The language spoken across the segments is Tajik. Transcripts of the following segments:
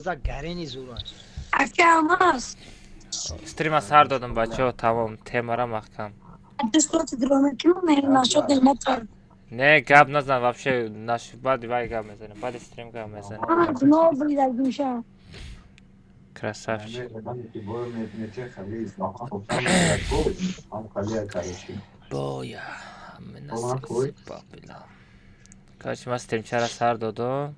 За гарени зура. Ака Алмаз. Стрима сар додам, бачаҳо, тамом, темара маҳкам. Дастот дромекину нашод нетор. Не, гап назан вообще, наш баъди вай гап мезанем, баъди стрим гап мезанем. А, гуноҳ бурида гӯша. Красавчик. Боя. Короче, ман стримчара сар додам.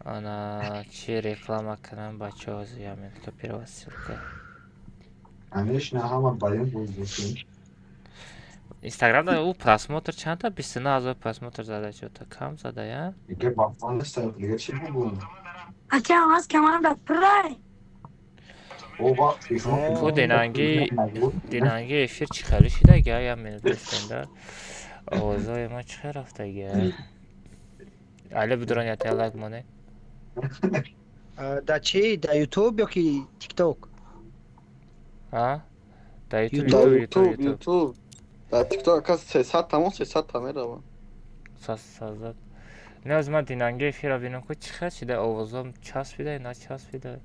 Ана чи реклама кунам, бачаҳо, зиямин копировать ссылка. Конечно, ҳама баён бозбошем. Инстаграмда ӯ просмотр чанда? 29 000 просмотр зада, чё-то кам зада, я? Дига бафон нест, дига чӣ бугум? Ака Алмаз камарда пурай. О вақт Ку динанги динанги эфир чӣ хеле шида, я минут бистенда. Овозои ма чӣ хел рафтага? Але бидурон ята лайк моне. Да чи? Да Ютуб ё ки ТикТок? А? Да Ютуб, Ютуб, Ютуб, Ютуб, Ютуб. Дар ТикТок ака 300 тамом, 300 та мерава. Сазад. Не, аз ман динанги эфира бинам, ку чӣ хел шида, овозом часпида, начаспида.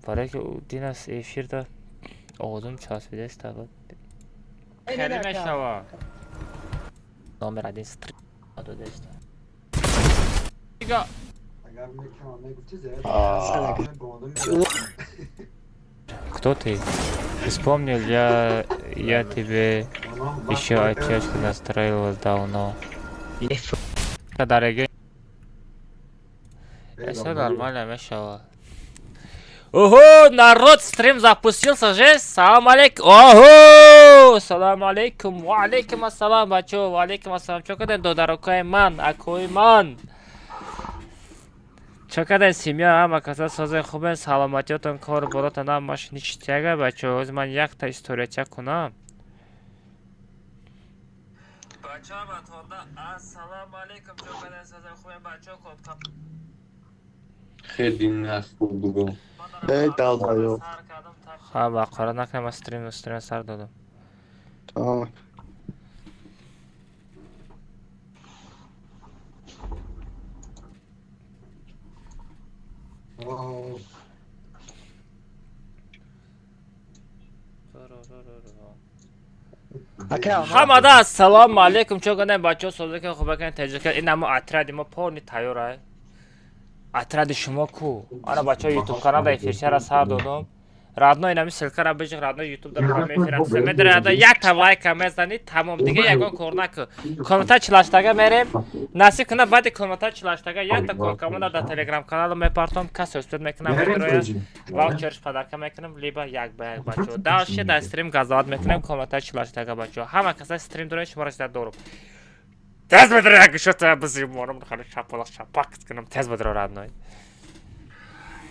Барои ки динас эфирда овозом часпидаст буд. Хеле мешава. Номер один стрим додест. Агар мекама мегуфти. Кто ты? Вспомнил я тебе еще отчасти настраивал давно. Дорогие. Все нормально, мешава. Ого, народ, стрим запустился же. Салам алейкум. Ого! Салам алейкум. Ва алейкум ассалам, бачо. Ва алейкум ассалам. Чо каден додарокай ман, акои ман. Чо каден, семья, ҳама каса созен, хубен, саломатиётон, кор боротон ҳамаш ништяга, бачо. Ҳозир ман якта историяча кунам. Бачо, ҳаматонда ассалому алейкум. Чо каден, созен, хубен, бачо, код Хеле нахуб бугум. Эй, долбоёб. Ха, бақора накунам, ман стрим сар додам. Тамом. Ака Алмаз. Ҳамада ассалому алейкум. Чо каден, бачаҳо, созаки, хубакан, таҷрика. Ин ҳамо отряди мо полный тайёр. Отряди шумо ку? Ана, бачаҳо, ютуб каналда эфирчара сар додам. Родной, инами ссылкара бижиқ, родной, ютуб да прямой эфир рафта. Медара якта лайка мезанӣ, тамом, дига ягон кор накун. Комментар чилаштага мерем. Насиб кунад, баъди комментар чилаштага якта коркамона дар телеграм каналам мепартом, касе успед мекунам, медрояд, ваучерш подарка мекунам, либо як ба як, бачаҳо. Дальше дар стрим газоват мекунем, комментар чилаштага, бачаҳо. Ҳама каса стрим доред, шуморо жда дорум. Тез бедро, як гӯшата бизиморам, хали шапалақ шапак кунам, тез бедро, родной.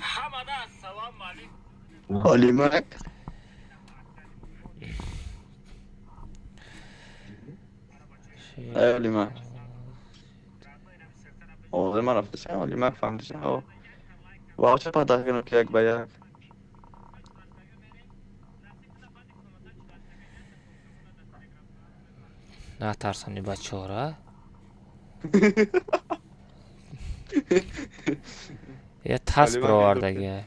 Ҳамада ассалому алейкум. Олимак. Эй, Олимак. Овози ман рафташа, Олимак фаҳмидаша. Ваучер подарка кунам ки як ба як. Натарсони бачаҳора. Я тас Олимак бировардаги.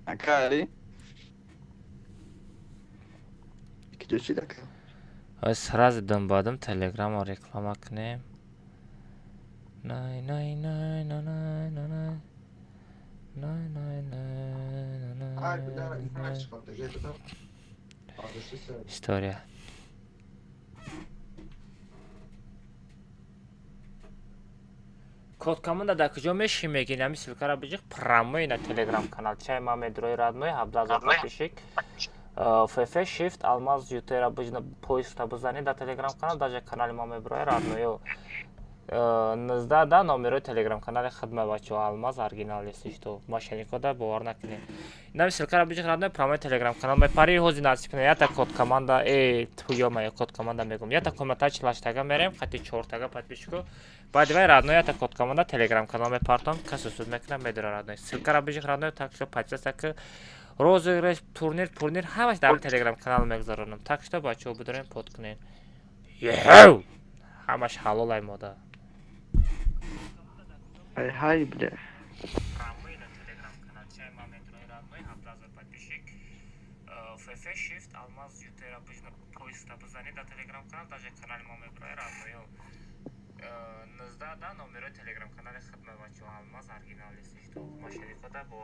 Ака Али. Киҷо шид, ака? Ой, сразу дунбадам телеграмро реклама кунем. Най най най най най най най най най най най най. История. Код команда дар куҷо меши мегин? Ҳами ссылкара биҷиқ, прямой на телеграм канал. Чай ма медрои, родной, 17 000 подписчик. ФФ Shift Алмаз Ютера биҷна, поиска бизанед дар телеграм канал, даже канали ма меброи, родной. 19 да номерои телеграм канали хидма, бачаҳо, Алмаз оригинал, если что. Мошенникода бовар накунед. Инами ссылкара биҷиқ, родной, прямой телеграм канал мепари. Ҳози насиб кунед, ята код команда, э, туёма код команда мегум. Ята комната чилаштага мерем, хати чортага подписчику. Баъди вай, родной, ята код команда телеграм канал мепартом, кас суд мекунам, медора, родной. Ссылкара биҷиқ, родной, так что подписаться ки розыгрыш, турнир, турнир ҳамаш дар телеграм канал мегузаронам. Так что, бачаҳо, бидорем, под кунед. Еҳев, ҳамаш ҳалолай мода. Ай ҳай, бля. Прямой на телеграм каналчаи ман медрои, родной, 17 000 подписчик. ФФ Shift Алмаз Ютера обычно поиста бизанед дар телеграм канал, даже канали мо меброи, родной. 19 да номерои телеграм канали хидмат, бачо, Алмаз оригинал что машиникода бо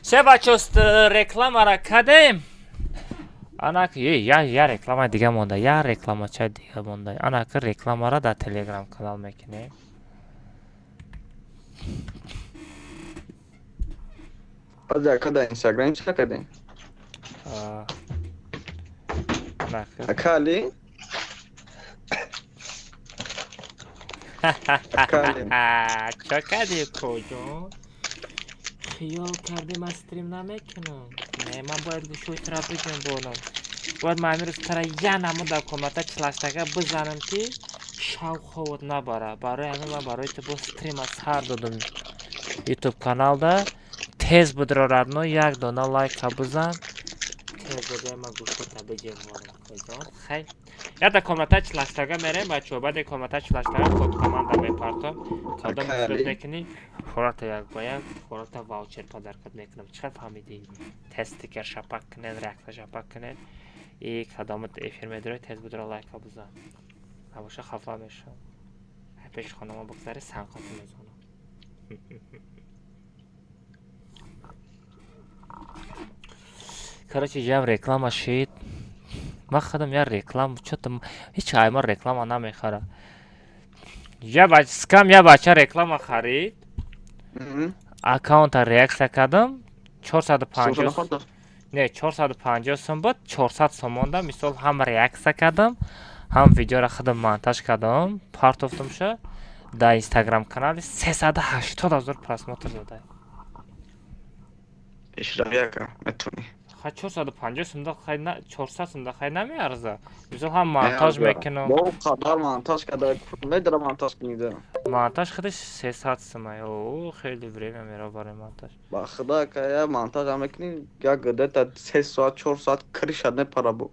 се, бачо, рекламара кадем. Анак я реклама дига монда, я рекламача дига монда. Анак рекламара дар телеграм канал мекунем. Баъд ака дар инстаграм чӣ кардем? Анак. Ака Али? Ака Али. Чо кардӣ, коҷон? Хиёл кардӣ ман стрим намекунам? Не, ман бояд гӯшои тура биҷунбонам. Бояд ман ҳамин рӯз тара я намуд дар комната чилаштага бизанам, ки шав ховот набара. Барои ҳамин ман барои ту бо стрима сар додам ютуб каналда. Тез будро, родной, як дона лайка бизан, тез будро, ман гӯшота биҷунбонам, коҷон. Хай, я дар комната чилаштага мерем, бачаҳо. Баъде комната чилаштага код команда мепартом, кадом Ака фред Али? мекунӣ, фората як ба як фората ваучер подаркат мекунам. Чӣ қадр фаҳмидӣ? Тез стикер шапак кунед, реакция шапак кунед и кадомат эфир медоред, тез будро, лайка бизан. Набоша, хафа мешавам. Пеши хонама бигзари, санқати мезанам. Короче, ҷам реклама шид. Ман худам я реклама чото ҳеч айма реклама намехара. Я бач скам, я бача реклама харид. Аккаунта реакция кардам, 450. Сумма. Не, 450 сум буд, 400 сомонда. Мисол, ҳам реакция кардам, ҳам видеоро худам монтаж кардам, партофтумша дар инстаграм канали, 380 ҳазор просмотр зада. Пешрави, ака, метавонӣ. Хай, 450 сумда хай, 400 сумда хай намеарза. Мисол, ҳам монтаж мекунам. Бо қадар монтаж карда, медара монтаж кунида. Монтаж худаш 300 сумай. О, хеле время мера барои монтаж. Ба худо, ака, я монтаж ҳам мекунӣ, як где-то 3 соат, 4 соат крыша непара бо.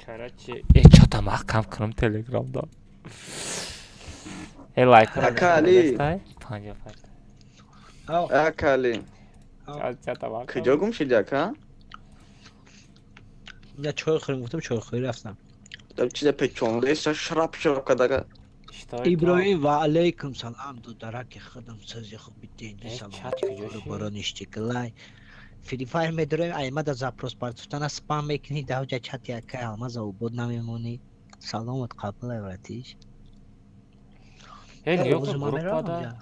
Короче, чота маҳкам кунам телеграмда. Э, лайк. Ака Али. 58. Ака Али. Чота маҳкам. Куҷо гум шиди, ака? Я чой хӯрем гуфтам, чойхӯрӣ рафтам. Чиза печондаеса, шарап шарап кадага. Иброҳим, ва алайкум салам, дудараки худам, сӯзи хуб бидинди. Э, Салом. Чат куҷо шид? Бороништиклай Фри Файр медорем, аймада запрос партуфтана спам мекунӣ даҳуҷа чати акай Алмаза обод намемонӣ. Саломат қабулай, братиш. Э, нигоҳ Оғози кун, ман меравам группада. ҷа.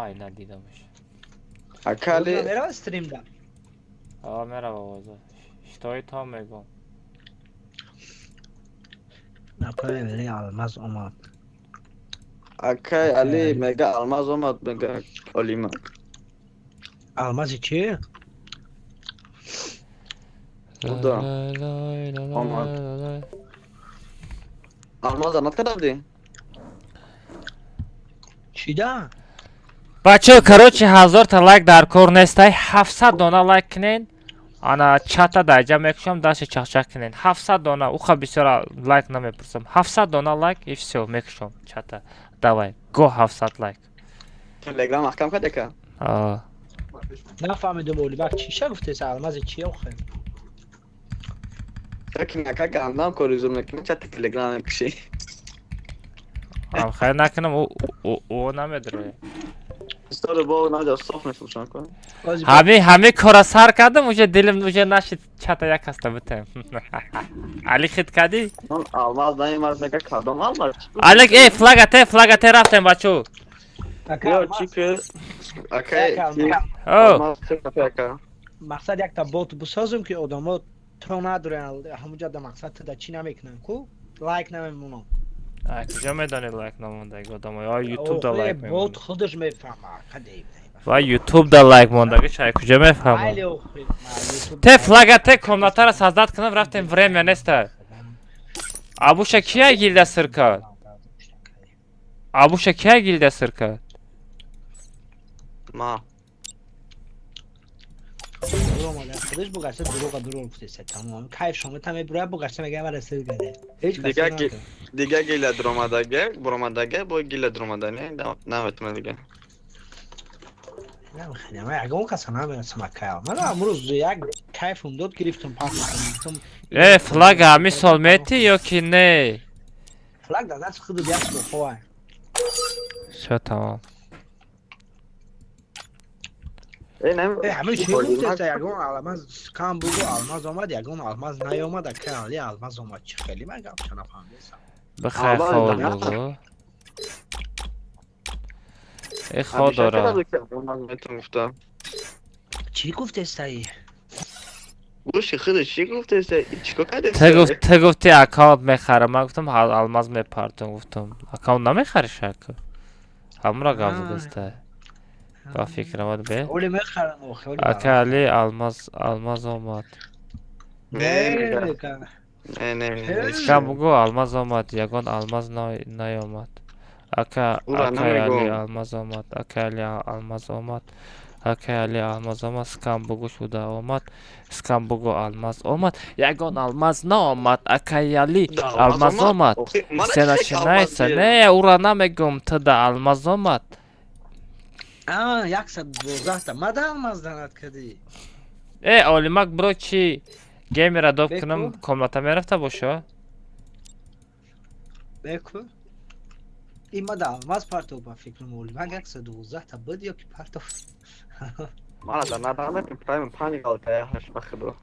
Ай, надидамш. Ака Оғози Али. ман меравам стримда. А, мерава овоза. Штои то мегум. Акай Али, Алмаз омад. Акай Али, мега Алмаз омад, мега Олима. Алмази чи? Буда. Омад. Алмаз анат карда будӣ? Чида? Бачаҳо, короче, 1000-та лайк дар кор нестай, 700 дона лайк кунен. Ана чата дар ҷа мекушам, дасти чахчах кунен. 700 дона, уха бисёр лайк намепурсам. 700 дона лайк и всё, мекушам чата. Давай, го, 700 лайк. Телеграм маҳкам кард, ака? А, Нафаҳмидум, Олибак, чиша гуфтеса, Алмази чи охе? Яки ака гандам кори зур мекунӣ, чати телеграм мекушӣ. Ам хайр накунам, ӯ намедроя. Истори бо наҷа соф мефурӯшам кун. Ҳами кора сар кардам, уже дилим уже нашид чата як каста битем. Али, хит кардӣ? Ман Алмаз наимад, мега кадом Алмаз? Алик, э, флага те, флага те, рафтем, бачо. Ё чӣ ки акай? О. Алмаз чӣ кафе, ака? Мақсад якта бот бисозем, ки одамо то надоранд ҳамуҷа да мақсад да чӣ намекунанд ку, лайк намемонанд. Ай, куҷо медонӣ лайк намондаги одамо? Ё ютуб да лайк бот мемонад. Худаш мефаҳма, қадей. Ва ютуб да лайк мондаги чай куҷо мефаҳмад? Майли, охи, ма, Те флага те, комнатара создать кунам, рафтем, время неста. Абуша кия гилда сир кард? Абуша кия гилда сир кард? Ма. Омада. Худаш бугашта дурӯға дурӯғ гуфтеса тамом. Кайф шомета мебура бугашта мега мара сир гаде. Ҳеҷ кас Дига дига гила дромадаге, буромадаге, бо гила дромада не, наметуна дига. Намеханам, ягон каса намерасам акай. Ман амрӯз як кайфум дод гирифтум пахтам. Э, флаг ҳамин сол метӣ ё ки не? Флаг дар дасти худат як сӯховай. Всё тамом. Э, нами. Э, ҳамин чӣ гуфтеса ягон алмаз кам бугу алмаз омад, ягон алмаз наёмад, акай али алмаз омад. Чӣ хеле ман гапча нафаҳмидесам. Бихай Алмаз хол да. бугу. Э, хо дора. Гуфта. Чӣ гуфтесаи? Гӯши худаш чӣ гуфтеса? Чикор кардеса? Ту гуфти аккаунт мехарам, ман гуфтам алмаз мепартум, гуфтам. Аккаунт намехариш ака? Ҳамура гап Аа. задеста. Ба фикрам омад бе. Оли мехарам охи, оли. Ака Али алмаз алмаз омад. Не, Не, не, не, не. Кам бугу алмаз омад, ягон алмаз наёмад. Ака Ура, акай Али намегӯм. алмаз омад, акай Али алмаз омад. Акай Али алмаз омад, скам бугу шуда омад. Скам бугу алмаз омад, ягон алмаз наомад. Акай Али алмаз омад. Охи, мана Все чӣ алмаз начинается. дер? Не, ура намегум, туда алмаз омад. А, 112 та. Мада алмаз данат кардӣ. Э, Олимак бро чи геймера доб Беку? кунам, комната мерафта бошо? Беку. Ин мада алмаз партов ба фикрам оли. Ман 112 та буд ё ки партов. Мана да надана ки прайм панҷ галка я ҳашт ба худо.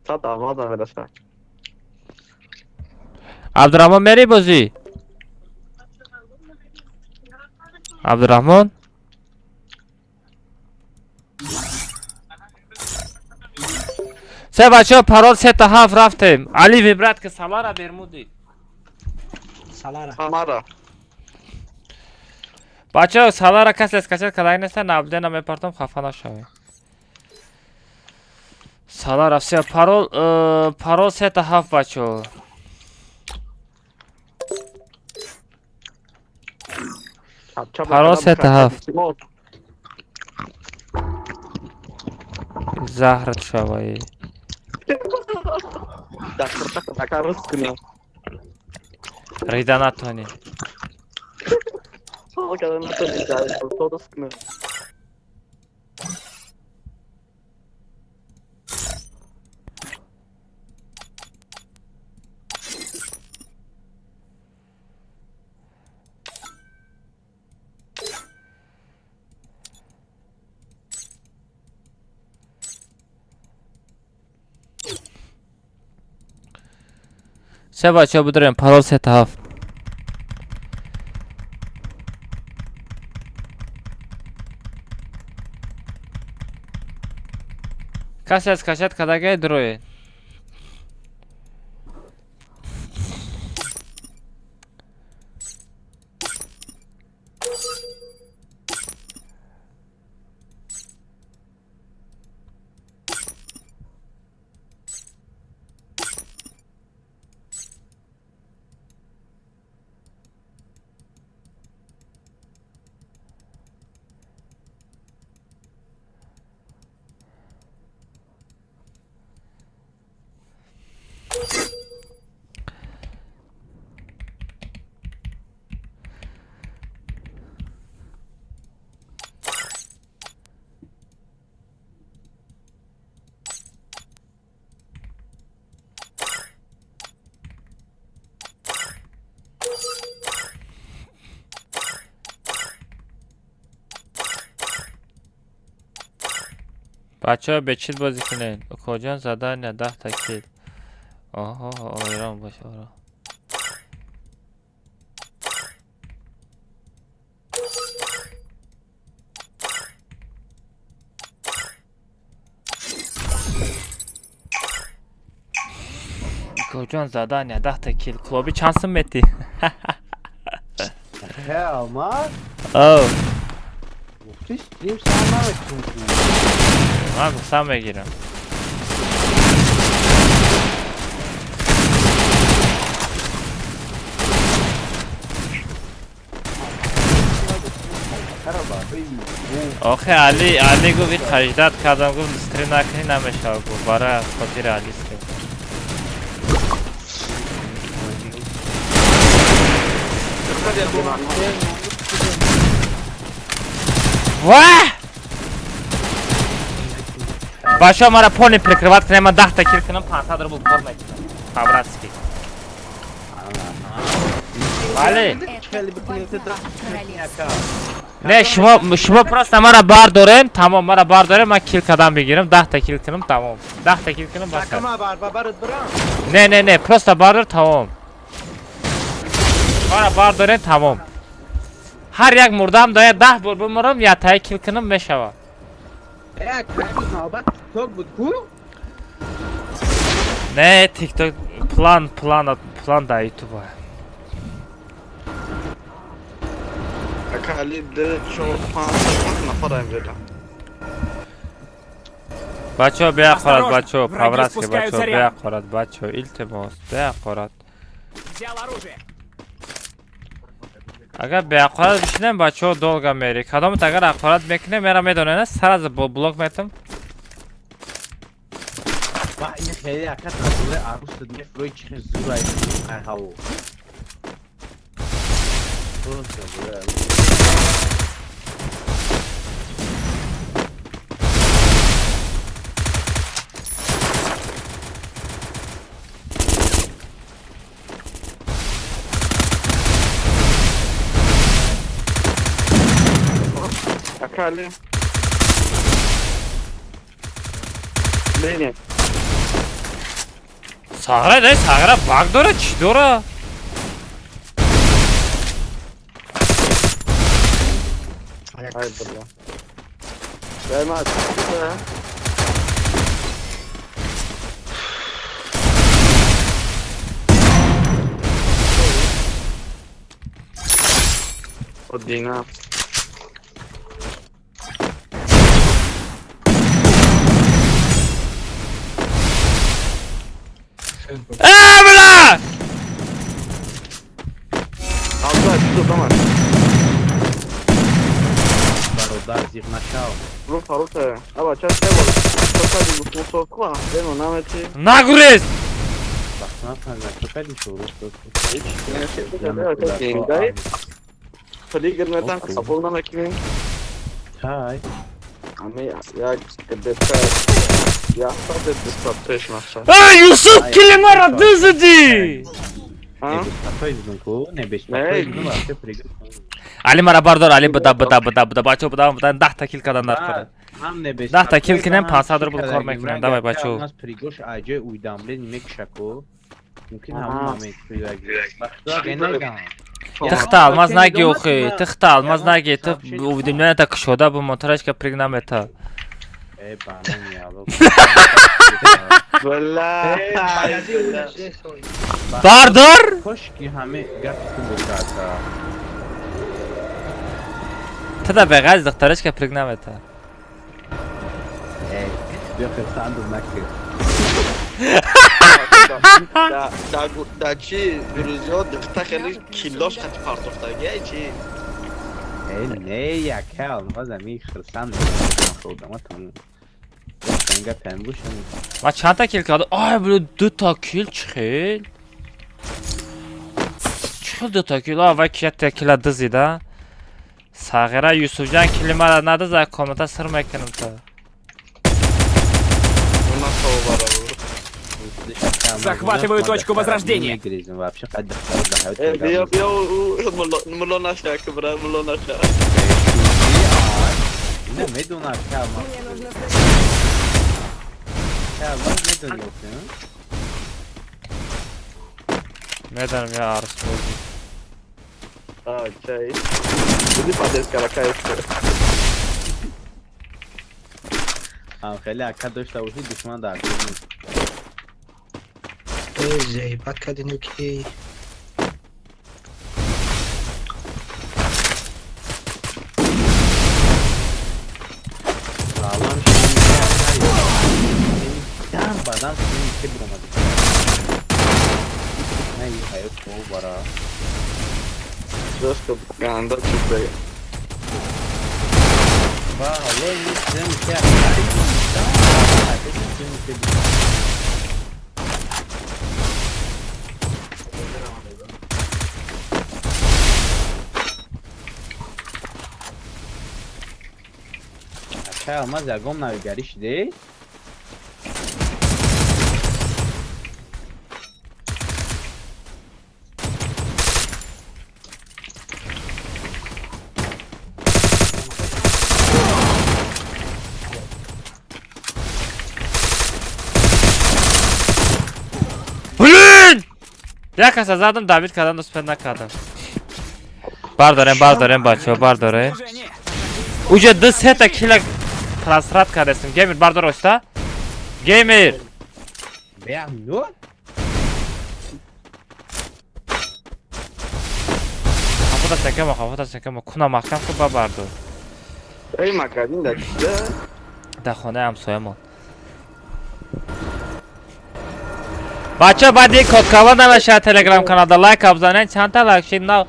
Сад алмаз намераса. Абдурахмон мери бозӣ? Абдурахмон? Се бачаҳо парол се та ҳафт рафтем. Али вибрат ки Самара Бермуди. Салара. Самара. Бачаҳо Салара касе скачать карда неста, наблюдена мепартам хафа нашавед. Салара все парол парол се та ҳафт бачаҳо. Чап-чап Парол карда се та бихар. ҳафт. Заҳрат шаваи. Дастурта така рус кунам. Рида натонӣ. Ҳол карда натонӣ, дастурта рус кунам. Се бачаҳо бидорем парол се та ҳафт. Касе аз кашат кардагай дуроед. Бачаҳо бечил бозӣ кунед. Укоҷон задания 10 та кил. Оҳо, ором бош, ором. Укоҷон задания 10 та кил. Клоби чанд сум метӣ? Э, алмаз? О, Гуфти стрим сар наметун. ман гуфтам мегирам. Кара ба, Охе Али, Али гуфт ин қаждат кардам, гуфт стрим накунӣ намешавад, гуфт барои хотири Али стрим. Ваҳ! Бачаҳо мара полный прикрывать кунем, ман 10 та кил кунам, 500 рубл кор мекунам. По-братски. Бале. Не, шумо просто мара бардорем, тамом, мара бардорем, ман кил кардам бигирам, 10 та кил кунам, тамом. 10 та кил кунам бас. Такама бар барат барам. Не, не, не, просто бардор, тамом. Мара бардорем, тамом. Ҳар як мурдам дая 10 бор бимурам, я таи кил кунам мешавад. Э, навбат TikTok буд ку? Не, TikTok план, план, план да YouTube. Ака Али 2 4 5 нафар амреда. Бачаҳо беақорат, Осторожно, бачаҳо, враги по-братски, спускают бачаҳо, заряд. беақорат, бачаҳо, илтимос, беақорат. Взял оружие. Агар беақорат бишинем, бачаҳо долго мери. Кадомат агар ақорат мекунем, мера медонем, сразу блок метам. Ба ин хеле ака тазуле арус мефрой чи хел зур ай ай ҳаво. Просто бля. Ака Али. Бинем. Сағра дай, сағра баг дора, чӣ дора? Ай бля. Дай ма. Одина. Э, бля! Абдулла, чӣ дома? Бародар зиқ нашав. Ру фарута. Аба, ча себол. Чо кади мусор ку? Демо намети. Нагурез! Бахтана фаҳмидам, чо кардӣ шо рӯз дод? Ҳеч. Не, Флигер метан қабул намекунем. Тай. Ами як где-то я саде беспатеш мақсад. А, Юсуф, кили мара дузидӣ! А? Беспатой дидум ку? Не беспатой дидум, вообще пригр. Али мара бардор, Али буда, буда, буда, буда, бачаҳо, буда, буда, 10 та кил кардан дар кора. Ҳам не беспатой. 10 та кил кунем, 500 рубл кор мекунем. Давай, бачаҳо. Нас пригош аҷои уйдамле мекушаку. Мумкин ҳамон момент пригоги. Бахтуа генегам. Тихта алмаз наги охи, тихта алмаз наги, тих уведомление та кушода бу монтажка приг намета. Э, банан яло. Бля. Бардор! Кош ки ҳаме гапи ту бошад. Тада беғайз духтарашка приг намета. Э, биё хирсанду накир. Да, да, да, чи друзья, духта хеле килош хати партофтаги, ай чи? Э, не, яка, алмаз ами хирсанд худама тамом. Ин гапи ҳам бошад. Ма чанд та кил кардам? Ай, бля, ду та кил чӣ хел? Чӣ хел ду та кил? А, вай ки якта кила дизида. Сағира Юсуфҷан кили мара надиза, комната сир мекунам та. Уна бара. Захватываю точку возрождения. Мегрезем вообще қад духтар да ҳаёт. Э, биё, биё, мулло, мулло наша, кибра, мулло наша. Не медонад ка алмаз. Мне нужно Ка алмаз медони охи? Медонам я арс бозӣ. А, чай. Буди падес кара кайф. Ҳам хеле ака дошта бошӣ душман дар кор нест. Э, заебать кардину ки. Алам дам бадам ки биромади. Не, ин ҳаёт бо бара. Жестко ганда чуп бега. Алмаз ягон навигарӣ шиде? Блин! Як каса задам, Давид кардам, успел накардам. Бардорем, бардорем, бачаҳо, бардорем. Уже ду сета кила просрат кардастем. Геймер, бардор оста. Геймер! Бя, ну? Хафота секема, хафота секема. Куна маҳкам ку ба бардор. Эй, магазин да кида? Дар хонаи ҳамсоямон. Бачаҳо, баъди кодкава намешавад телеграм каналда лайка бизанед. Чандта лайк шид? На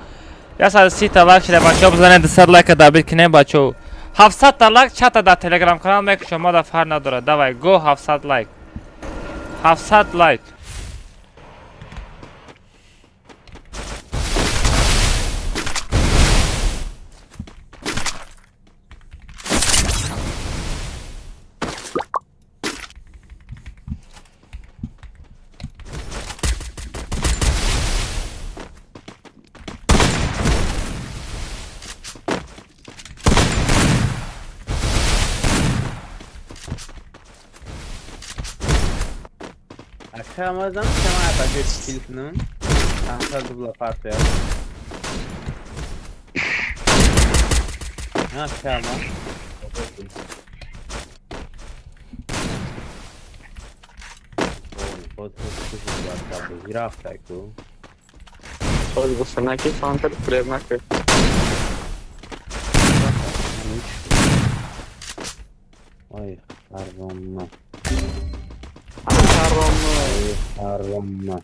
130 та лайк шида бачаҳо, бизанед 200 лайка добит кинем бачаҳо. 700 та лайк чата дар телеграм канал мекушам, мо да фарқ надорад. Давай, го 700 лайк. 700 лайк. Ака Алмаз намешава ба ҷои кил кунам? Чандта дубла партояд. Ака Алмаз. Ой, боз бозӣ рафта ку. Боз гуфтанаки фантар фиреб накард. Ой, ҳаромма. Ҳаром. Ҳаромма.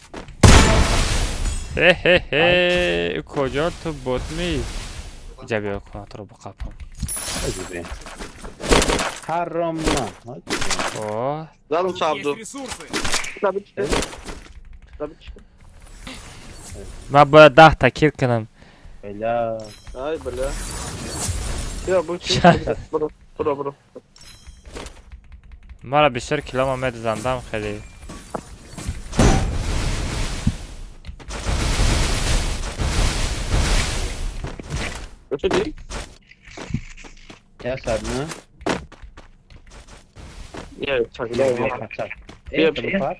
Хе-хе-хе, куҷо ту ботми? Иҷа биё, куна туро биқапам. Оҷибе. Ҳаромма. О, Задам чабду. Есть ресурсы. Добит шид. Добит шид. Ман бояд 10 та кил кунам. Бля. Ай, бля. Бия, бу чи? Буро, буро, буро. Мара бисёр килома медизандам хеле. Чӣ? Я садна. Я, чак. Бия, бия.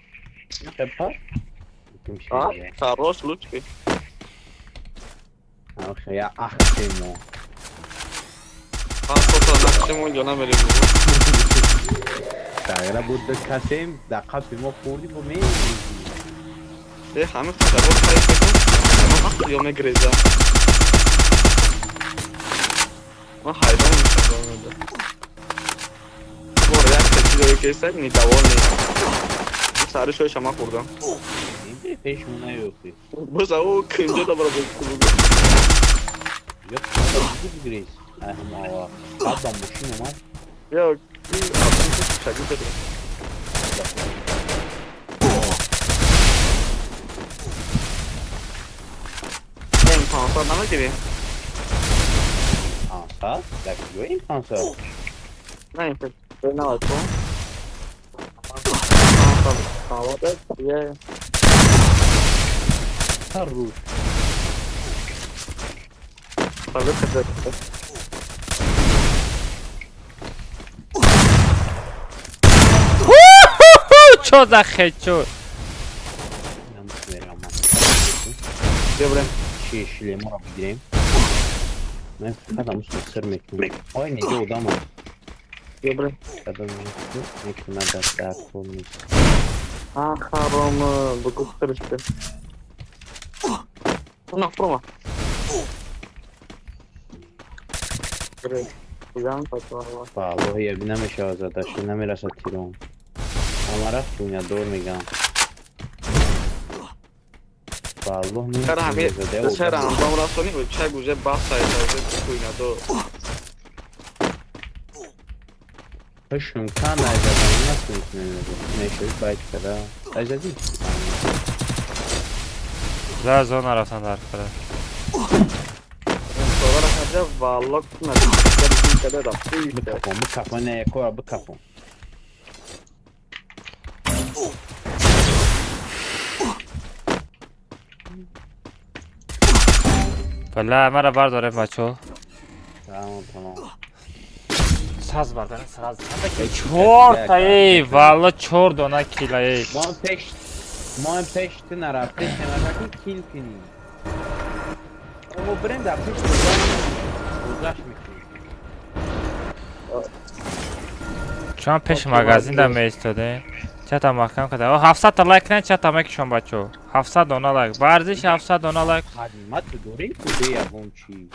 Пар. А, хорош, лучки. Ах, я ахтемо. А, то нақшимон ҷо намерем. Тағира буд касем, дар қафи мо хӯрди бо ме. Э, ҳамин хатабор хайф мекун. Ма ё мегреза. Ман ҳайрон мешавам. Бор як чизе ки недовольный. Сари шои шама хӯрдам. Пешмон наёфти. Боз ау кунҷо да бара боз кунҷо. Ё бигрез. Аҳм ава. Баъд мошин омад. Ё, шагӣ шуд. Ин 500 намегирӣ? 500? Дар куҷо ин 500? На, ин фикр навад кун. 500 е. Ҳар рӯз. Фақат хидмат. Чо за хечо? Намесмерам. Бибрем. Чи шлемаро бигирем? Ман фақат ҳамун сир мекунам. Ой, неҷо одам аст. Бибрем. Кадом мекунад дар даркор нест. А, харом, бугуп хиришти. На, прома. Бирем. Зан патвала. Ба Аллоҳи яби намешавад задаша, намерасад тирон. Ама рафт дунядор мегам. Ба Аллоҳ Чара ҳами намезаде. чара анҷом расонӣ, чай гуже бас сайта уже куйнадо. Пашум кан айзадан nasıl нешуд байт када. Айзади. За зона рафтан дар кара. Sonra kaca vallah tutmadı. Kada da. Бикафон, бикафон, не кора бикафон. Бала мара бардорем бачо. Тамом, тамом. Саз бардорем, саз. Чор та эй, валла чор дона кила эй. Мо пеш ту нарафте, темака кил кунӣ. Мо бирем дар пеш гузашт мекунем. Чун пеш магазин да меистодем. Чата маҳкам када. О 700 та лайк кунед, чата мекушам бачо. 700 дона лайк. Ба арзиши 700 дона лайк. Қадима ту дорӣ ку бе ягон чӣ.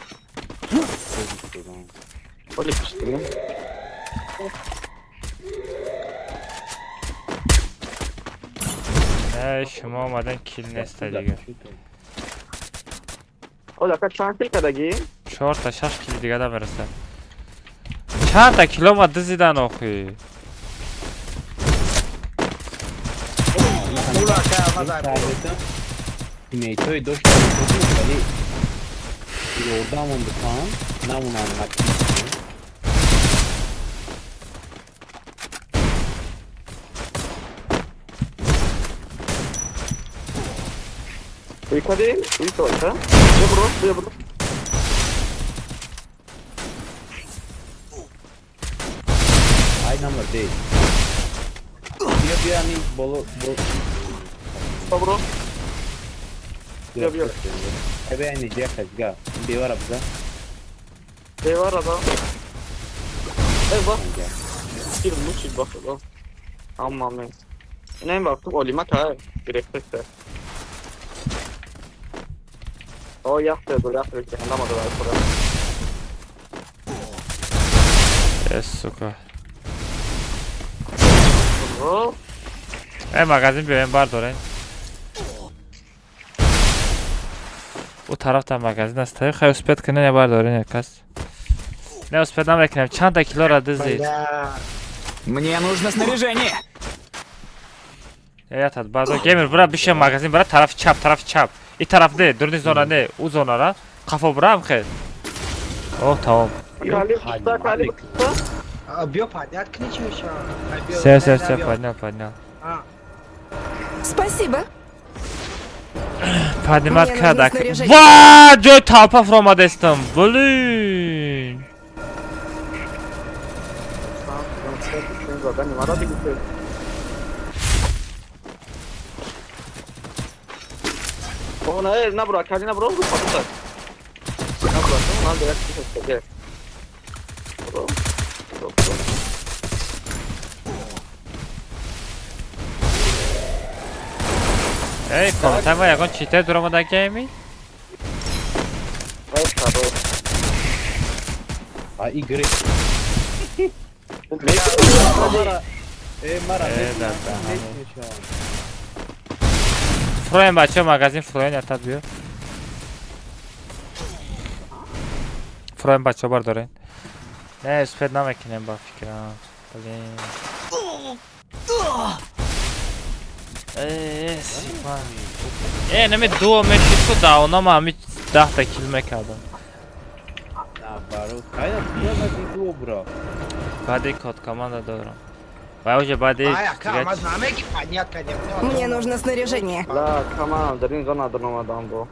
Оли пиштим. Эй, шумо омадан кил неста дига. Оли ака чанд кил кадаги? 4 та 6 кил дига да мерасад. Чанд та кило ма дизидан охи. Тиммейтҳои дошта вале ёрдамон бикан намонанд макин. Уйкади, уйка, бро, бро. Ай намр дей. Бия бия ами боло Бро. Бия бия. Эбе ани ҷехаз га. Бевара бза. Бевара да. Эй ба. Кир мучи ба худо. Амма мен. Инам вақт олима та гирифта. О яхте бо яхте ки андама да худо. Э сука. Бро. Э магазин биёем бардорем. У тарафта магазин аст. Хай успеть кунем бардорем якас. Не успеть намекунем. Чанд та килора дизид. Мне нужно снаряжение. Я тад бардор геймер бра бише магазин бра тарафи чап, тарафи чап. И тараф не, дурни зона не, у зонара. Қафо бра хел. О, тамом. Биё поднять кни чи меша? Все, все, все, поднял, поднял. Спасибо. Поднимать Мне нужно кардак. снаряжение. Ва, ҷои толпа фуромадестам. Блин. О, не, набро, акади набро, патута. Набро, ну, надо я тебе. Бро. Бро, бро. Эй, комната ягон читер дуромада гейми? Ай, хорош. А игры. Э, мара. Э, да, да. Фроен бачо магазин фроен ятад биё. Фроен бачо бардорен. Не, успеть намекунем ба фикрам. Блин. Э, сипа. Э, нами дуо мешид ку даона ма ами 10 та кил мекардам. Наоборот. Хайда, бия бади дуо бро. Баъди код команда дорам. Ва уже баъди Ай, ака, алмаз намеги поднять кадем. Мне нужно снаряжение. Ла, каман, дар ин зона даромадам бо.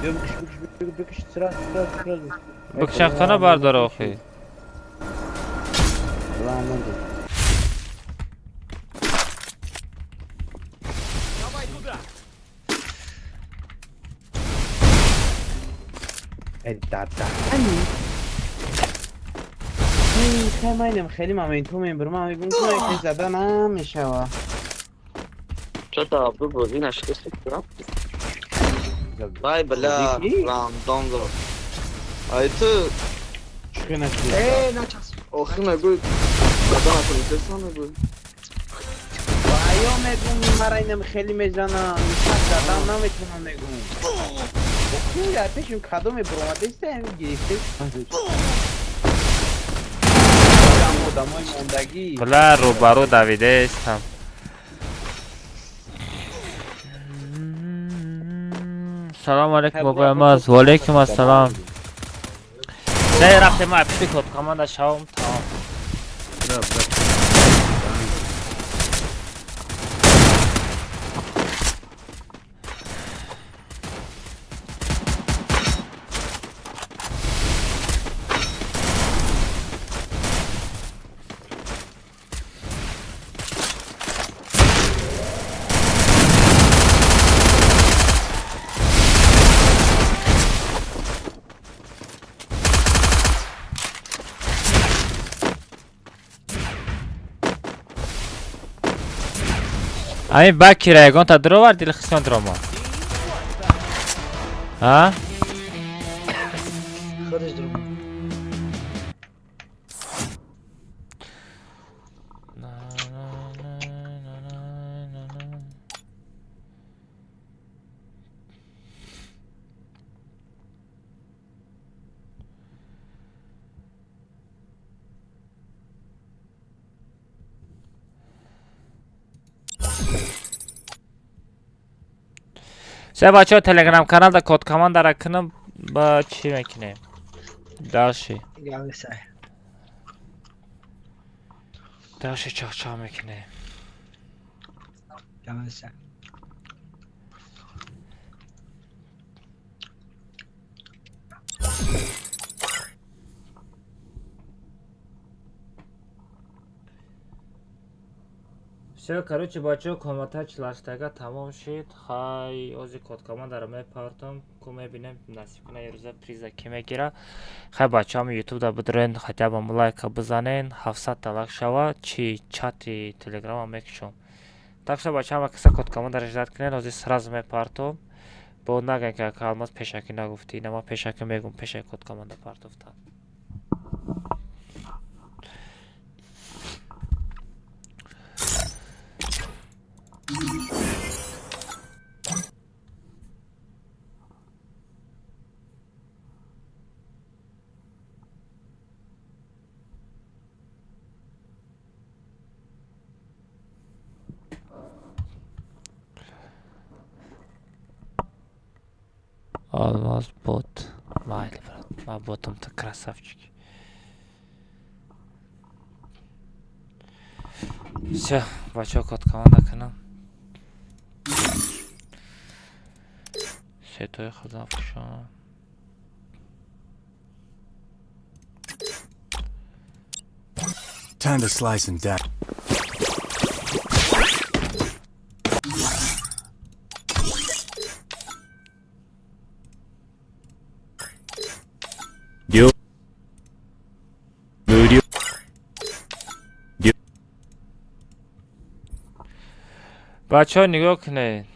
Биё бикш, бикш, бикш, бикш, сразу, сразу, сразу. бикшахтона бардор охи. Ла, монду. Давай туда. Э, да, да. Аминь. Хай майнем хеле моментум мебарам, ман мегӯям ки як зада намешава. Чата Абду бозӣ нашкаст. Вай, бля, рандом дор. Ай ту Чӣ нашди? Э, начас. охи мегӯй зада натонистесан мегӯй. Ая мегӯм мара инам хеле мезанам, задан наметавонам мегӯм. Охи дар пешим кадоме баромадеста ҳамин гирифте. Одамои мондагӣ. Бля, рӯбарӯ давидаистам. Салому алейкум, бобои Алмаз. Ва алейкум ассалом. Се рафтем, ма пишти код команда шавам, тамом. Ами бакира ягонта дровар дили хисон дрома. А? Худаш дрома. Се бачаҳо, телеграм каналда код командара кунам, ба чӣ мекунем? Дальше. Гависай. Дальше чахчах мекунем. Гависай. Всё, короче, бачаҳо, комната чилаштага тамом шид. Хай, ози код командаро мепартом, ку мебинем, насиб куна, ирӯза приза ки мегира. Хай, бачаҳо, ютубда бидурен, хотя бы лайка бизанен, 700 та лайк шава, чи чати телеграма мекушом. Так что, бачаҳо, каса код командаро ждать кунен, ози сразу мепартом. Бо наган ки ака Алмаз пешакӣ нагуфтӣ, ина ман пешакӣ мегум, пешаки код команда партофтан. Алмаз бот. Майли, брат. Ман ботам, ту красавчик. Всё, бачаҳо, код команда кунам. Сетои худам пӯшонам. Time to slice and dice. 無料 Бачаҳо, нигоҳ кунед.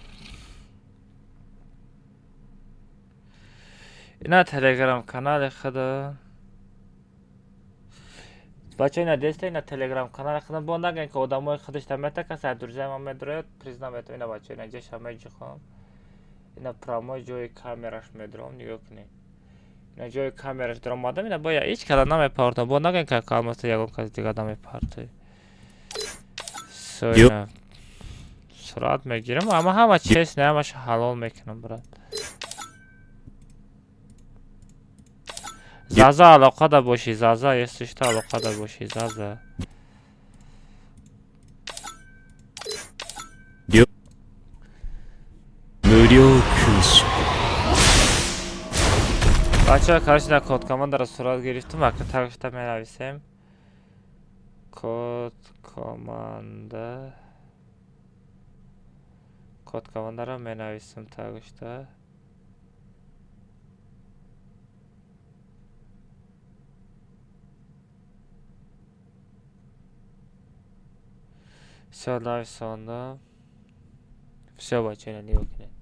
Ина телеграм канали худа. Бачаҳо, ина деста, ина телеграм канали худа. Бо нагӯен ки одамои худаш мета, касе друзья ман медрояд, приз намета. Ина бачаҳо, ина ҷаша меҷихом. Ина прямой ҷои камераш медром, нигоҳ кунед. Ина ҷои камераш даромадам, ина боя ҳеҷ када намепартам. Бо нагӯен ки Алмаза ягон кас дига намепартой. Всё, ина сурат мегирам, ама ҳама честно, ҳамаша ҳалол мекунам, брат. Заза, алоқада бошӣ, Заза, если что, алоқада бошӣ, Заза. 無料空襲 Бачаҳо, короче, дар код командаро сурат гирифтум, ака тагшта менависем. Код команда. Код командаро менависем тагшта. Всё, нависондам. Всё, бачаҳо, ина нигоҳ кунед.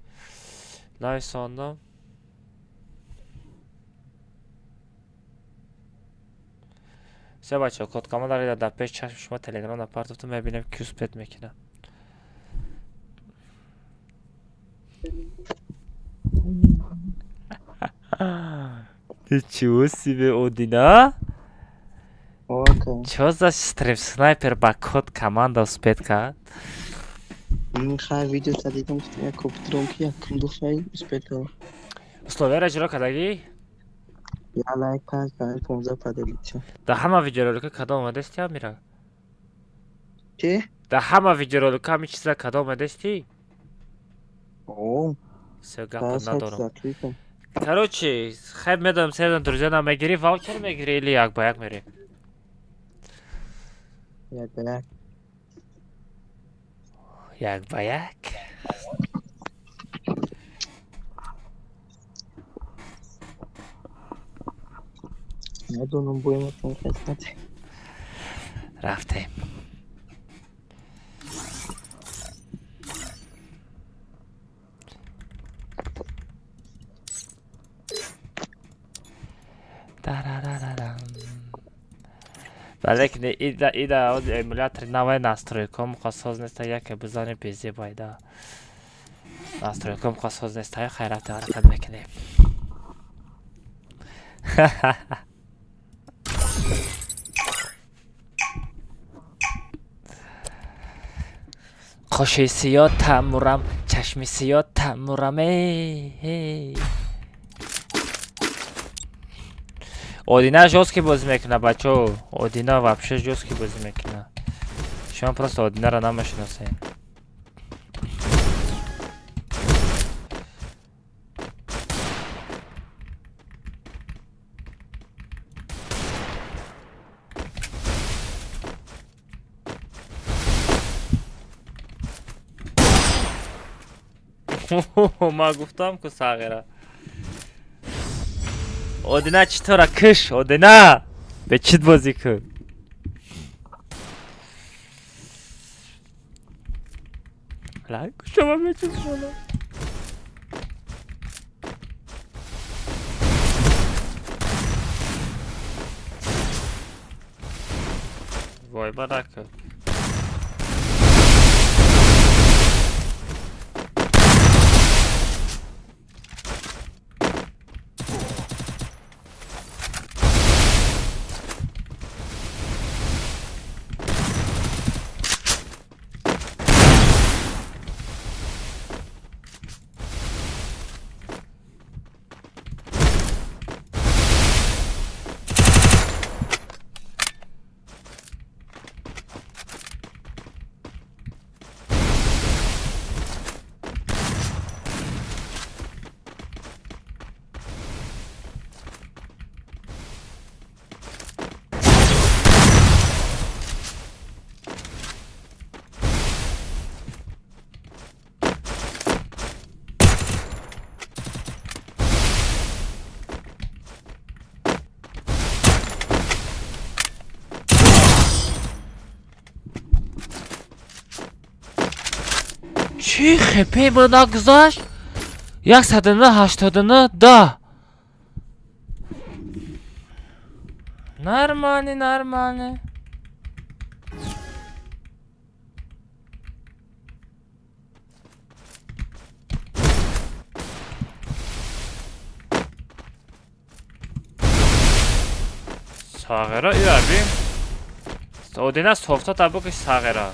Нависондам. Всё, бачаҳо, код командаро дар пеш чашми шумо телеграм дар партофтум, мебинем, ки успеть мекунам. Ничего себе, Одина. Окей. Чё за стрим снайпер ба код команда успеть кард? Хай видео та дидам, гуфтам як копитрон ки якум дуфай успеть кард. Условияро иҷро кардагӣ? Я лайк 5 5 15 поделиться. Да ҳама видеоролика кадом омадасти, Амира? Чи? Да ҳама видеоролика ҳами чиза кадом омадасти? О, Всё, гапа та сайт надорам. закрыто. Короче, хай медонам, сердан друзья нам мегирӣ, ваучер мегирӣ или як ба як мерӣ? Як ба як. Як ба як? Медонам, боем атон хестати. Рафтем. Тарарарарам. Валекин ида эмулятори навай настройка муқассоз неста, яке бизанем безебайда. Настройка муқассоз неста, хай рафта ҳаракат мекунем. Қоши сиёҳ тамурам, чашми сиёҳ тамурам, эй. Одина жёсткий бозӣ мекунад, бачаҳо. Одина вообще жёсткий бозӣ мекунад. Шумо просто Одинаро намешиносед. Ман гуфтам ку сағира. Одина читора киш, Одина! Бечит бозӣ кун. Лайк шумо мечиспона. Вой барака. Чӣ хепе ба нагузашт? 189 да. Нормально, нормально. Сағира иабим. Одина софта табукиш сағира.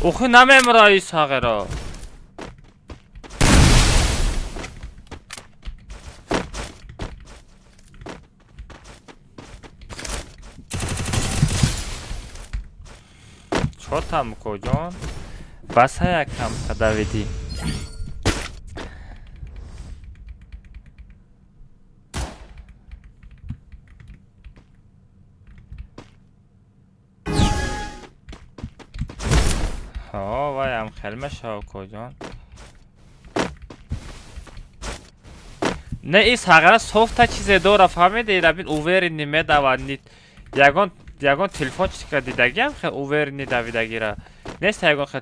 Охи намемра и сағира. Чо там, укоҷон? Баса якам давидӣ. Ҳо, ваям хел мешава, укоҷон. Не, и сағара софта чизе дора, фаҳмиди? Рабин уверенный медавад, ягон ягон телефончика дидагиам хел уверенный давидагира. Нест ягон хел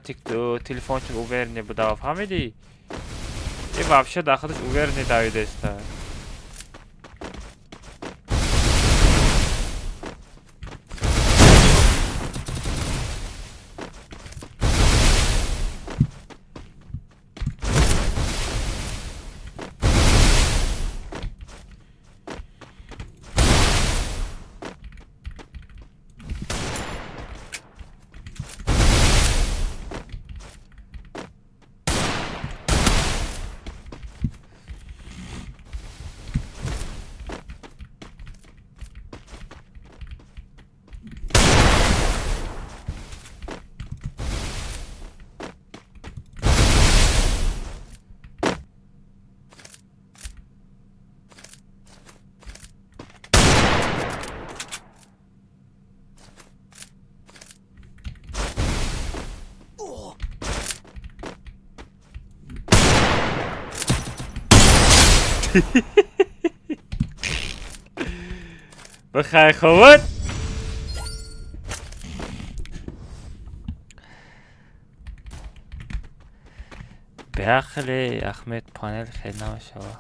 телефончик уверенный будава, фаҳмиди? И вообще дар худаш уверенный давидаиста. Бихайр хобот. Беақли Ахмед панел хел намешава.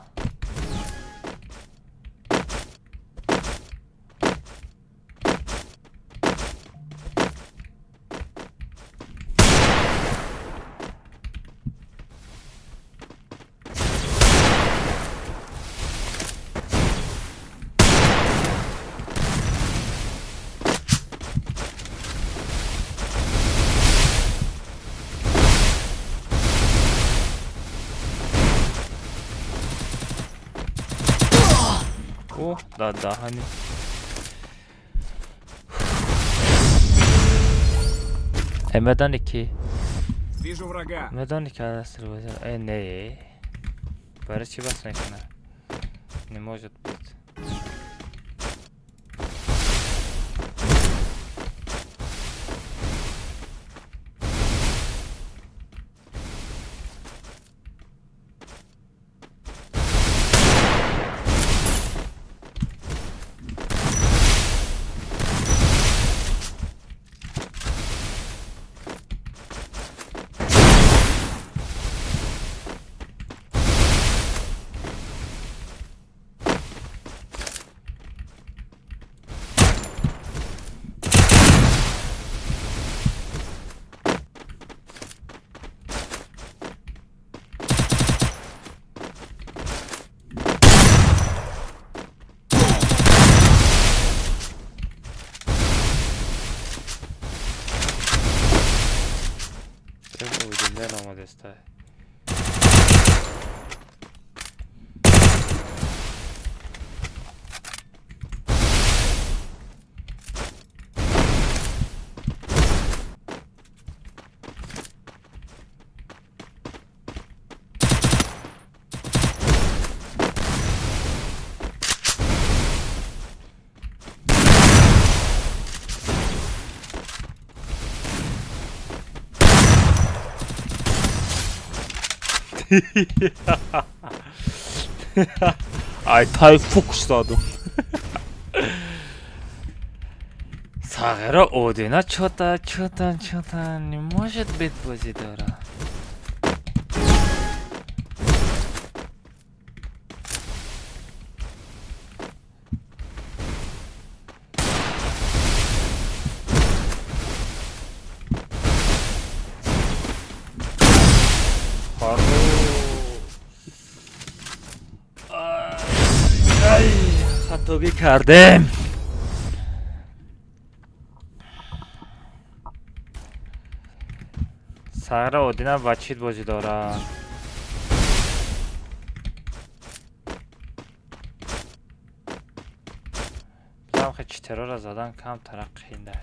О, да, даҳани. Э, медони ки? Вижу врага. Медони ки аз телевизор. Э, не. Барои чӣ бас мекунад? Не может быть. Омадеста. Ай тай фукус додум. Сағира одина чота чота чота не может быть бозӣ дора. Хатогӣ кардем. Сағира одина ба чит бозӣ дорад. Замхе читерора задан кам тарақ қиинда.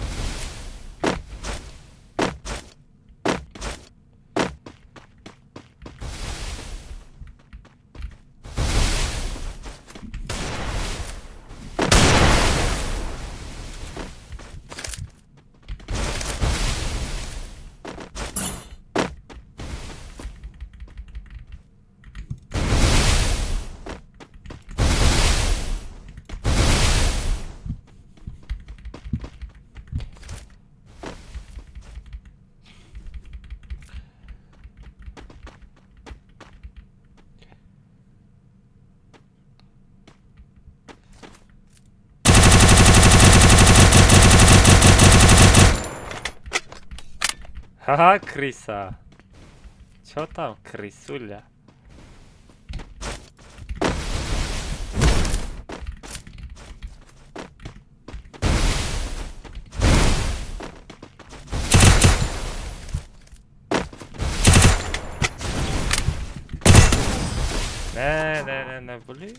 Ха-ха, крыса. Чё там, крысуля? Не, не, не, не, блин.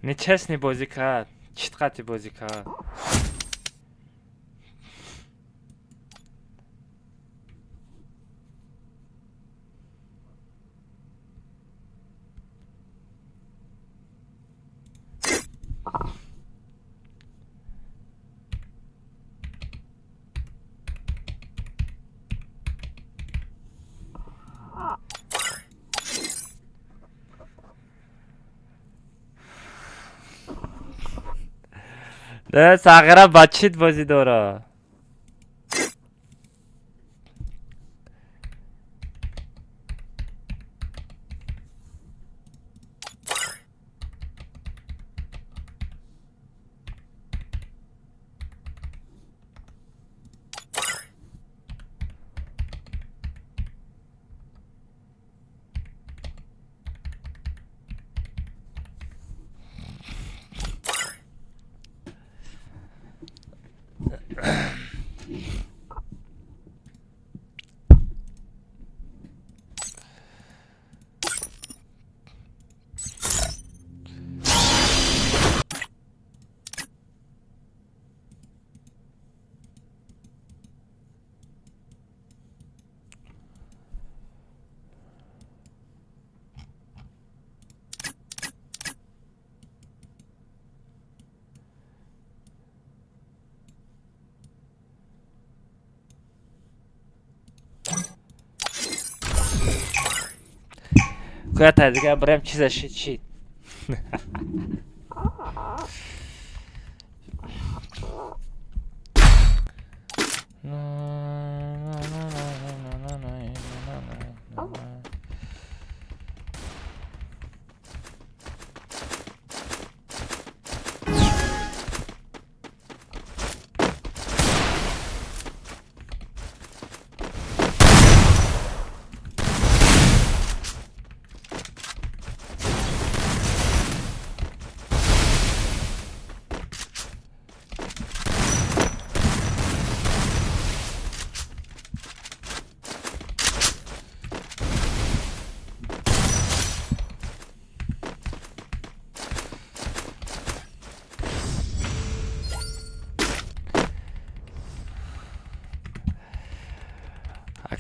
Нечестный бозӣ кард. Чит қати бозӣ кард. Не, сағира ба чит бозӣ дора. Куята дигар барем чиза шид шид.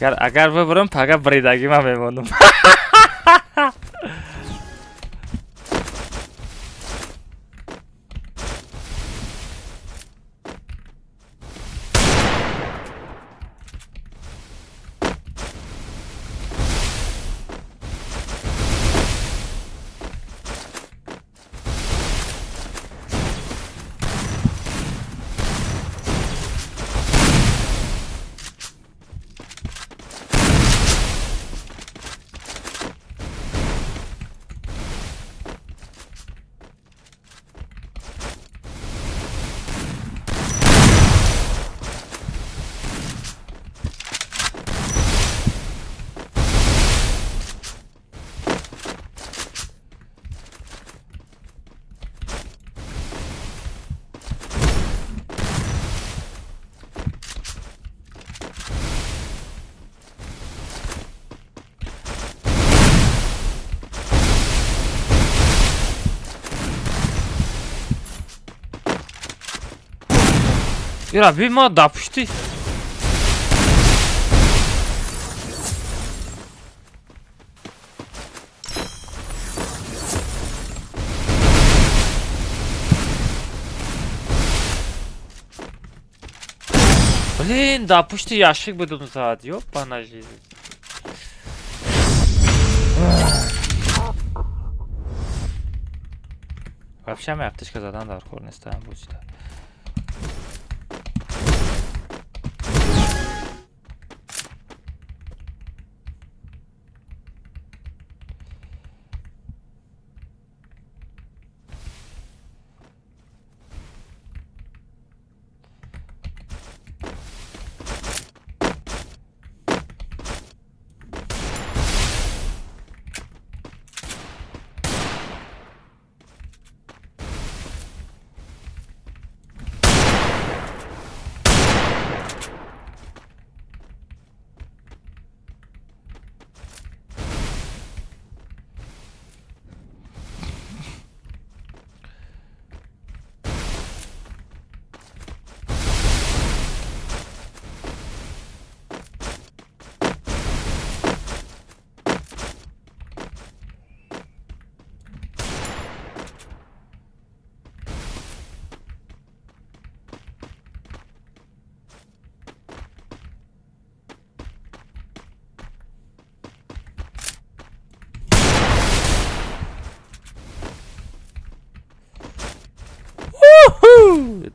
Агар бибурам, пага бридагӣ ман мемонам. Ира би ма да пушти. Блин, да пушти ящик будем зад, ёбана жизнь. Вообще ме аптечка задан дар кор нестам бузида.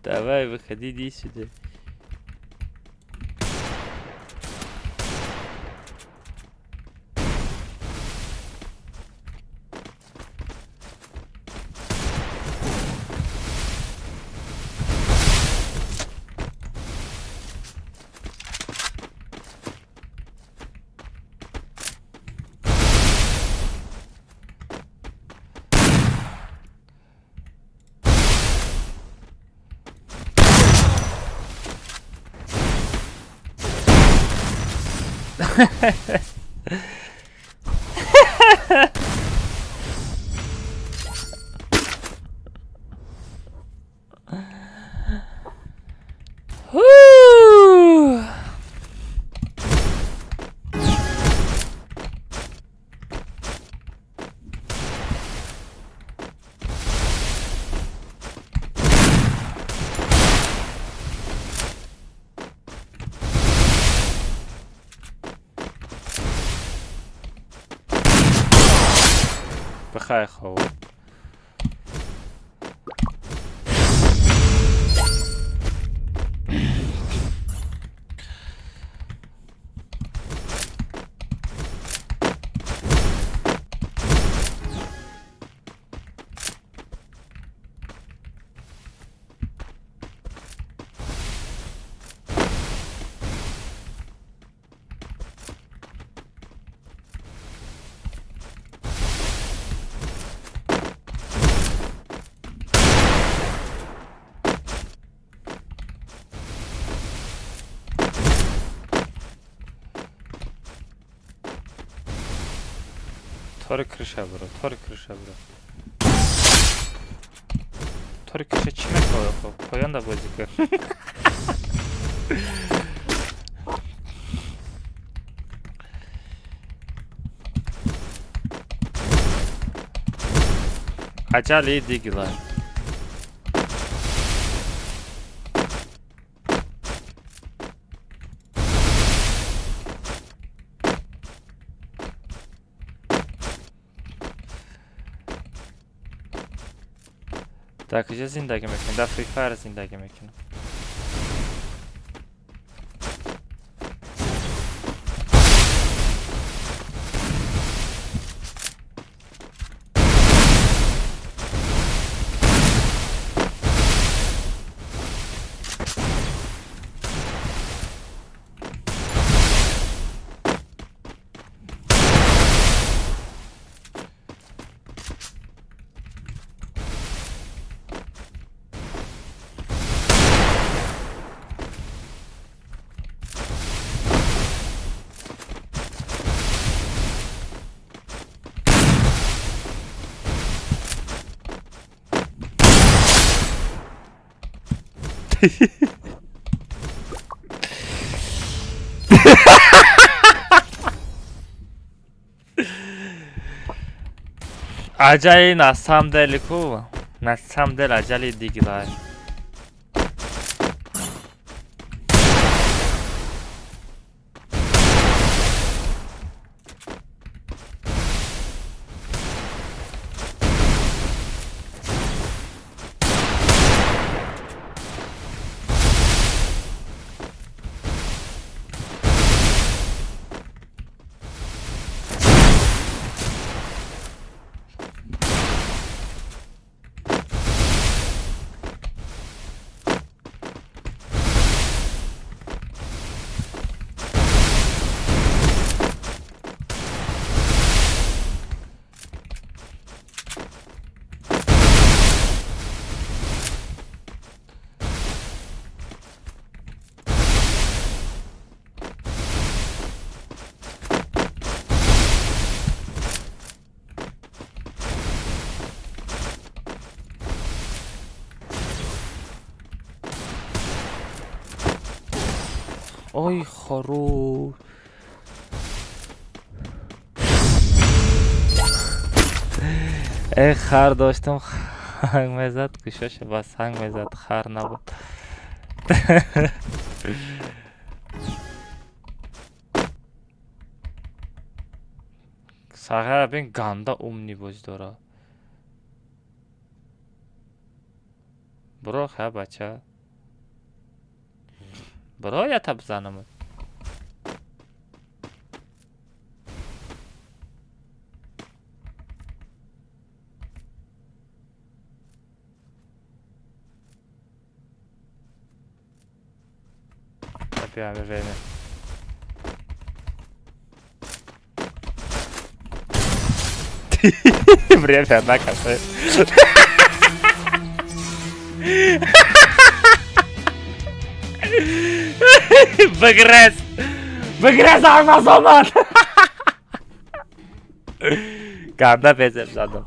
Давай, выходи, иди сюда. Бихай хов. Тори крыша бро, тори крыша бро. Тори крыша чӣ мекоя хоб? Поён да бозӣ кар. Аҷали дигила. Дар куҷо зиндагӣ мекунӣ? Дар Free Fire зиндагӣ мекунам. Аҷали на самом деле ку, на самом деле аҷали дигила. Ой, хорош. Эй, хар доштам, ханг мезад, кушоша бас ханг мезад, хар набуд. Сағара бин ганда умни боз дора. Буро ха бача. Биро ята бизанам. Бия время. Время, однако. Бигрез! Бигрез Алмазоман! Ганда безем задам.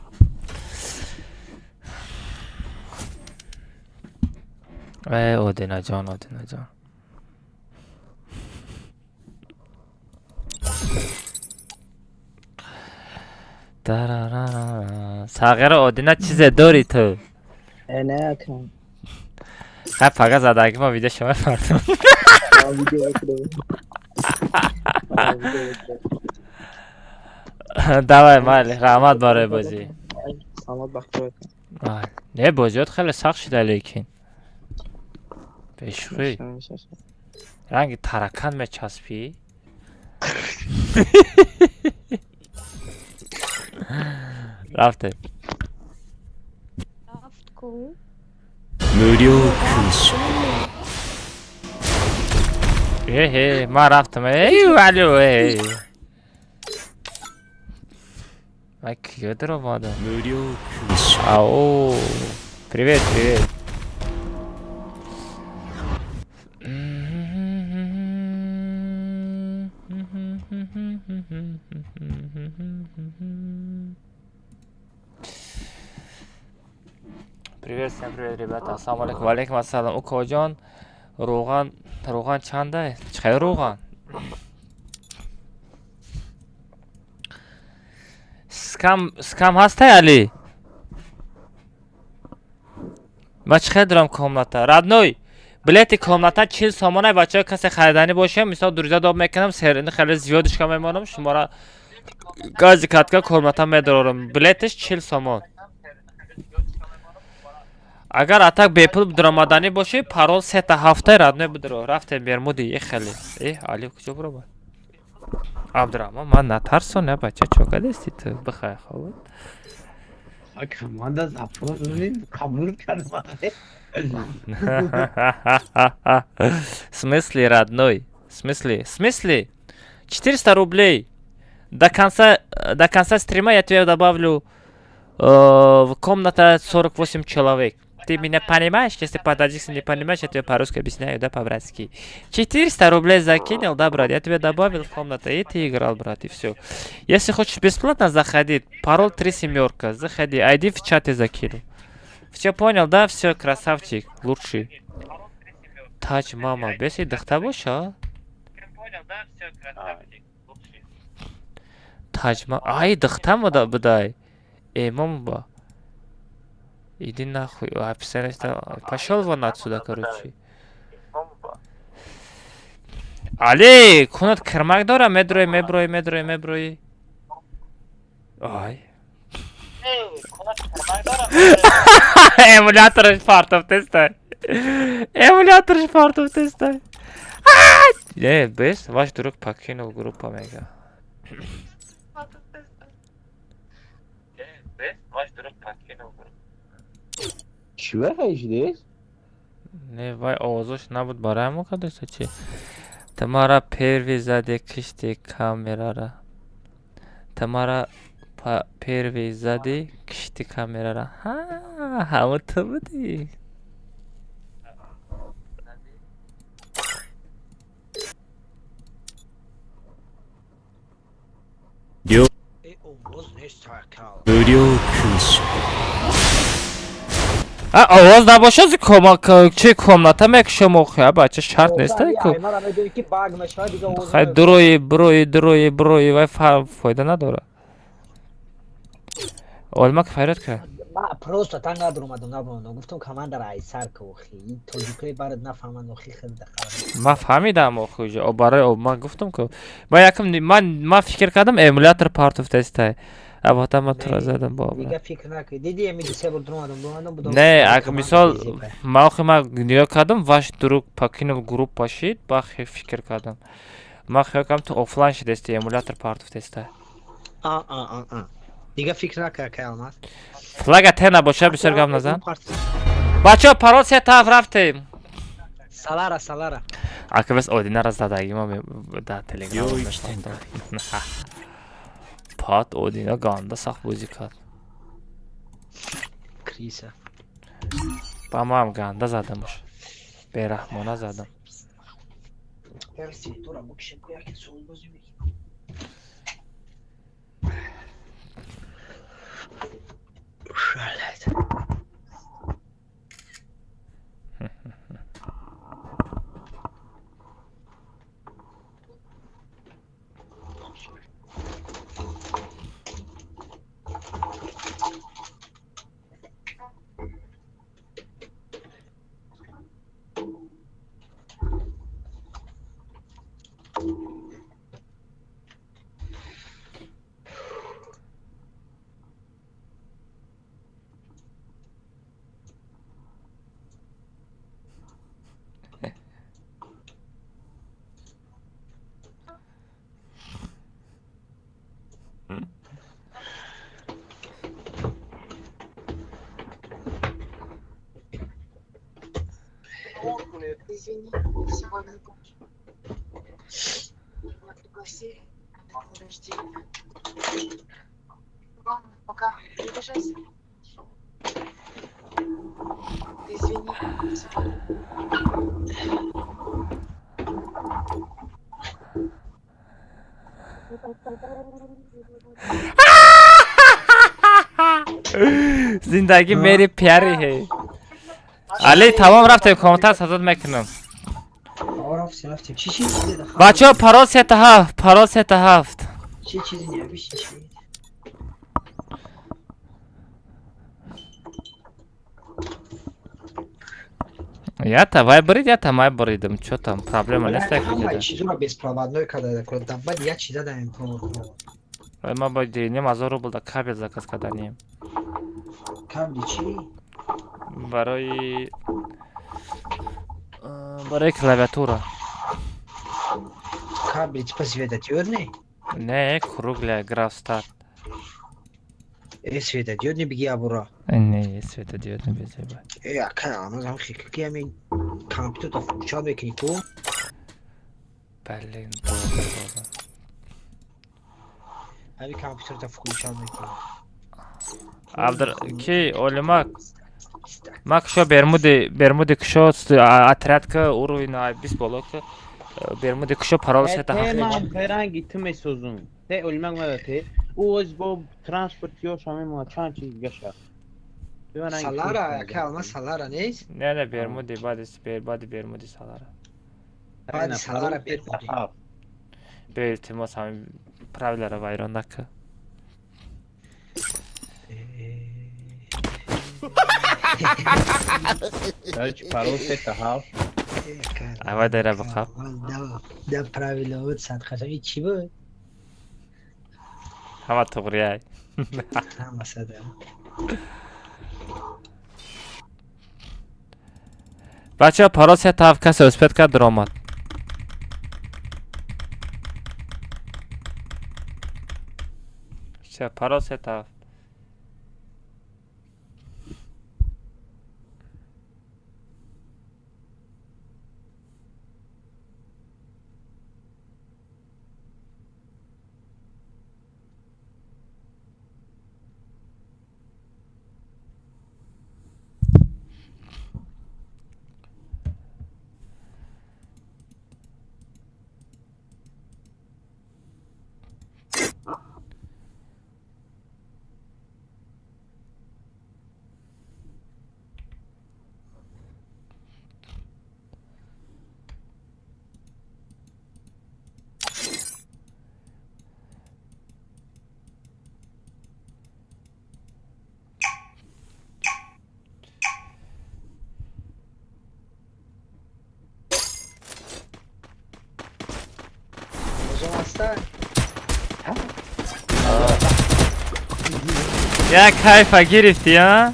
Э, Одина ҷон, Одина ҷон. Сағира Одина чизе дори ту? Э, не акам. Хай фақат задаги ма видео шумо мардум. Давай, майли, раҳмат барои бозӣ. Саломат бахтиёр. Не, бозиёт хеле сахт шуда, лекин. Бешӯхӣ. Ранги таракан мечаспӣ. Рафте. Рафт ку. 無料空襲 Эҳе, ман рафтам. Эй, алё, эй. Ман киё даромадам? 無料空襲 Ау. Привет, привет. Привет, всем привет, ребята. Ассаламу алейкум. Ва алейкум ассалам. Укоҷон, равған, равған чанда? Чӣ хел равған? Скам, скам ҳастай, Али? Ман чӣ хел дорам комната? Родной, билети комната 40 сомона, бачаҳо, касе хариданӣ боша, мисол друзья доб мекунам, серини хеле зиёдишка мемонам, шумора гази катка комната медорам. Билетиш 40 сомон. Агар атак бепул даромаданӣ бошӣ, парол сета ҳафтаи, родной, бидро. Рафтем Бермуди, е хеле. Э, Али куҷо биромад? Абдурахмон, ман натарсон, не бача, чо кардасти ту? Бихай, хоб. Команда запрос қабул кардам. В смысле, родной? В смысле? В смысле? 400 рублей. До конца стрима я тебе добавлю в комната 48 человек. Ты меня понимаешь? Если по-таджикски не понимаешь, я тебе по-русски объясняю, да, по-братски. 400 рублей закинул, да, брат? Я тебе добавил в комнату, и ты играл, брат, и все. Если хочешь бесплатно заходить, пароль три семерка. Заходи, ID в чате закину. Все понял, да? Все, красавчик, лучший. Тач, мама, беси дихта боша? Тач, мама, ай, дихта будай. Эй, мама, ба. Иди нахуй, описание, пошел вон отсюда, короче. Али, кунат кирмак дора, медрои, меброи, медрои, меброи. Ай. Эмуляторш партов тестай. Эмуляторш партов тестай. Не, без, ваш друг покинул группу, мега. Без, ваш друг покинул группу. Чӣ ҳеждес? Не, вай овозош набуд барои мо кадоста чи? Тамара первый заде кишти камерара. Тамара первый зади кишти камерара. Ҳа, ҳама ту будӣ. 了 Э, овоз нест акал. 無料空襲 А овоз набошад, кома чи комната мекушам охи, а бача, шарт нест ку. Мара медонӣ ки баг мешавад, дига овоз. Хай дурои, бурои, дурои, бурои, вай фоида надорад. Олмак файрат кард. Ма просто та надромадам, набромадам. Гуфтам командара айсар ка охи. И тоҷикои барад нафаҳманд охи хел дахал. Ман фаҳмидам охи уже. О барои об ман гуфтам ку. Ман якм ман фикр кардам эмулятор партов тестай. Аввалта ман тура задам бо. Дига фикр накун. Диди ами се бор дромадам, будам. Не, ак мисол ман охи ман нигоҳ кардам, ваш друг покинул группа шид, ба фикр кардам. Ман хиёл кардам ту офлайн шидести, эмулятор партуфтеста. А а а а. Дига фикр накун, акай Алмаз. Флага те набоша, бисёр гап назан. Бачаҳо, парол се тараф рафтем. Салара, салара. Ака бес одинара задаги ма да телеграм. Пат одина ганда сахт бозӣ кард. Криса. Ба маам ганда задамуш. Бераҳмона задам. Извини, сегодня меня пригласили на день рождения. Ладно, пока. Не обижайся. Извини, сегодня. Зиндагӣ мери пяри ҳе. Али, тамом рафтем, комментар сазод мекунам. Бачаҳо, парол сета ҳафт, парол сета ҳафт. Чи чизи навишти? Ята вай бурид, ята май буридам. Чо там проблема нест? Ҳамаи чизоро беспроводной карда кардам. Баъд як чиза даем провод. Ма бо ним ҳазор рубл да кабел заказ карданем. Кабли чи? Барои клавиатура. Кабли типа светодиодный? Не, круглая графстар. Э, светодиодный биги абура. Не, светодиодный безеба. Э, акай, алмаз ам хикки ами компьютер включал мекунӣ ку? Блин, ами компьютер включал мекунӣ. Абдур ки олимак ма кушо бермуди бермуди кушо отрядка уровень 20 боло ки бермуди кушо парол сета Те ҳафт. ман феранги ту месозум. Те олимак мада те. Ӯ оз бо транспорт ёша мемонад чанд чиз гаша. Салара, акай Алмаз салара нест? Не, бермуди баъди баъди бермуди салара. Баъди салара бермуди. Бе илтимос ҳамин правиларо вайрон накун. Короче, парол сета ҳафт. Аввал дара биқаб. Да правила буд садқасами чӣ буд? Ҳама туғрияй. Ҳама сада. Бачаҳо, парол сета ҳафт касе успед кард даромад. Всё, парол сета ҳафт. Бозом ҳаста? Як кайфа гирифтӣ, а?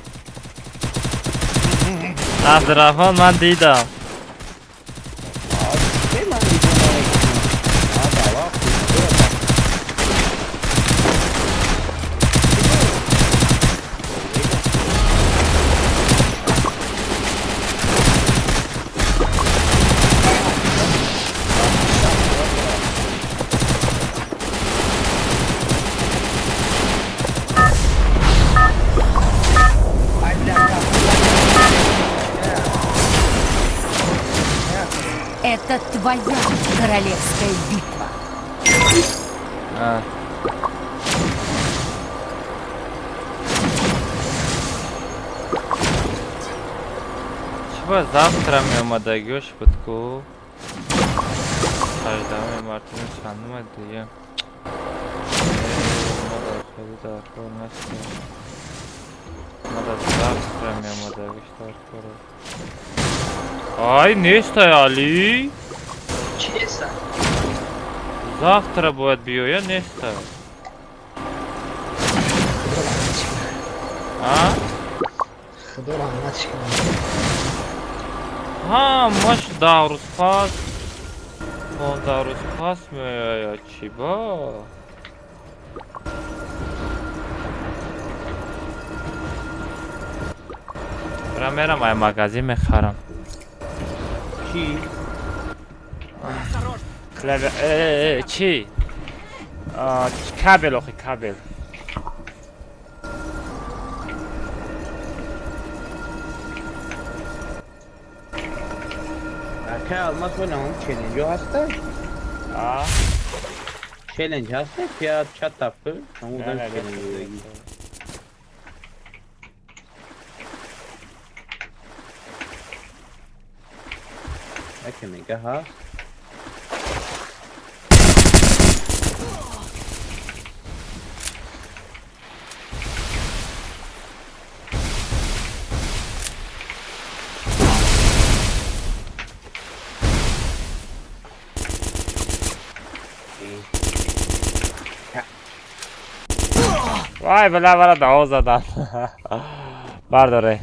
Абдурахмон, ман дидам. Это твоя королевская битва. А. Чего завтра меомадагиёш буд ку? 18 мартини чандума дигар? Ма дар хеле дар кор нестем. Ма дар завтра меомадагиш дар кор. Ай, нестай, Али. Честа? Завтра бояд биёя, нестай. А? Худо раҳматш кунад. Ҳа, маш 10 рӯз пас, 15 рӯз пас меояд, чӣ ба? Бира мерам ай магазин мехарам. Чӣ? Клаве, чӣ? Кабел охи, кабел. Ака Алмаз вале он челленҷ ҳаста? А? Челленҷ ҳаста ки я чат тапы, ҳамон челленҷ. Яке мега ҳаст. Вай, била мара даво задан. Бардоре.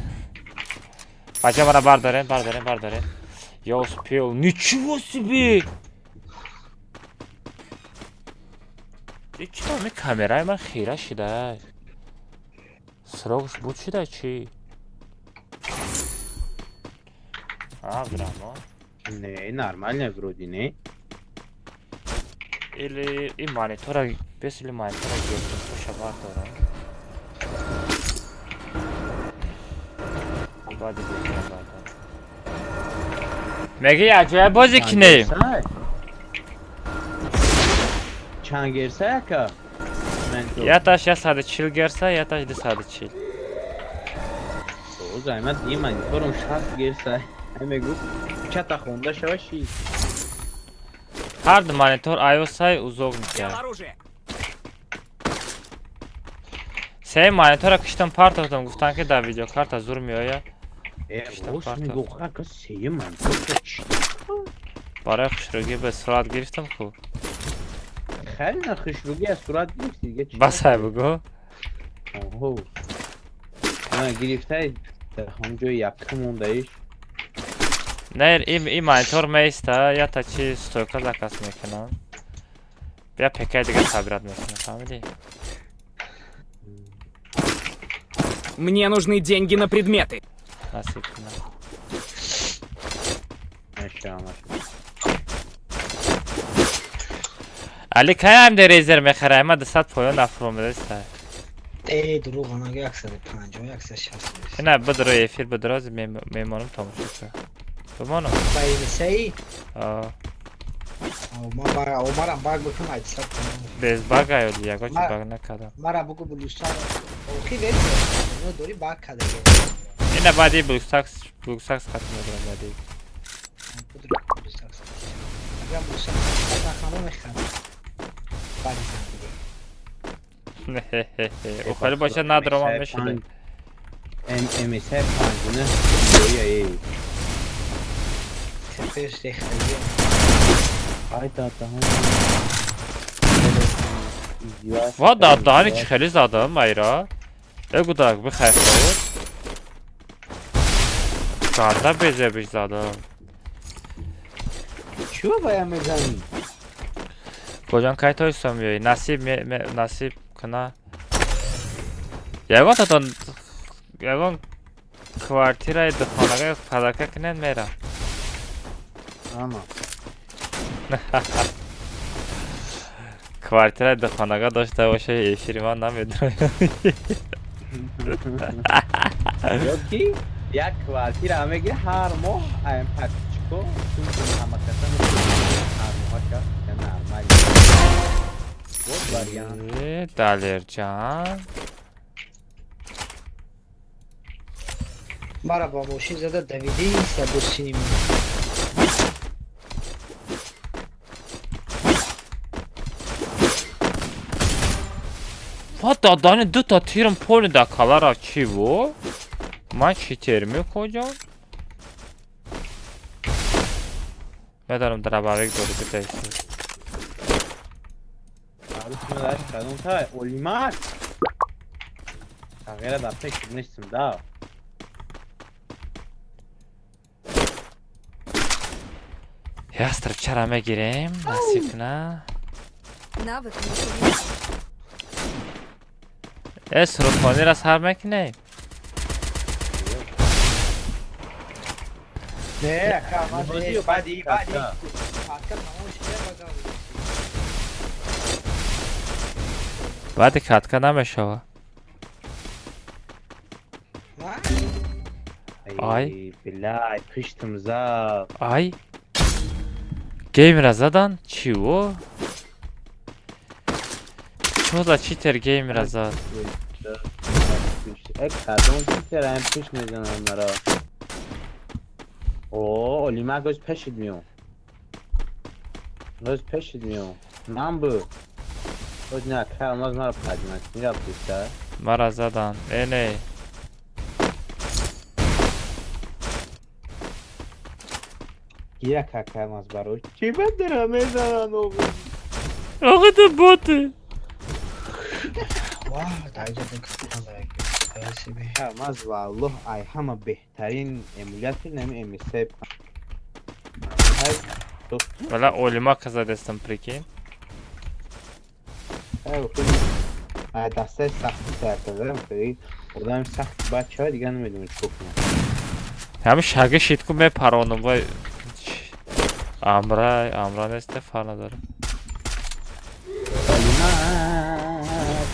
Бача мара бардорен, бардорен, бардорен. Я успел. Ничего себе! Чӣ ми камераи ман хира шида? Срокш буд шида чӣ? Абдурахмон. Не, нормально вроде, не? Или и монитора, без или монитора гирифтам, хуша бардорам. Баъди бардорам. Меги аҷоиб бозӣ кинем. Чанд герса яка? Яташ 140 герса, яташ 240. О, займат ди мониторум 60 герса. Ай мегу чата хонда шава ши. Ҳар ду монитор iOS-ай узоқ мекард. Се монитора киштам партофтам, гуфтанд ки дар видеокарта зур меояд. Барои хушрӯгӣ ба сурат гирифтам ку. Хеле на хушрӯгӣ аз сурат гирифтӣ дига чӣ? Бас ай бугӯ. Оҳо. На гирифтай дар ҳамон ҷои якка мондаиш. Не, ин монитор меиста, ята чи стойка заказ мекунам. Я ПК дига собирать мекунам, фаҳмидӣ? Мне нужны деньги на предметы. Насиб кунам. Али кай ам дерезер мехарам? Ма 200 поён нафуромадаста. Э, дурӯғ анага 150, 160. Ина бидро эфир бидро мемонам тамошо кунам. Бимонам. Ба MSI? А. Омарам баг бикун 800 томон. Без бага ё ягон чи баг накардам. Мара бугу блюстар. Охи версия. Но дори баг кадаги. Ина баъди блюстакс, блюстакс хат медорам баъди. Блюстакс. Агар блюстакс нахамон мехарам. Баъди зан дига. Охали боша надромам мешуда. MSI 59 ё ё. Пеш рехтагӣ. Ай та та. Ва даҳани чӣ хеле задам айра. Э гудак бихайр худ. Ганда безебиш задам. Чё вая мезанӣ? Коҷон кай тоистон меоӣ? Насиб насиб куна. Ягон татон ягон квартираи духонага падака кунед мерам. Ама. Квартираи духонага дошта боша эфири ман намедонам. Ё ки як квартира мегири ҳар моҳ ам пакчико чун ҳама каса ҳар моҳаша нормал. Вот вариант. Далерҷан. Мара бо мошин зада давидӣ сабусини. Ва дадани дута тирм пони да калара чӣ бу? Ман чӣ терми коҷон? Медонам драбавик дори битайси. Арус медаш кадом та олимак. Тағйира дар пеш нестим да. Ястреб чара мегирем, насиб куна. Навык не Э, сурудхонира сар мекунем. Не, ака, бади, бади. Баъди катка намешава. Ай. Билай, пиштим зад. Ай. Геймера задан? Чиво? Чо за читер геймера зад? Э, кадом читер ам пиш мезанам мара. О, олимак оз пешид миём. Оз пешид миём. Ман бу. Оз не, кай алмаз мара падимат. Мирафтиста. Мара задан. Э, не. Гира какай алмаз барои. Чӣ бадара мезанан оғо? Оғо ту боти. Ва, даиҷа дин Алмаз валлоҳ ай ҳама беҳтарин эмулятор нами MS Вала олима казадестам прикинь. Ай дастаи сахти тартадарам хеле одами сахт бачаҳо дигар намедонам чӣ кунам. Ҳами шаги шитку мепаронам вай. Амра, амра несте фар надора. Олима,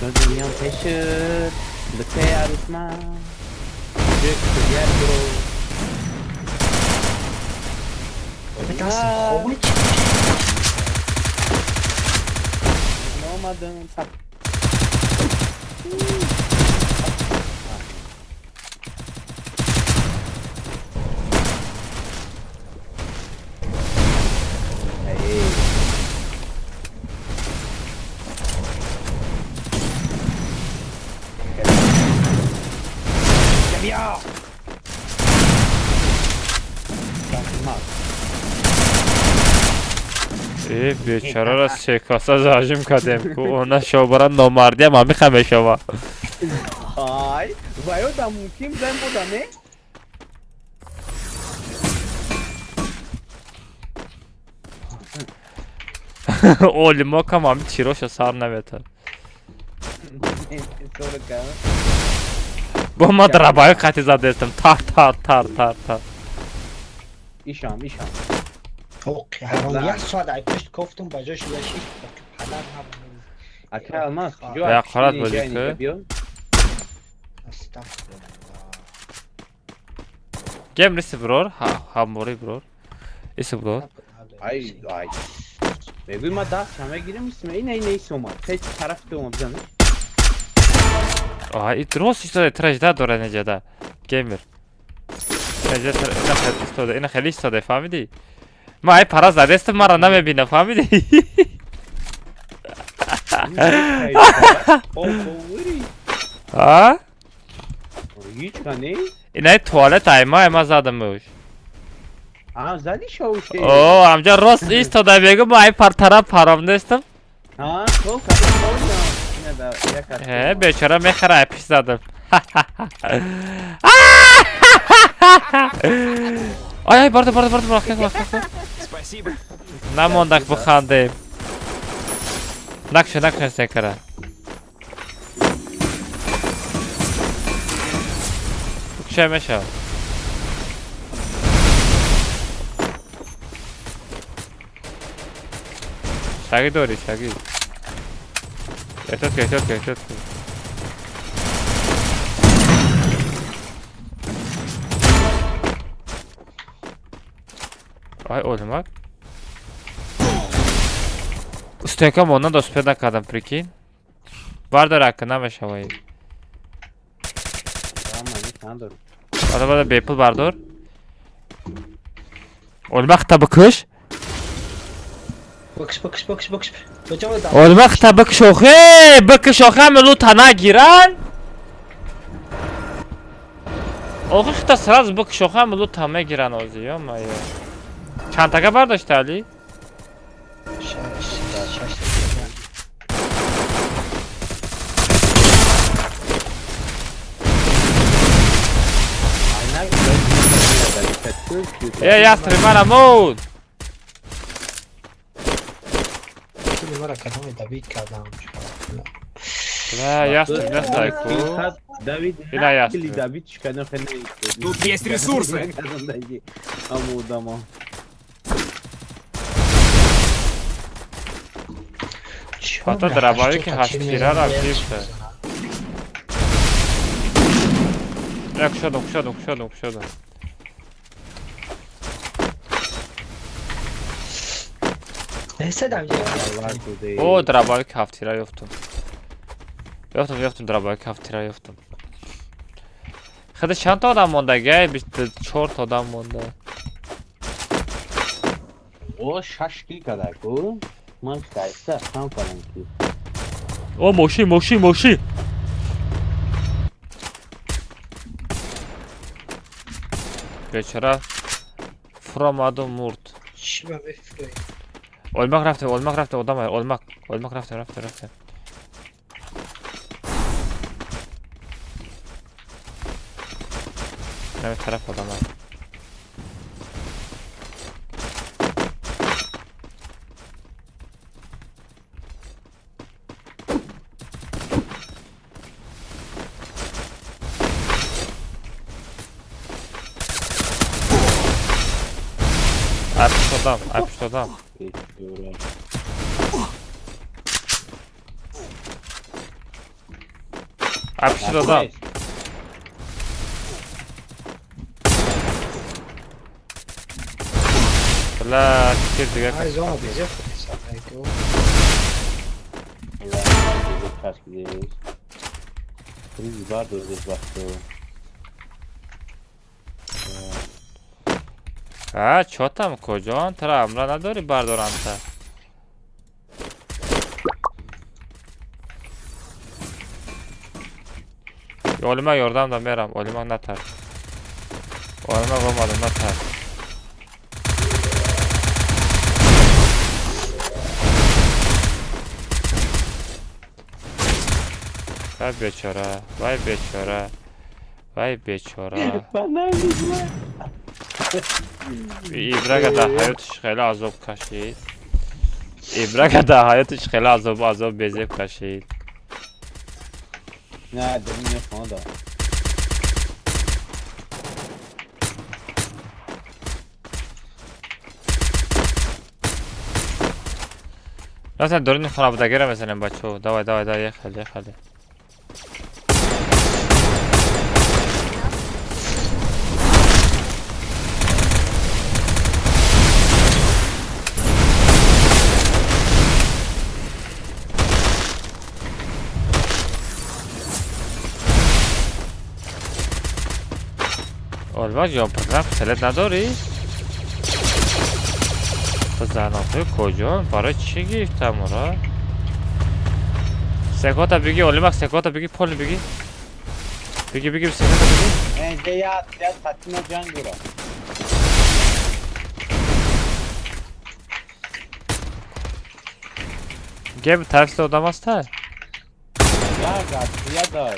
дунём пешит, бите арусма. Ҷек дигар бро. Омадам сап. Э, бечарара секаса зажим кардем ку она шобара номардиам ҳамиха мешава. Ай, ваё да мумкин зан буда не? Олимо кам ҳами тироша сар наметад. Бо ма драбаи қати задестам. Тар тар тар тар тар. Ишам, ишам. Оқ, ҳаром як соат ай пушт кофтум ба ҷош яши падар набуд. Ака алмаз, куҷо Я қарат бозӣ ку? Гем риси брор, ҳамбори брор. Иси брор. Ай, ай. Мегӯй ма даст мегирам исм ина ина ис омад. Пеш тараф ту омад бизанаш. А, и рост истода тражда дора неҷада. Геймер. Неҷа ина хеле истода, ина хеле истода, фаҳмидӣ? Ма ай пара задестам мара намебина, фаҳмидӣ? А? Ҳеҷ кане? Ина туалет ай ма, ай ма задам уш. А, зади шоуше. О, амҷа рост истода мегӯ, ма ай пар тараф парам нестам. А, то кадом. Бечора мехара пиш задам. Ай ай бардор бардор бардор бардор. Спасибо. Намондак бихандем. Накшо накшо секара. Кушай меша. Шаги дори шаги. Эҳтиёт кун эҳтиёт кун эҳтиёт кун. Ай олмак. Стенка мондан успед накардам, прикинь. Бардор ака намешавай. Бардор бардор бепул бардор. Олмак та бикуш. Бикш бикш бикш бикш. Олмак та бикш охе, бикш охе ҳаме лута нагиран. Охе хита сразу бикш охе ҳаме лута мегиран ози, ё-моё. Чанд тага бардошта Али? Э, ястреб мара муд. Да, ястреб настай ку. Ина ястреб. Тут есть ресурсы. Фото дробовики ҳаштирара гирифта. Я кушодам, кушодам, кушодам, кушодам. О, дробовик ҳафтира ёфтум. Ёфтум, ёфтум, дробовик ҳафтира ёфтум. Хада чанд та одам монда? Гай 24 та одам монда. О, 6 кил када ку. Ман кайса хам кардам ки. О, мошин, мошин, мошин. Бечора фуромаду мурд. Олмак рафтем, олмак рафтем, одам олмак, олмак рафтем, рафтем, рафтем. Нами тараф одам. Апш одам, апш одам. Апш одам. Бля, теперь дигар. Ай, зона безе А, чё там, куҷон? Тара амра надори бардоранта. Олимак ёрдам да мерам, олимак натарс. Олимак омадам, натарс. Вай бечора, вай бечора, вай бечора. Ибрага дар ҳаётиш хеле азоб кашид. Ибрага дар ҳаётиш хеле азоб безеб кашид. Не, дарин хона да. Рафтем дарини хона будагира мезанем бачаҳо. Давай, давай, давай, ехали, ехали. Олмак ҷон, писарам пистолет надорӣ? Бизан охи куҷон? Барои чӣ гирифтам уро? Секота бигӣ, Олимак, секота бигӣ, пол бигӣ. Бигӣ, бигӣ, секота бигӣ. Инҷа як хатима ҷанг дора. Гем тарафи одам аст? Газия дай.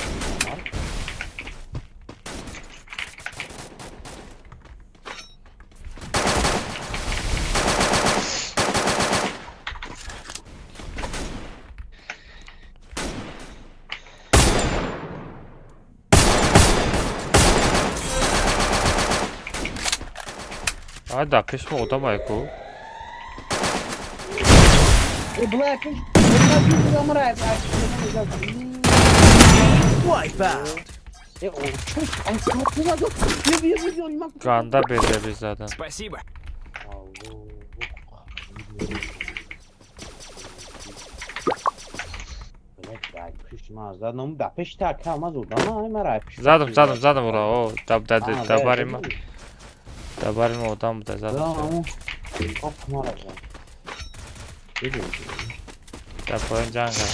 А, да, пешмо одам айку. Ганда безе задан. Спасибо. Задам, задам, задам ура. О, даб да дабарима. Дабарима одам буда задам. Да поён ҷанга.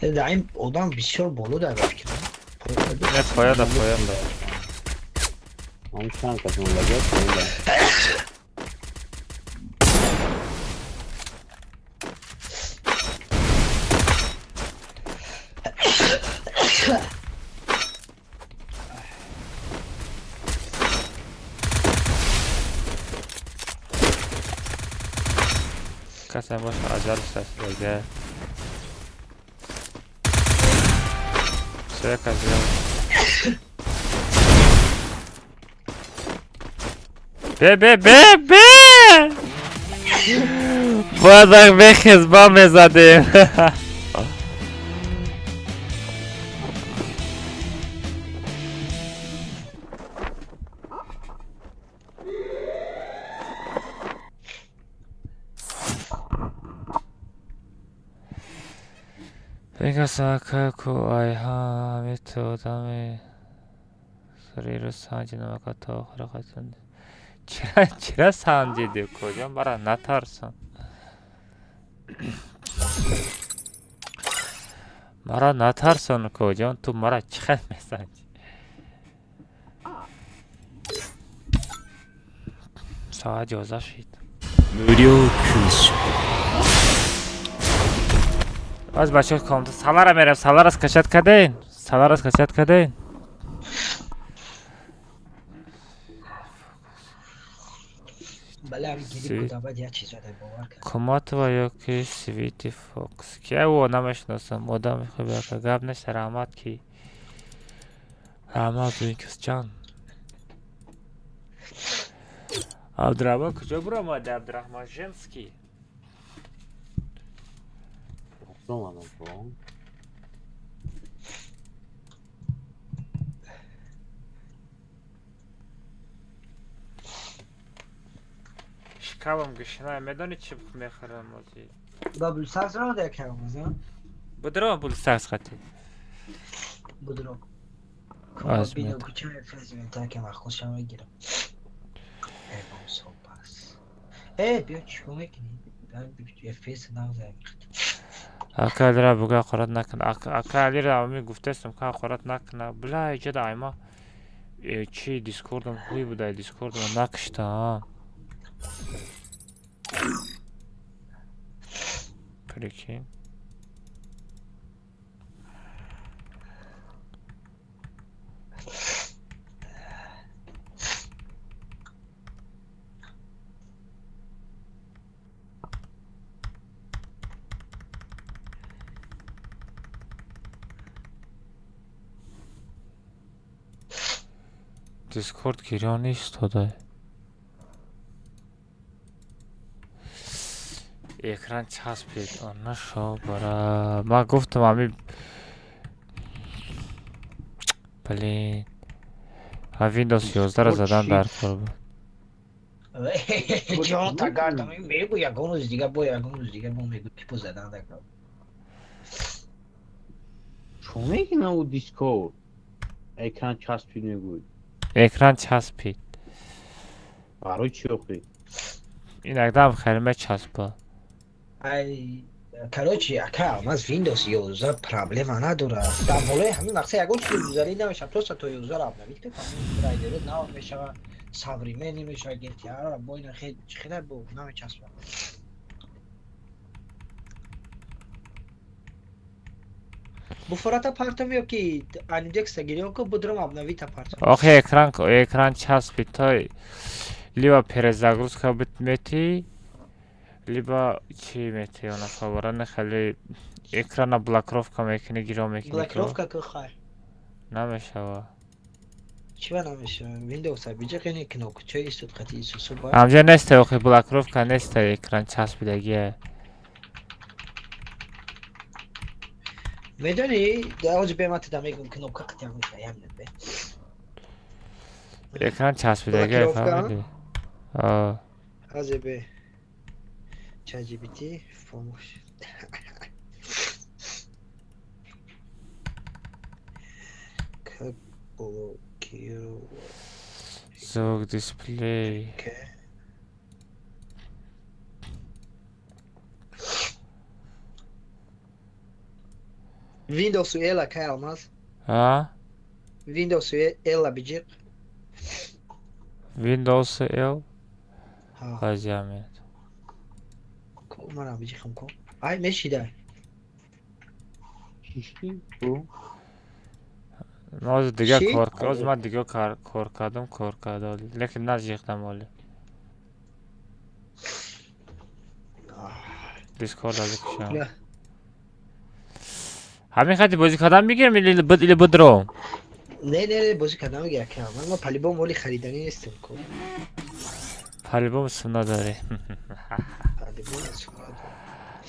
Да ин одам бисёр боло дар фикр. Не поя да поён да. Он чанд кас мондаги аст? Касе боша аҷалш расидаге. Всё, яка сделал. Бе, бе, бе, бе! Бояд бехез ба мезадем. Бегасака ку айҳа ҳамин одами сариро санҷидам ака то охира қатъ. Чира чира санҷидӣ куҷо мара натарсон. Мара натарсон куҷон ту мара чӣ хел месанҷӣ? Соат 11 шид. 無料君主 Аз бачаҳо комната салара мерам, салара скачать кардем? Салара скачать кардем? Бале, ами гири куда баъд як чизо дар бовар кард. Коматова ё ки Свити Фокс. Ки ӯ намешиносам, одами хубе ака гап нест, раҳмат ки. Раҳмат Зуинкисҷон. Абдурахмон куҷо буромади? Абдурахмон Женский. Омадам. Шикамам гишна, медонӣ чӣ мехӯрам озӣ? Ба Булсакс ро дар кардам, а? Будро Булсакс хати. Будро. Аз Бино мед. куча фезмента ки махушам мегирам. Э, бом пас. Э, биё чикор мекунӣ? FPS нағза. Ака Алира буга қорат накун. Ака Алира ами гуфтестам ка қорат накуна. Бла иҷода айма чи дискордам хуй буда дискордам накишта. А. Прикинь. Дискорд гирён истода. Экран часпид. Нашо бара. Ман гуфтам ами блин. А Windows 11 ро задан дар кор буд. Ҷон тагардам мегу ягон рӯз дига бо ягон рӯз дига бо мегу ки бо задан дар кор. Чо мекунад ӯ Дискорд? Экран часпид мегӯй. Экран часпид. Барои чӣ охӣ? Инакдам хеле мечаспа. Ай, короче, ака, алмаз Windows 11 проблема надорад. Дар болои ҳамин мақсад ягон чиз гузарӣ намешавад, просто то 11 обновить кунед, ҳамин драйверо нав мешавад, современный мешавад, GTA-ро бо ина хеле бо намечаспад. Буфората партом ё ки Анимдекса гирён ку будром обновита партом. Охе, экран часпид, то либо перезагрузка мети, либо чӣ мети, она хабара не, хеле экрана блокировка мекунӣ, гирён мекунӣ. Блокировка ку, хай. Намешава. Чива намешава? Windows биҷа қини кнопка чой истуд қати исусу ба. Ҳамҷа неста, охе, блокировка неста, экран часпидагия. Медонӣ, ҳозир бе ман туда мегӯм, кнопка қати ҳамеша ям бе. Экран часпидагия. Блокировка? Фаҳмидӣ? А. Ҳозир бе. ChatGPT в помощь. Как блокировать? Звук, дисплей. Windows L кай, Алмаз? А? Windows L биҷиқ. Windows L. Ҳа. Ҳозир. Ку манам биҷиқам ку. Ай мешида. Бу? Ман ҳозир дигар Чӣ? кор, ҳозир ман дигар кор кардам, кор карда, лекин наҷиқдам ҳоле. Дискорд бикушам. Не. Ҳамин хати бозӣ кардан бигирам или бидром? Не, не, не, бозӣ кардан мегирам ки ман по-любому оли хариданӣ нестам ку. По-любому сум надорӣ. По-любому сум надорам.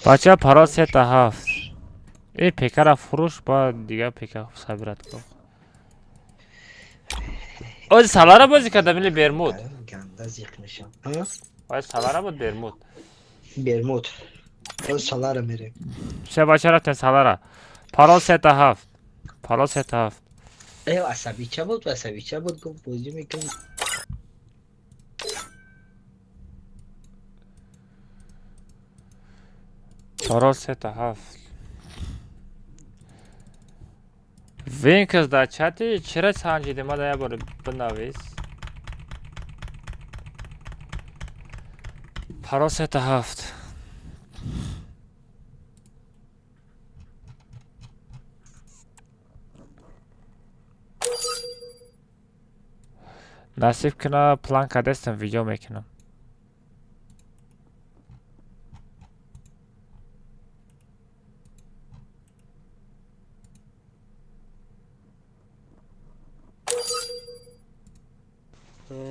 Бача, парол сета ҳафт. Э, пекара фурӯш, ба дигар пека собирать кун. Ози салара бозӣ кардам или бермуд? Ганда зиқ мешам. Ҳа? Ози салара буд, бермуд? Бермуд. Оз салара мерем. Се, бача, рафтем салара. Парол сета ҳафт. Парол сета ҳафт. Э, асабича буд, асабича буд, гуфт бозӣ мекунем. Парол сета ҳафт. Винкс дар чати чира санҷиди, мада як бор бинавис. Парол сета ҳафт. Насиб кина, план кардастам, видео мекунам.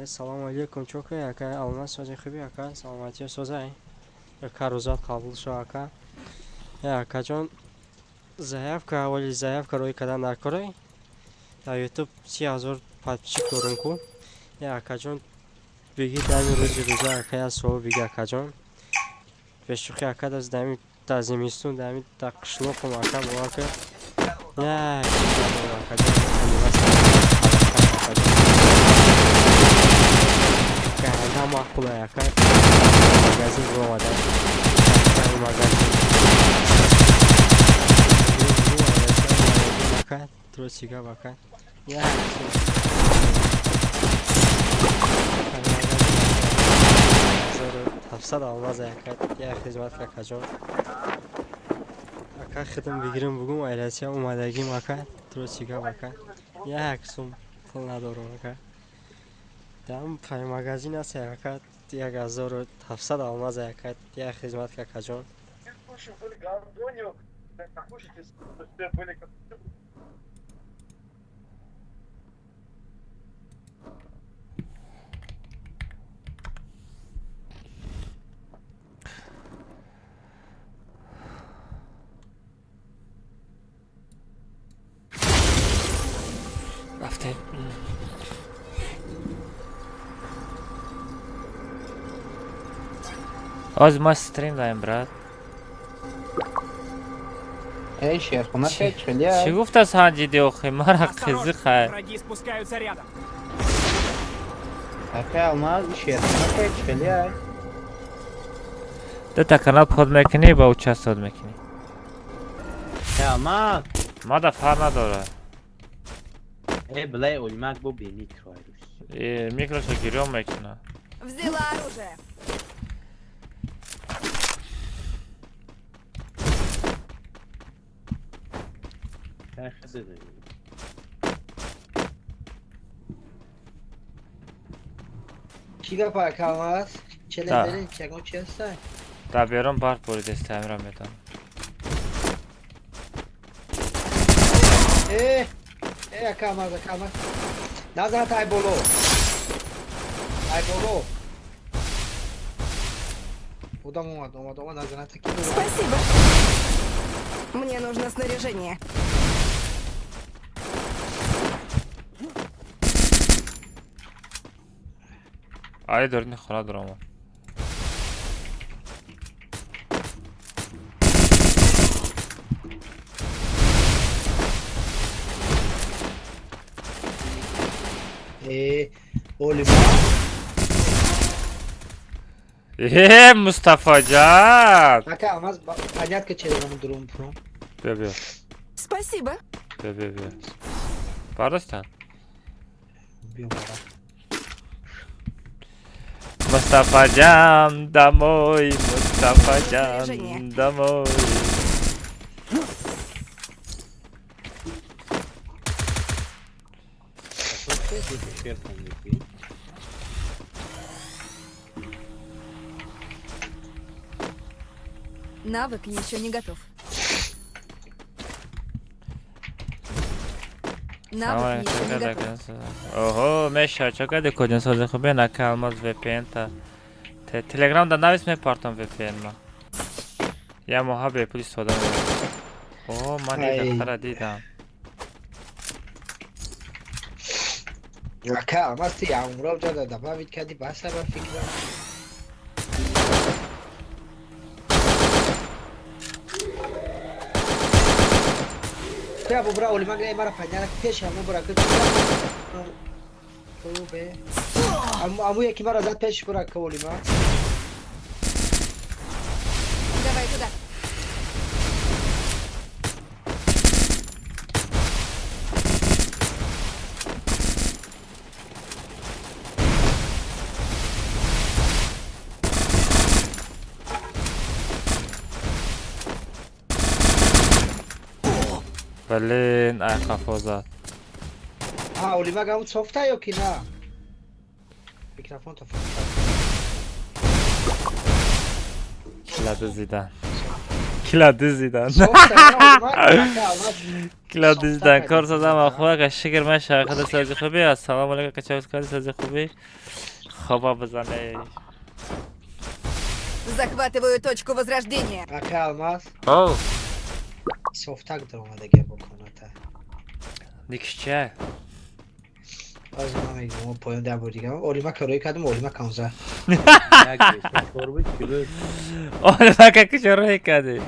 Салому алейкум, чокай, ака Алмаз, сози хуби, ака, саломатиё созай. Ака, рӯзат қабул шо, ака. Акаҷон, заявка, аввали заявка рӯй кардан дар корай. Дар YouTube 30 000 подписчик дорум ку. Акаҷон, биги дами рӯзи рӯза, ака, як суол биги, акаҷон. Бешӯхӣ, ака, даз дами дар зимистон, дами дар қишлоқум, ака, бовар кун. Як чиз надорам, акаҷон, акаҷон. Ганда маъқула, ака, магазин омада, магазин ака, дурусти гап, ака, як 700 алмаз, ака, як хизмат, акаҷон, ака, хидм бигирим, бугум, айласия омадагим, ака, дурусти гап, ака, як сум пул надорам, ака. Дам пай магазин аст, ака, 1700 алмаз, ака, як хизмат, акаҷон. Рафтем. Ҳозир ма стрим даем, брат. Эй, шерхона, хеле. Чӣ гуфта санҷиди охи? Мара қизиқай. Враги спускаются рядом. Ака Алмаз, шерхона хеле. Дата канал под мекунӣ, ба участвовать мекунӣ. Алмаз. Мада фар надора. Э, блай олмак бо бе микро. Э, микрошо гирён мекуна. Взяла оружие. Чӣ гап, ака Алмаз? Челен ягон чи ҳастай? Дар берун барф боридест, амира медонам. Э, э, ака Алмаз, ака Алмаз. Назарат ай боло. Ай боло. Одам омад, омад, омад, назарат ки. Спасибо. Мне нужно снаряжение. Ай дорни хона даромад. Э, Олима. Э, Мустафаҷан! Ака Алмаз, понятно, челегану дурум пурум. Биё, биё. Спасибо. Биё, биё, биё. Бардоштан? Биё, бара. Мустафаҷан, домой, Мустафаҷан, домой. Навык еще не готов. Навык еще не готов. Оҳо, меша, чо кади кодин сози хубе нака Алмаз VPN та. Телеграм да навис мепартам VPN ма. Я моҳа бепул истода мебарам. О, ман ин духтара дидам. Ака Алмаз, ти умра ҷада добавить кади баса ба фикрам. Бя бубра Олима грей мара падняна пеш аму бура ки бе. Аму яки мара зад пеш бура ки Олима. Давай туда. Блин, ай қафо зад. А, Олима гам софта ё ки на? Микрофон то Кила дузидан. Кила дузидан. Кила дузидан. Кор задам ахва шукр ман шахд сози хуби. Ассалому алайкум кача кори сози хуби. Хоба бизане. Захватываю точку возрождения. Ака Алмаз. Оу. Софтак даромадаги боконата. Никш чия? Аз ман мегӯям, поён дар бор дигам. Олима корое кардам, Олима камза. Олима ка кучорое кардӣ?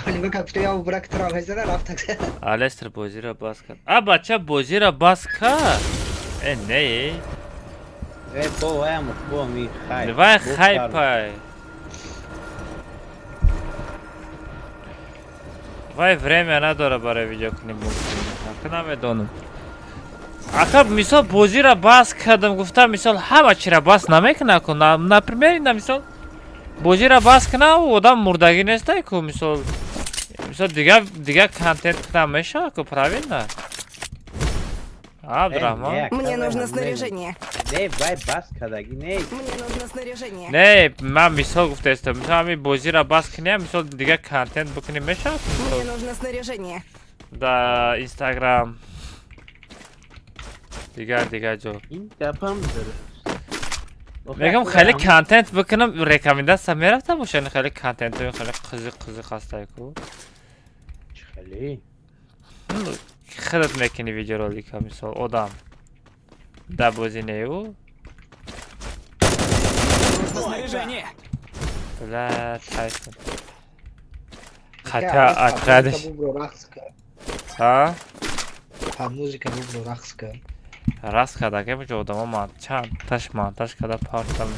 Олима ка гуфта, я брак тра мезана, рафта. Алестр бозиро бас кард. А бача бозиро бас кард. Э, не. Э, бо ваям бо ми хай. Вай хай пай. Вай время надора барои видео кунем мумкин. Ака намедонам. Ака мисол бозиро бас кардам гуфта мисол ҳама чиро бас намекунад ку. Например, ина мисол бозиро бас кунам, одам мурдагӣ нестай ку мисол. Мисол дигар контент кунам мешавад ку, правильно? Абдурахман. Мне нужно снаряжение. Не, вай бас кардагӣ, не. Мне нужно снаряжение. Не, ман мисол гуфтаистам. Мисол ҳамин бозиро бас кунем, мисол дигар контент бикунем мешавад? Мне нужно снаряжение. Да Инстаграм. Дигар ҷо. Ин гапам дуруст. Мегам хеле контент бикунам, рекомендация мерафта боша, хеле контентҳои хеле қизиқ қизиқ ҳастай ку. Хеле. Худат мекунӣ видеоролика мисол одам дар бозӣ нею. Снаряжение. Бля, Тайсон. Хотя отрядыш. А? Под музыка бубро рақс кар. Рақс карда ки буҷо одамо ман чанд таш монтаж карда партам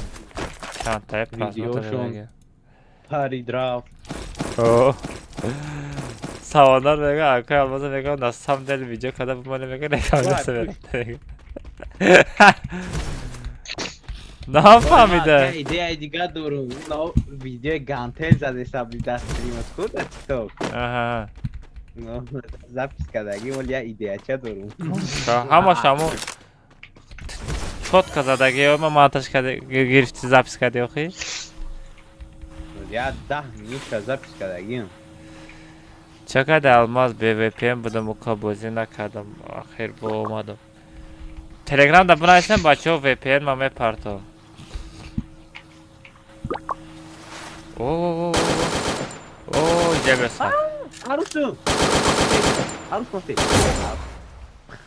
чанд тая просмотр Видеошон парид рафт. О. Саводар мега, акай Алмаза мега, на самом деле видео карда бумоне мега, рекомендация мерафта. Нафаҳмида. Идеяи дигар дорум. Но видеои гантел заде сабли даст стримат худ дар TikTok. Аҳа. Запись кардагӣ вале я идеяча дорум. Ҳамаш ҳамо чётко задагӣ, ма монтаж карда гирифти запись карди охи? Я 10 минутка запись кардагим. Ча карди Алмаз бе VPN будам ука бозӣ накардам, ахир бо омадам. Телеграм да бинависем бачаҳо VPN ма мепартом. О, о, ҷабеса. Арусу. Арус мафи.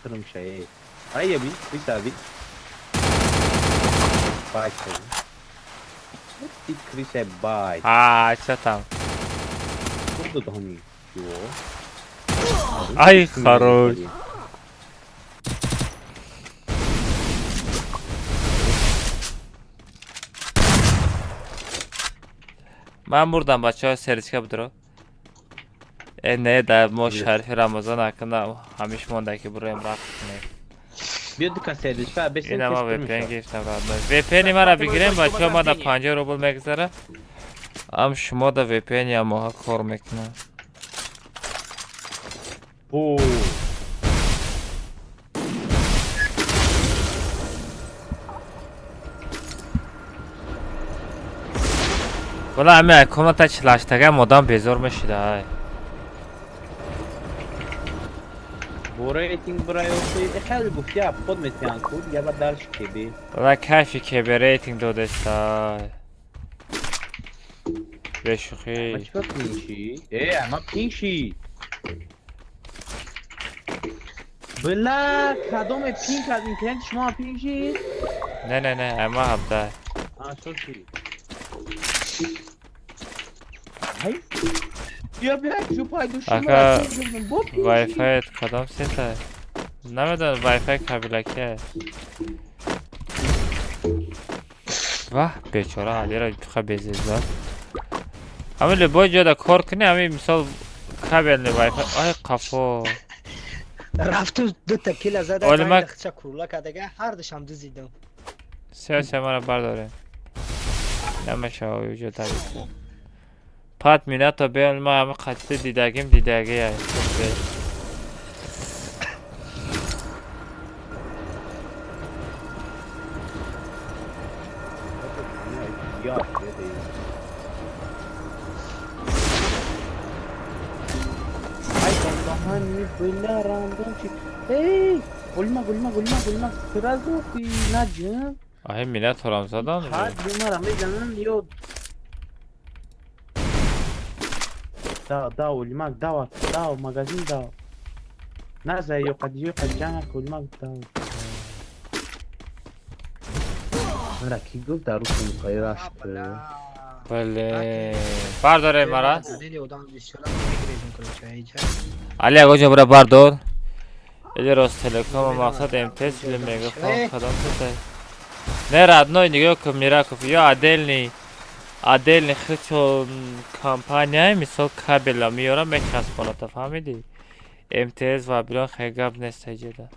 Хрум шай. Ай яби, бисаби. Бай. Ти крисе бай. А, чё там? Куда там? Ай, хорош. Ман бурдам бачаҳо серичка будро. Э, не, да мо шарифи Рамазон акна ҳамиш монда ки буроем рақс кунем. Биё дука серичка, бесен. Ина ма VPN гирифтам родной. VPN мара бигирем бачаҳо ма да 50 рубл мегзара. Ам шумо да VPN ямоҳа кор мекунад. Бо. Вала ами комната чилаштага модам безор мешида ай. Бо рейтинг брай охи, хеле гуфти обход метиҳанд ку, я ба дарш кеби. Вала кайфи кебе рейтинг додеста. Бешухи. Ма чӣ пинши? Э, ма пинши. Бла, кадоме пинк аз интернет шумо пинши? Не, не, не, ама ҳабда. А, шоши. Ай? Бия, бия, чу пайдо шуд? Ака, Wi-Fi кадом сета? Намедонам, Wi-Fi кабелакия. Ваҳ, бечора Алиро пиха безезад. Ҳамин любой ҷода кор кунӣ, ҳамин мисол кабелни Wi-Fi, ай қафо. Рафту дута кила зада, Олимак крула кардага, ҳардушам дузидам. Се се мара бардорем. Намешава уҷо тависта. Пат минато беон ма ҳама қатъи дидагим дидаги ай. Ай бандахани била рандом чи. Эй, гулма гулма гулма гулма сразу ки наҷм. Ай минаторам задан. Ҳар бимара мезанам ё Да, да, Улмак, да, да, магазин, да. Наза, ё қад, ё қад, ҷанг, Улмак, да. Мара, ки гуфт дар рӯз мухайр ашт. Бале. Бардоре мара. Али, агоҷа бура бардор. Или Ростелеком, мақсад МТС или Мегафон, кадом сета. Не, родной, нигоҳ кун, Мираков, ё отдельный отдельный худшон компания, мисол кабела меёрам мечаспоната, фаҳмидӣ? МТС ва билон хеле гап нест аҷеда.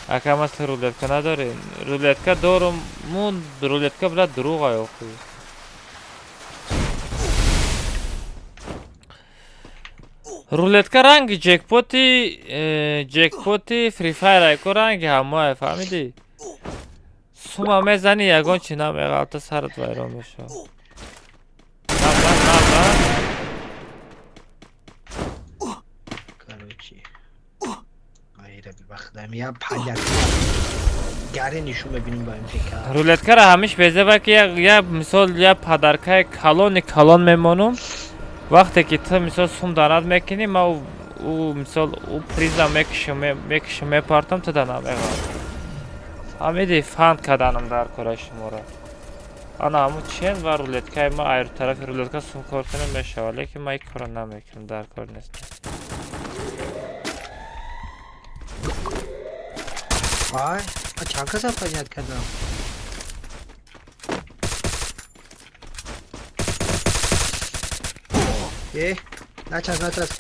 Ака мас рулетка надорем. Рулетка дорум, мун рулетка била дурӯғ охи. Рулетка ранги ҷекпоти, ҷекпоти Free Fire айко ранги ҳамоае, фаҳмидӣ? Сума мезанӣ ягон чи намеғалта сарат вайрон мешавад. На, на, на, на. Короче. Айра бибахтам, я паляк. Гаре нишон мебинем ба МТК. Рулеткара ҳамиш безеба ки я мисол я падаркаи калони калон мемонум. Вақте ки ту мисол сум дарад мекунӣ, ма ӯ мисол ӯ приза мекушам, мекушам, мепартам, ту да намеғалт. Ҳамиди фанд карданам дар кораи шуморо. Ана ҳамун чен ва рулеткаи ма айр тарафи рулетка сум кор кунам мешавад, лекин ма ин корро намекунам, дар кор нест. Ай, а чанд каса понять кардам? Э, начас, начас.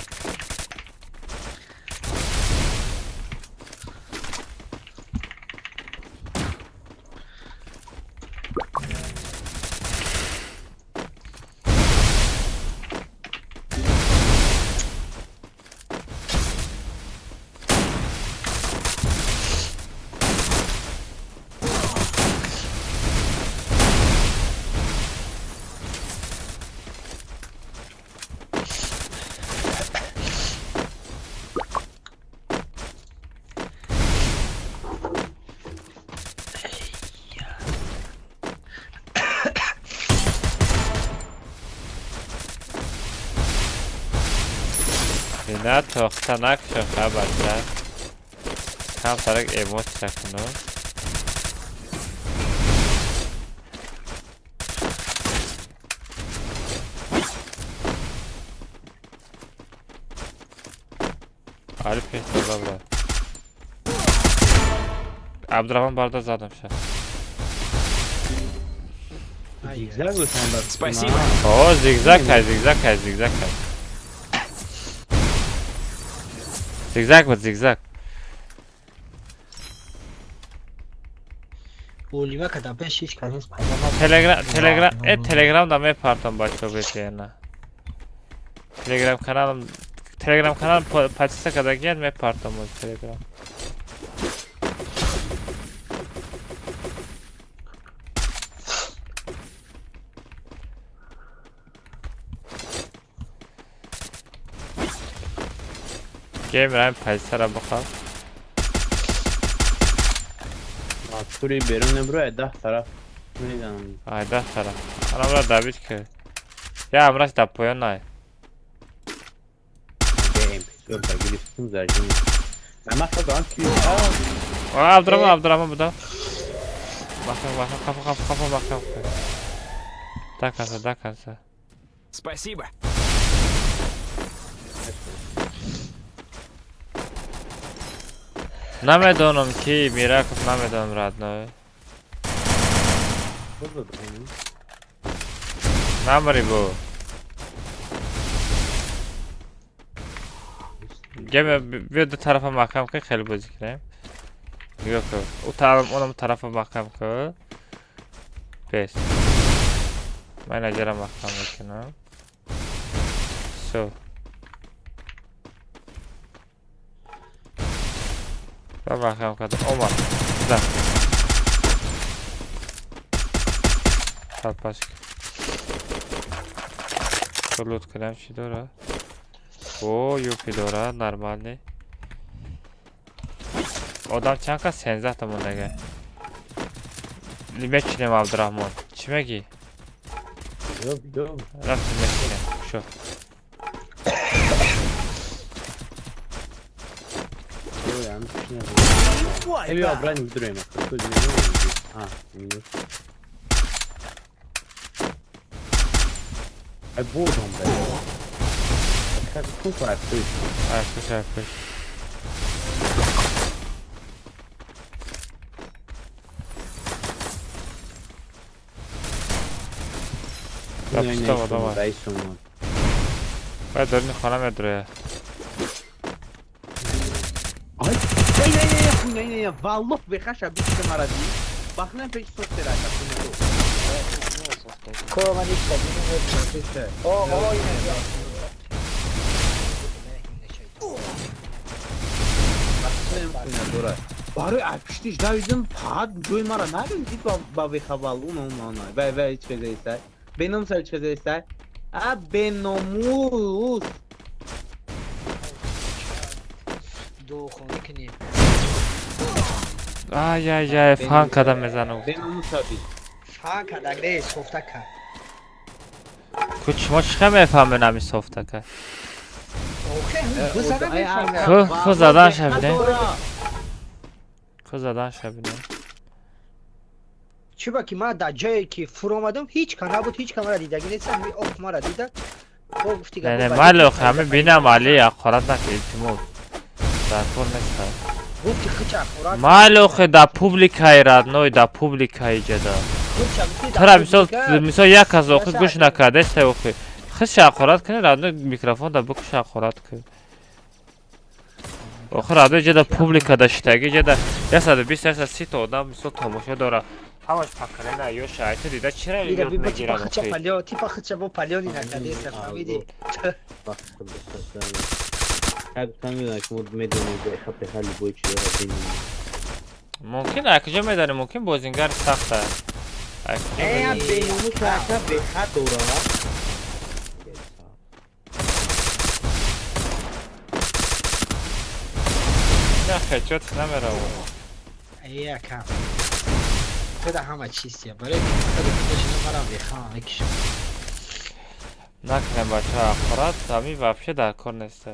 Ина тохта накшоха бача. Кам тарак эмоция куну. Али пеш брат. Абдурахман барда задам ша. Спасибо. О, зигзаг хай, зигзаг хай, зигзаг хай. Зигзаг буд, зигзаг. Олива када пеш ҳеч кас нест пайдо нашуд. Телеграм, телеграм, телеграм да мепартам бачо бетена. Телеграм каналам, телеграм канал подписка кадагияд мепартам оз телеграм. Геймер пайсара бихоб. Тури берун небро 10 тараф. Медонам. Ай 10 тараф. Анамра давид ки. Я амраш да поён най. Гейм писор да гирифтум зажим. Ама хадам ки. А Абдурахман, Абдурахман буда. Бахам, бахам, қафо, қафо, қафо, бахам. До конца, до конца. Спасибо. Намедонам ки Мираков, намедонам родной. Намри бу. Геме биё ду тарафа маҳкам кун, хеле бозӣ кунем. Нигоҳ кун. У тараф, онам тарафа маҳкам кун. Бес. Ман аҷара маҳкам мекунам. Всё. Маҳкам кардам. Омад. Да. Пашка. Лут кунам чӣ дора? О, юпи дора, нормальный. Одам чанд кас? 13 та мондага. Мечинем Абдурахмон. Чӣ мегӣ? Рафтем мечинем. Шо. Эй, обратно дураем. Ай, бурдам, блядь. Как купа, пусть. Ай, слушай, пусть. Да, пустого, давай. Ай, дурни хона медруя. Ай, не, не, не, не, не, валлоҳ бехаша бишта маради. Бахнам пеш софтерака кунато. Ко ман ишта бинем. О, о, барои пиштиш давидим фақат ҷои мара надидид ба бехабал уна уна уна вай вай чӣ хезаистай беномус чӣ хезаистай а беномус духони кунем. Ай ай ай, фан када мезанам. Беномус аби фан када не софтака. Ку шумо чӣ мефаҳмед ҳамин софтака? Ку задан шабине? Ку задан шабине? Чӣ ба ки ман дар ҷое ки фуромадам ҳеҷ ка набуд, ҳеҷ ка мара дидагӣ нест, ҳамин ох мара дида. Бо гуфти Не, не, майли охи, ҳамин бинам али ақорат накун, илтимос. Дар кор нест. Гуфти хич ақорат. Майли охи, дар публикаи родной, дар публикаи ҷада. Тара мисол, мисол як кас охи гӯш накардаст охи. Хиш ақорат кунӣ, родной микрофон да бикуш ақорат кун. Охи родной ҷада публика да шитагӣ ҷада 120 130 та одам мисол тамошо дора. Ҳамаш пакалена ё шайту дида чира ёд мегирад охи. Типа хича бо палёни накардеста, фаҳмидӣ? Мумкин а куҷо медонӣ, мумкин бозингар сахт аст. Э, беномус ака бехат дора. Не, хечот намеравад. Эй, ака. Туда ҳама чиз я. Барои худашона марам бехам мекишам. Накунем бача ақорат, ҳамин вообще дар кор нест.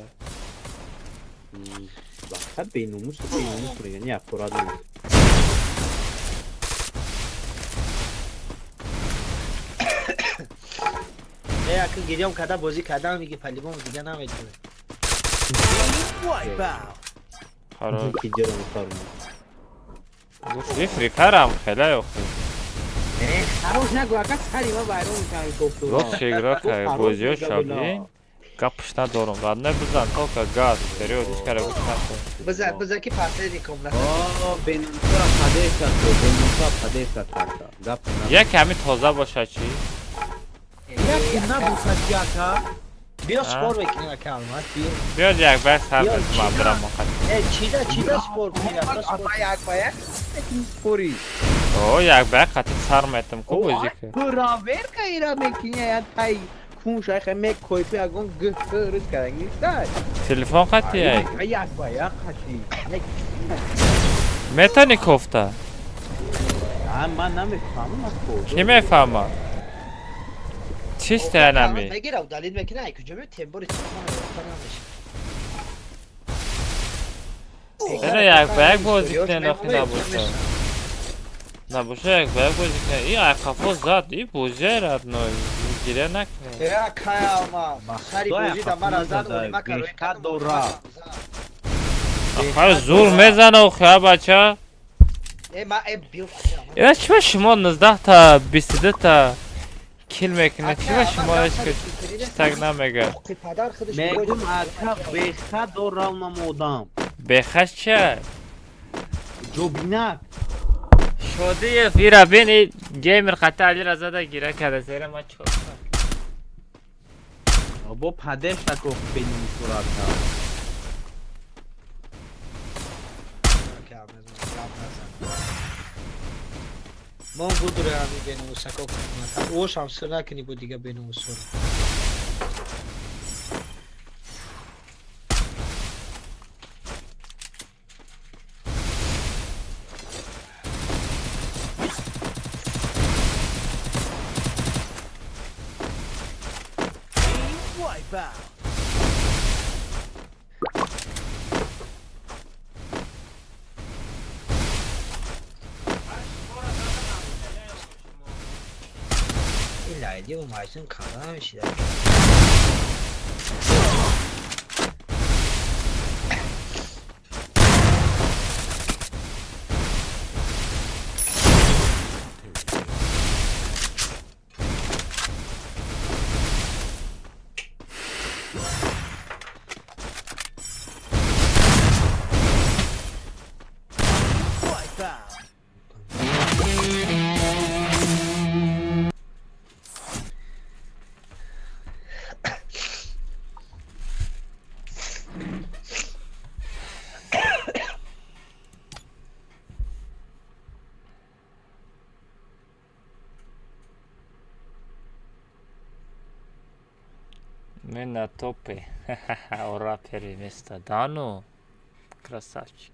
Вақта беномус беномус мегӯянд, не аккурат нест. Э, аки гирём када бозӣ кардам, миги палибон дига наметавонем. Хорош. Ки ҷаро мефармояд. И Фри Файрам хеле охи. Э, хорош нагӯ, ака сари ма вайрон мекунад доктор. Лучшая игра кай бозиё шаби. Гапш надорам. Родной бизан, только газ. Вперед, ҳеч кара гӯш накун. Бизан, бизан ки последний комната. О, беномусора падеша то, беномусора падеша карта. Гап на. Як ками тоза бошад чӣ? Як набошад чи ака? Биё спор мекунем ака Алмаз, биё. Биёд як бар сар Биё, мекунам чида? Абдураҳмон қати. Э, чида, чида спор кунем, ака спор. Ака як ба як спори. О, як ба як қати сар метам ку бозӣ ки. Проверка ира мекунӣ я тай кун шайха мекои ягон гҳ кардан нистай. Телефон қати ай. Як ба як қати. Метани кофта. А ман намефаҳмам аз ко. Кӣ мефаҳмад? Чист анами? Мегира, удалить мекунад, ай куҷо меояд, тембори телефон ёфта намешавад. Ина як ба як бозӣ кунен охи набоша. Набоша як ба як бозӣ кунен. И ай қафо зад, и бозия родной. Гиря накунед. Э, акай Алмаз, сари бозӣ да мара зад, олима карои Беша дора. Ахай зур мезана охи, а бача. Э, ма, э, биё, акай Алмаз. Ина чима шумо 19 та 22 та кил мекунед? Чима шумо ҳеч читак намега? Ҳуқуқи падар худаш Мегум ака беша дора унам одам. Бехаш чия? Ҷобинак. Шодиев ира бин и геймер қати Алира зада гира карда. Зера ма чикор кунам? Бо падеша ко беномусора ака. Акай Алмаз, ман гап назан. Мон будуре ҳами беномусако кунад. Ошам сир накунӣ бо дига беномусора. Ин Лайливу Маҷнун канда намешида. Мы на топе. Ура, первое место. Да ну, красавчик.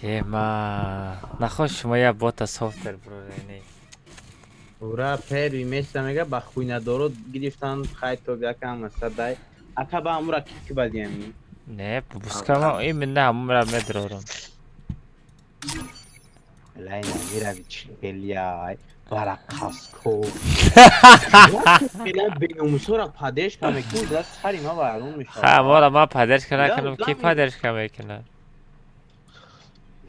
Ема, нахош шумо я бота софтер брорени. Ура, первый место мега ба хуйнадоро гирифтан хай то якам садай. Ака ба амура ки бадиям. Не, пускама именно ҳамура медрорам. Лай намерави чипелия, барақаско. Бела беномусора падешка мекунӣ, да сари ма вайрон мешавад. Ха, мора ма падешка накунам, Да, ки да, падешка мекунад?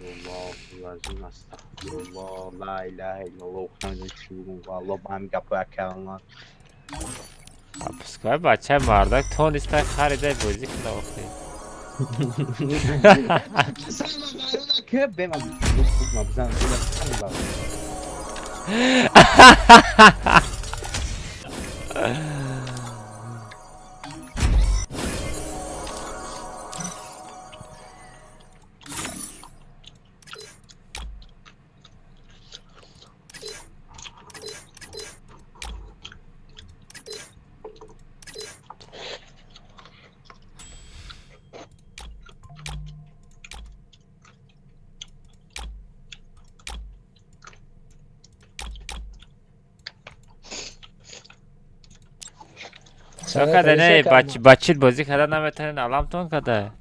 Аллоҳу азим, астағфируллоҳ, ла илаҳа иллаллоҳ, намедонам чӣ бигӯм, валлоҳ ба ҳамин гапҳои акалман. Пускай бачаи мардак тонистай харидай бозӣ куна охи. Сари ма вайрон ки бема ма бизан, сари ма. Чо када не, бачит бозӣ карда наметавонед, аламтон када.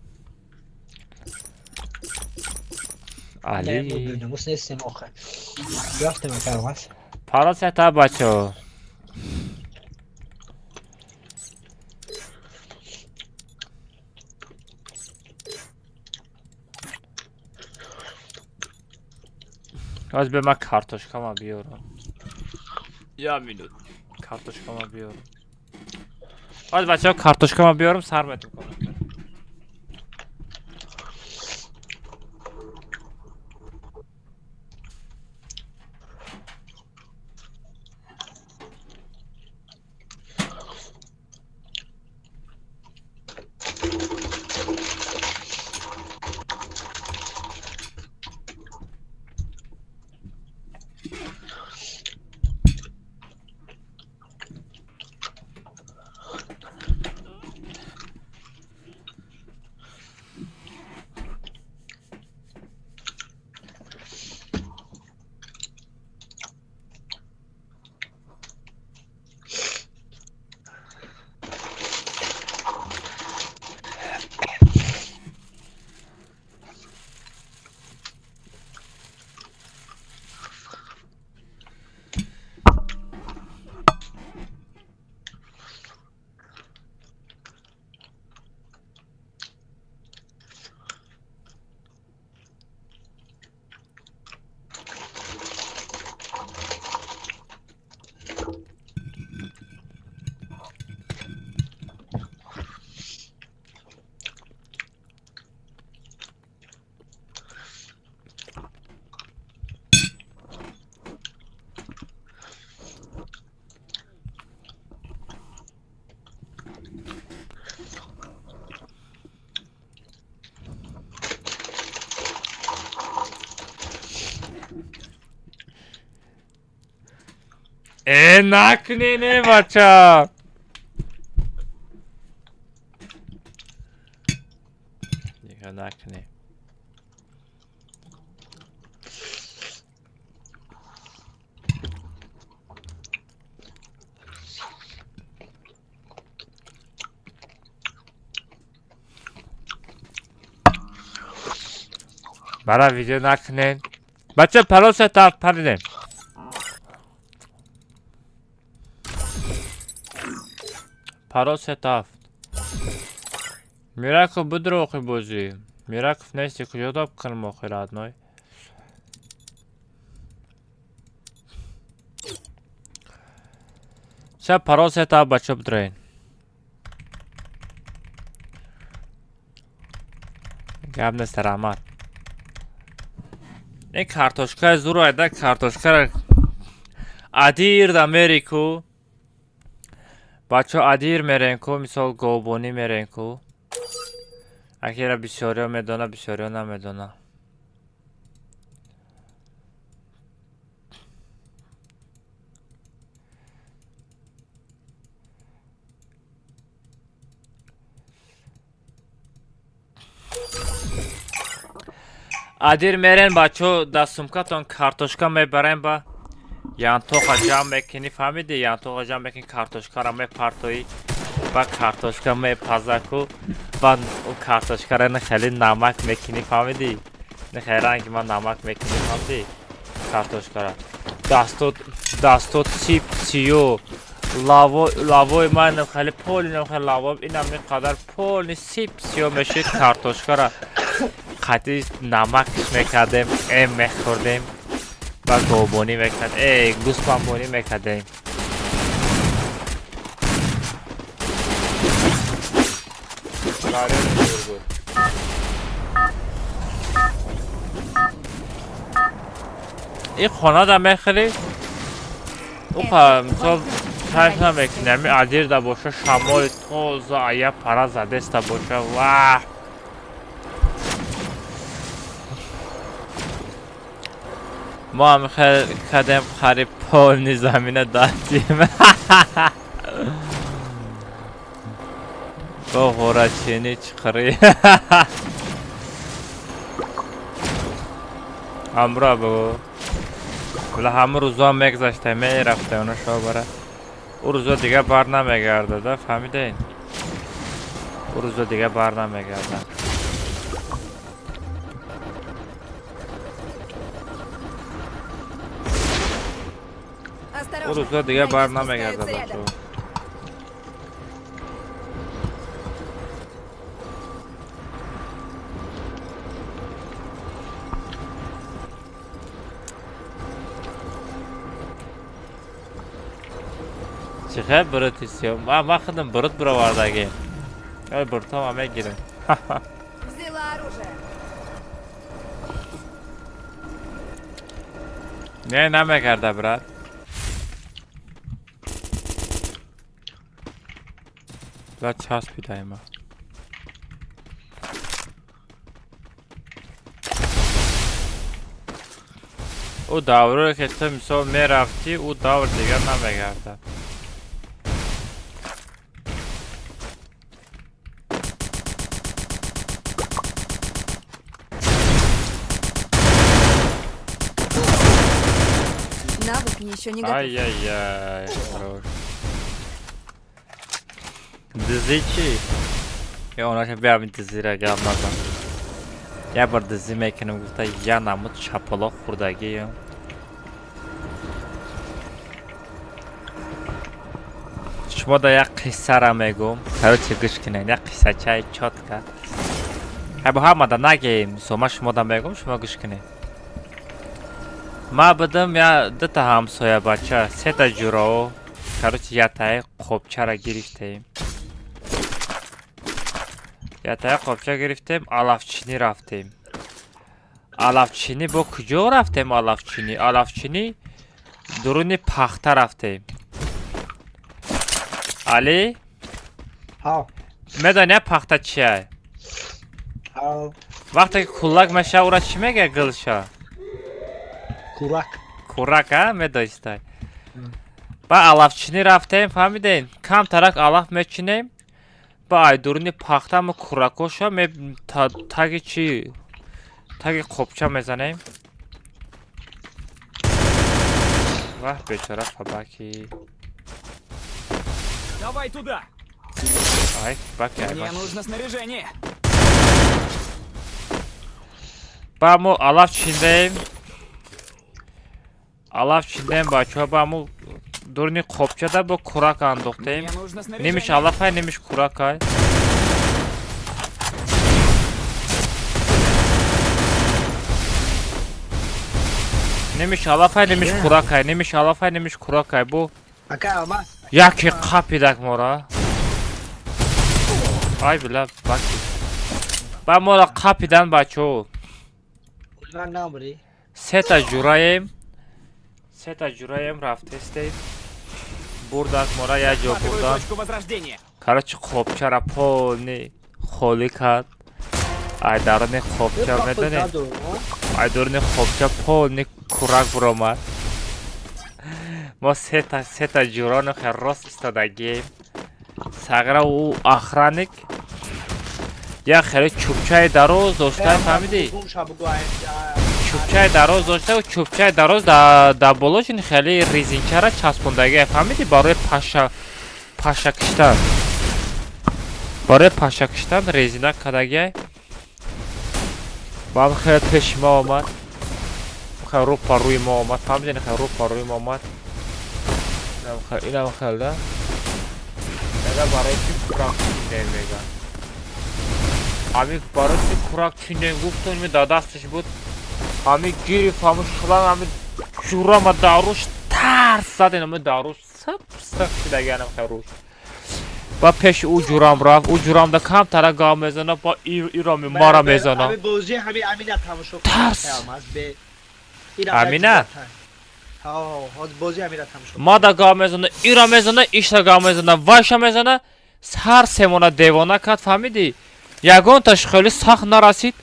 Али. Бенамус нестем охе. Рафтем ака Алмаз. Парол сета бачо. Аз бе ман картошкама биёрам. Я минут. Картошкама биёрам. Аз бачаҳо картошкама биёрам сар метум. Э, накунӣ не бача. Дига накунӣ. Бара видео накунед. Бача парол сета паридем. Парол сета ҳафт. Мираков будро охи бозӣ. Мираков нести куҷо тоб кунам охи родной. Ша парол сета ҳафт бача будроен. Гап нест раҳмат. Ин картошкаи зур айда картошкара адир да мерику. Бачо адир мерен ку, мисол говбонӣ мерен ку. Акера бисёриё медона, бисёриё намедона. Адир мерен бачо дар сумкатон картошка мебарен ба янтоқа ҷамъ мекунӣ, фаҳмидӣ? Янтоқа ҷамъ мекунӣ, картошкаро мепартоӣ, ба картошка мепазаку, ба картошкаро не хеле намак мекунӣ, фаҳмидӣ? Не хеле ранги ман намак мекунӣ, фаҳмидӣ? Картошкаро. Дастот, дастот сип сиё, лаво, лавои ман хеле поли хеле лаво, инам қадар поли сип сиё мешид картошкаро. Қатъи намакш мекардем, мехӯрдем ва говбонӣ мекардем, гӯсфандбонӣ мекардем. Ин хона да мехӯрӣ, мисол кайф намекунӣ, ами адир да боша, шамоли тоза ая пара задеста боша, ваҳ! Мо ҳам хел кардем қариб полни замина дадим. Бо ғурачинӣ чиқирӣ. Ҳамроҳ бугӯ. Вала ҳама рӯзо мегзашта, мерафта, она шо бара. Ӯ рӯзо дига бар намегардада, фаҳмидаен? Ӯ рӯзо дига бар намегардад. Ӯ Осторожно. рӯзо дига Враги бар спускаются намегардад, рядом. бачаҳо. Чӣ хел бурути сиём? Ман худам бурут бировардагем. Ой, буртома мегирем. Взяла оружие. Не, намегарда, брат. Бла, часпидаема. Ӯ давре ки ту мисол мерафтӣ, ӯ давр дигар намегардад. Навык еще не готов. Ай-яй-яй, хорош. Дизӣ чӣ? Ё онаша биям дизира гап назан. Як бор дизӣ мекунем гуфта, я намуд чапалоқ хӯрдагием. Шумо да як қиссара мегӯм. Короче, гӯш кунед, як қиссачаи чётко. Ҳай, бо ҳамада нагем, мисол ман шумо да мегӯм, шумо гӯш кунед. Ман будам я дута ҳамсоя бача, сета ҷурао. Короче, ятаи қобчара гирифтем. Ятаи қобча гирифтем, алафчинӣ рафтем. Алафчинӣ бо куҷо рафтем алафчинӣ? Алафчинӣ дуруни пахта рафтем. Али? Ҳа. Медонӣ пахта чия? Ҳа. Вақте ки куллак мешава, ура чӣ мега гулша? Курак. Курак, а? Медонистай. Ба алафчинӣ рафтем, фаҳмидем? Камтарак алаф мечинем. Ба ай дуруни пахтамо куракоша ме таги чӣ? Таги қобча мезанем. Ваҳ, бечора фабаки. Давай туда. Ай, баки, ай, Мне баки. нужно снаряжение. Ба мо алаф чиндаем. Алаф чиндаем, бачаҳо, ба мо дуруни қобчада бо курак андохтем. Мне нужно Немиш снаряжение. алафай, немиш куракай. Немиш алафай, немиш куракай, немиш алафай, немиш куракай. Бу Ака Алмаз. яке қапидак мора. Ай била, баки. Ба мора қапидан, бачаҳо. Ман намри. Сета ҷураем. Сета ҷураем рафтестем. Бурдак мора як ҷо Захватываю бурдан. точку возрождения. Короче, қобчара полный холӣ кард. Ай даруни қобча медонӣ? Ай даруни қобча полный курак буромад. Мо сета ҷурону хел рост истодагием. Сағира ӯ охранник як хеле чӯбчаи дароз дошта, фаҳмидӣ? Чӯбчаи дароз дошта, чӯбчаи дароз дар болош ин хеле резинчара часпондагия, фаҳмидӣ? Барои паша киштан. Барои паша киштан резина кардагия. Баъд хеле пеши мо омад. Хеле рӯ па рӯи мо омад, фаҳмидӣ? Хеле рӯ па рӯи мо омад. Инам хел да. Мега барои чӣ курак чиндем мега. Ҳами барои чӣ курак чиндем гуфтон, ми дар дасташ буд. Ҳами гирифт, ҳами шулан, ҳами ҷурама даруш тарс зад, инами даруш сап сап шидаганам хел рӯш. Ба пеши ӯ ҷурам рафт, ӯ ҷурамда камтара гап мезана, ба ироми мара мезана. Ҳами бозӣ ҳами Амина тамошо кун. Тарс. Алмаз бе. Амина? Ҳа, ҳоз бозӣ Амина тамошо. Мада гап мезана, ира мезана, иша гап мезана, вайша мезана, сар семона девона кард, фаҳмидӣ? Ягонташ хеле сахт нарасид.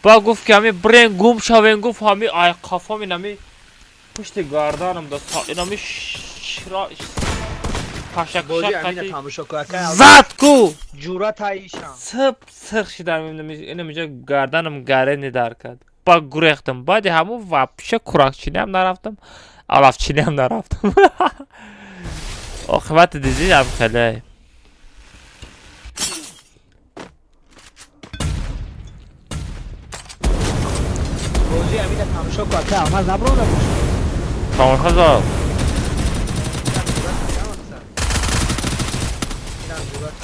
Ба гуфт ки ҳами бирен гум шавен, гуфт ҳами ай қафом инами пушти гарданам да инами шира Бозӣ Амина тамошо кун. Ака зад ку ҷура таишам. Сып сих шидам, инамиҷа гарданам гарени дар кард. Ба гурехтам. Баъди ҳамун вообще куракчиниам нарафтам, алафчиниам нарафтам. Оқибати дизӣ ам хеле. Бозӣ амина тамошо ку, ака Алмаз набронда боша. Тамошо зад. Инам ҷуръат.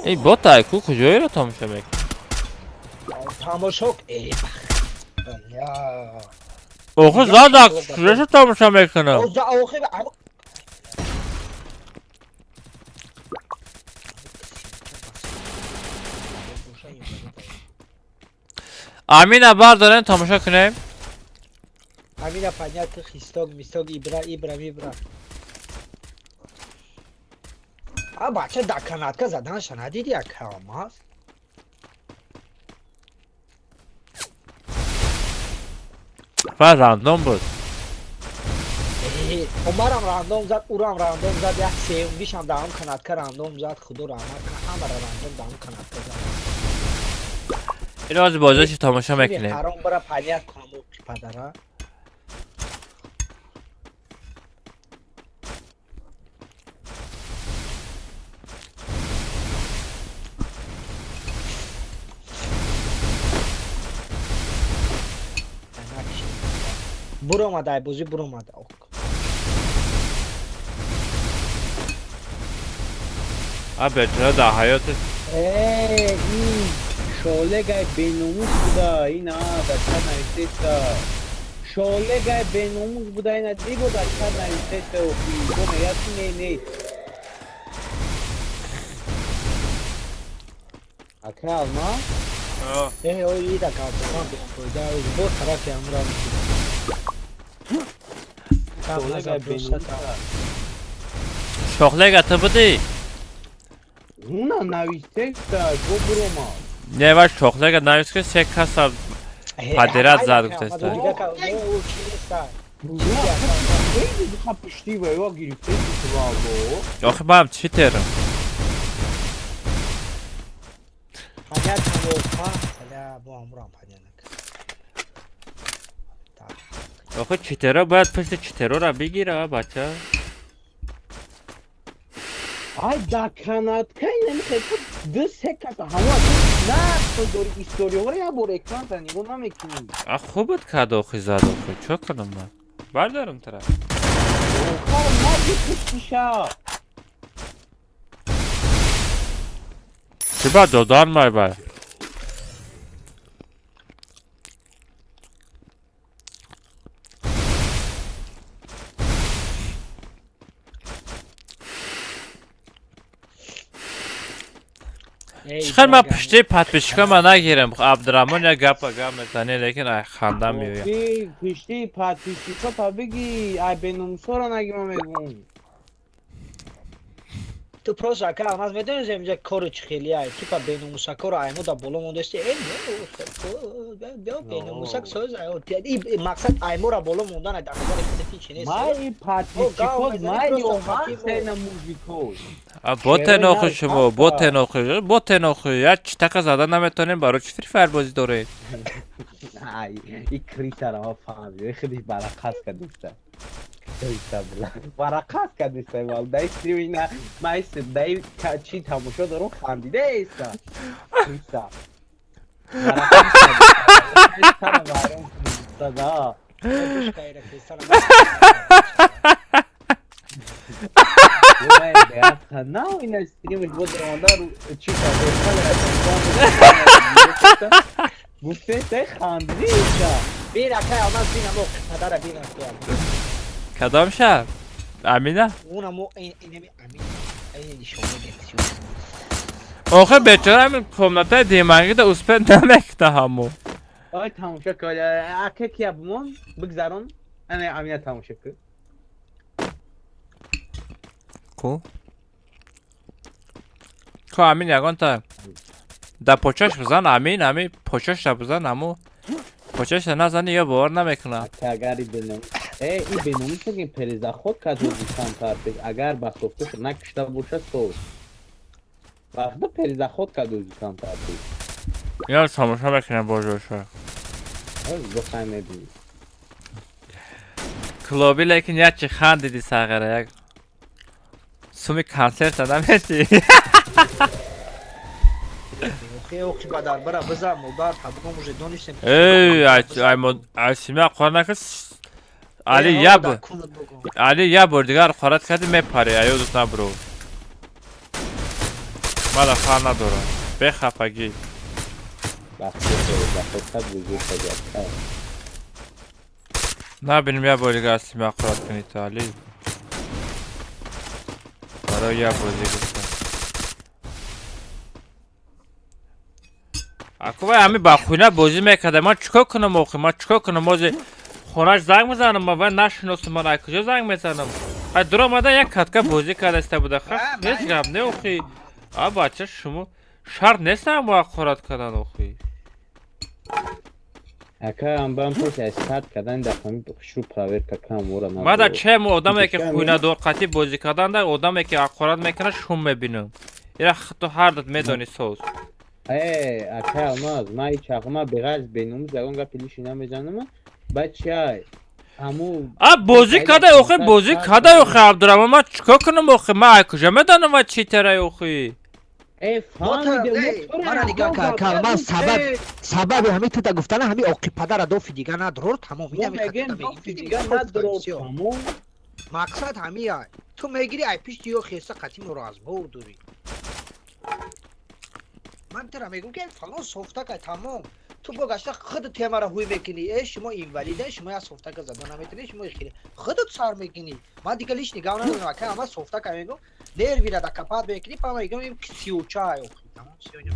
Эй, ботай ку куҷоеро тамошо мекунӣ? Тамошо, э, бля. Охи задак, куҷоша тамошо мекунам? Охи. Амина бардорем, тамошо кунем. Амина понятно, хисток, мисток, ибра, ибра, ибра. А бача да канатка заданша надиди, ака Алмаз? Фа рандом буд. Умарам рандом зад, урам рандом зад, як сеюмгишам даҳам канатка рандом зад, худо раҳмат кунад, ҳамара рандом даҳам канатка зад. Ин ҳозир бозиашо тамошо мекунем. Ҳаром бара понят кунам падара. Буромада, ай бозӣ буромада. А бечора дар ҳаёти Э, ин шолегай беномус буда, ина дар чат навиштеста. Шолегай беномус буда, ина дибо дар чат навиштеста, охи. Бо мегӯяд ки не, не. Ака Алмаз? Э, ой, ида гап бефоида, бо тарафи амра Шолегай беномус. Шохлега ту будӣ? Уна навиштеста, бо буромад. Не, ва шохлега навист, ки се каса падират зад гуфтеста. Пушти ва ё гирифтеси валло. Охи ман читерам. Понятно, бля, бо амрам понятно. Охи читеро бояд пушти читерора бигира, бача. Ай да канатка ина мехоҳад ду се каса ҳама на ту дори историёро як бор экранта нигоҳ намекунӣ. А хуб буд кад охи зад охи. Чо кунам ман? Бардорам тара. Охар наги пуштиша. Чӣ ба додан май бай? Чихел ман пушти подписчика ман нагирам. Абдураҳмон як гапа гап мезанӣ, лекин ай ханда меояд. Охи пушти подписчика та биги, ай беномусора наги ман мегӯм. Ту просто ака Алмаз медонӣ инҷа кору чӣ хеле ай, типа беномусакоро айму да боло мондасти, э, биё беномусак соз ай, и мақсад аймора боло мондан ай дар назари худат ҳеч нест. Май подписчикот, май ёҳастена мужикот. А ботен охи шумо, ботен охи, ботен охи, як читака зада наметонем, барои чӣ Free Fire бозӣ доред? Ай, и крисара ма фаҳмидам, худиш барақас кардиста. Барақас кардиста, вал дай стрим ина, май дай чӣ тамошо дорум хандидаеста. Криса. Барақас кардиста. Да. На, ина стримаш бо даромада чӣ карда? Гуфтеста хандидаеста. Бин ака Алмаз, бин амо падара бин ака. Кадом шаб? Амина? Унамо инами Амина. Ин нишона гирифти. Охи бечора ҳамин комнатаи димангида успед намекуна ҳамо. Ай тамошо кун, ака кия бимон, бигзарон. Ана Амина тамошо кун. Ку? Ку Амин ягонта да почаш бизан, Амин, ами почашта бизан, ҳамо почашта назани ё бовар намекунад. Агар бинам. Э, и беномус ки перезаход кард камтар пеш, агар ба софташ накушта бошад соз. Вақта перезаход кард камтар пеш. Я тамошо мекунам божоша. Бихай мебинӣ. Клуби лекин як чи хандиди сағира як суми консерта намети. Охи ба дарбара бизан модар табугом уже донистем. Эй, ай ай симя қорна Али я Али я бор дигар қорат кардӣ мепари, аёдут набро. Мана фар надорам. Бехафагӣ. Набинем я бор дигар симя қорат кунӣ ту Али. Барои я бор дигар. Аку вай ҳами ба хуна бозӣ мекарда. Ман чикор кунам охи? Ман чикор кунам? Ози хонаш занг мезанам, ман вай нашиносам, ман ай куҷо занг мезанам? Ай дур омада як катка бозӣ кардаиста буда. Ҳеҷ гап не охи. А бача шумо шарт нестам бо ҳақорат кардан охи. Ака амбам пеш аз сад кардан дар ҳамин хушрӯ проверка кам ора надорам. Мада чем одаме ки хуйнадор қатӣ бозӣ кардан да одаме ки ҳақорат мекунад шум мебинам. Ира ту ҳар дат медонӣ соз. Э, ака алмаз, ман ҳеҷ ҳақ ман беғарз беномус ягон гапи лиши намезанам. Бача, ҳаму А бозӣ када охи, бозӣ када охи Абдурахмон, ман чикор кунам охи? Ман ай куҷо медонам вай чӣ терай охи? Э, фаҳмидем, мара нигоҳ кар, калма сабаб сабаби ҳамин ту да гуфтана ҳамин оқи падара дофи дига надрор, тамом ин ҳамин мегем дофи дига надрор, тамом. Мақсад ҳамин ай. Ту мегири ай пишти ё хеса қатӣ моро аз бор дурӣ. Ман тура мегӯм ки фалон софтака тамом. Ту бо гашта худ темара ҳуй мекунӣ. Э, шумо инвалида, шумо я софтака зада наметунӣ, шумо хеле худат сар мекунӣ. Ман дига лиш нигоҳ надорам, ака ама софтака мегӯм, нервира да капат мекунӣ, па мегӯм ин сиюча ай охи. Тамом сиёня.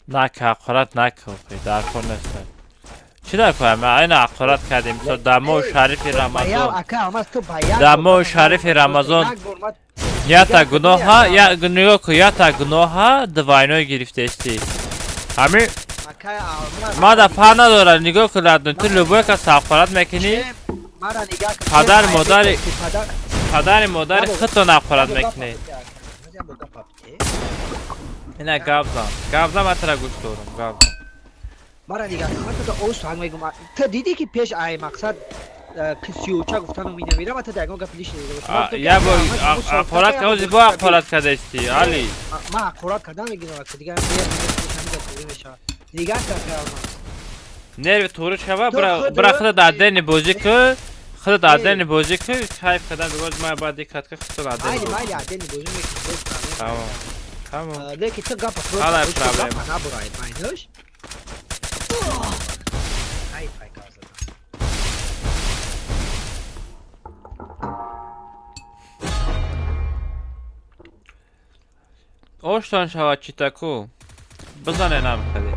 Нака ҳақорат нака охи, дар кор нест. Чӣ дар кор? Ма айна ҳақорат кардем. Со дар моҳи шарифи Рамазон. Дар моҳи шарифи Рамазон ята гуноҳа, я нигоҳ кун, ята гуноҳа двойной гирифтаисти. Ҳамин мада фар надорад, нигоҳ кун Радон, ту любой кас ҳақорат мекунӣ, падари модари худтон ҳақорат мекунӣ. Ина гап зан, гап зан, ман тура гӯш дорам, гап зан. Мара нигоҳ кун, ман туро оз сухан мегӯм. Ту дидӣ ки пеш ай мақсад сиюча гуфтану минамирам, ту ягон гап лиш надорам. Я бо ҳақорат кардӣ, бо ҳақорат кардаисти, Али. Ман ҳақорат кардан мегирам, дигар мешавад. Нигоҳ кар, нерви туғри шава, бира худат отдельный бозӣ кун, худат отдельный бозӣ кун, кайф кардан бигоз ман баъд ди катка худтон отдельный. Майли, майли, отдельный бозӣ мекунам. Тамом. Тамом. Лекин ту гапа просто гапа набурай, майнаш. Кайф ай казада. Оштон шавад читаку. Бизане намхеле.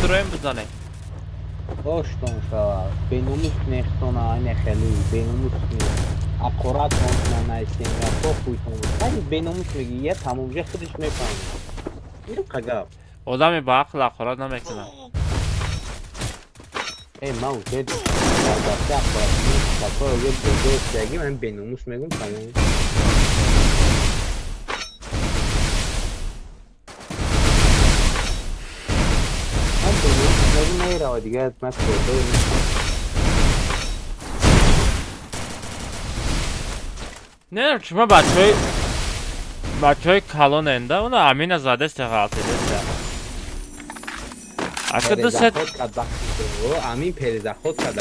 Бидроем бизане. Оштон шавад. Беномус нехтона айне хеле, беномус не. Ҳақорат на найсенга, похуйтон. Хали беномус меги, я тамом же худаш мефаҳмад. Ин қагап. Одами ба ақл ҳақорат намекунад. Э, ман уже дар дафта ҳақорат такой уже бедоштаги, ман беномус мегум тамом. Мерава дигар ман кодо не чума бачаҳои калоненда уна Амина задаст ғалтидаст. Ака ду сет Амин перезаход кард.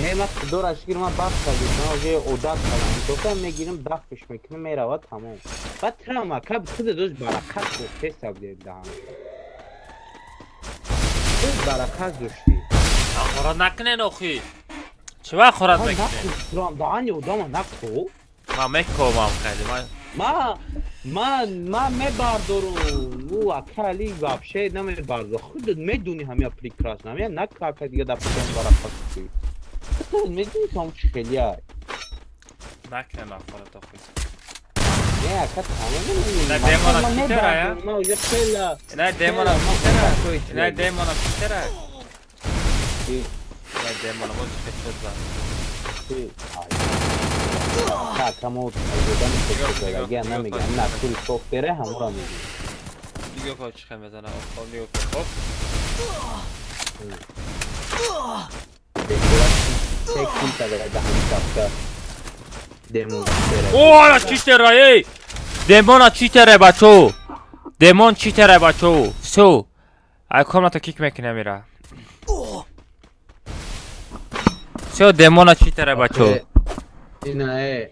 Не ман худоро шукр ман баҳс кардам, ман уже одат кардам. Дофа мегирам дафш мекунам мерава тамом. Баъд трам ака худ дӯст баракат гуфтеста будем даҳан. Худ баракат доштӣ. Ҳақорат накунен охи. Чӣ вақт ҳақорат мекунед? Трам даҳани одама нако. Ман мекобам хеле. Ман ман мебардорам. Ӯ ака Али вообще намебардор. Худат медонӣ ҳамя прекрасно. Ҳамя нака ака дига дар пушам баракат кунӣ. Медонӣ там чӣ хеле ай. Накунем ҳақорат охи. Не, ака тамом. На демона читера я? Ман уже хеле. На демона читера. На демона читера. На демона мо чӣ шуд за. Ака мо одам фикр намегам, на тури софтвере ҳамора мегӯям. Нигоҳ кун чӣ хел мезанад. Хоб нигоҳ кун. Хоб. О, читера, эй! Демона читера, бачо! Демон читера, бачо! Всё! Ай, комната кик мекунем ира. Всё, демона читера, бачо. Ина э.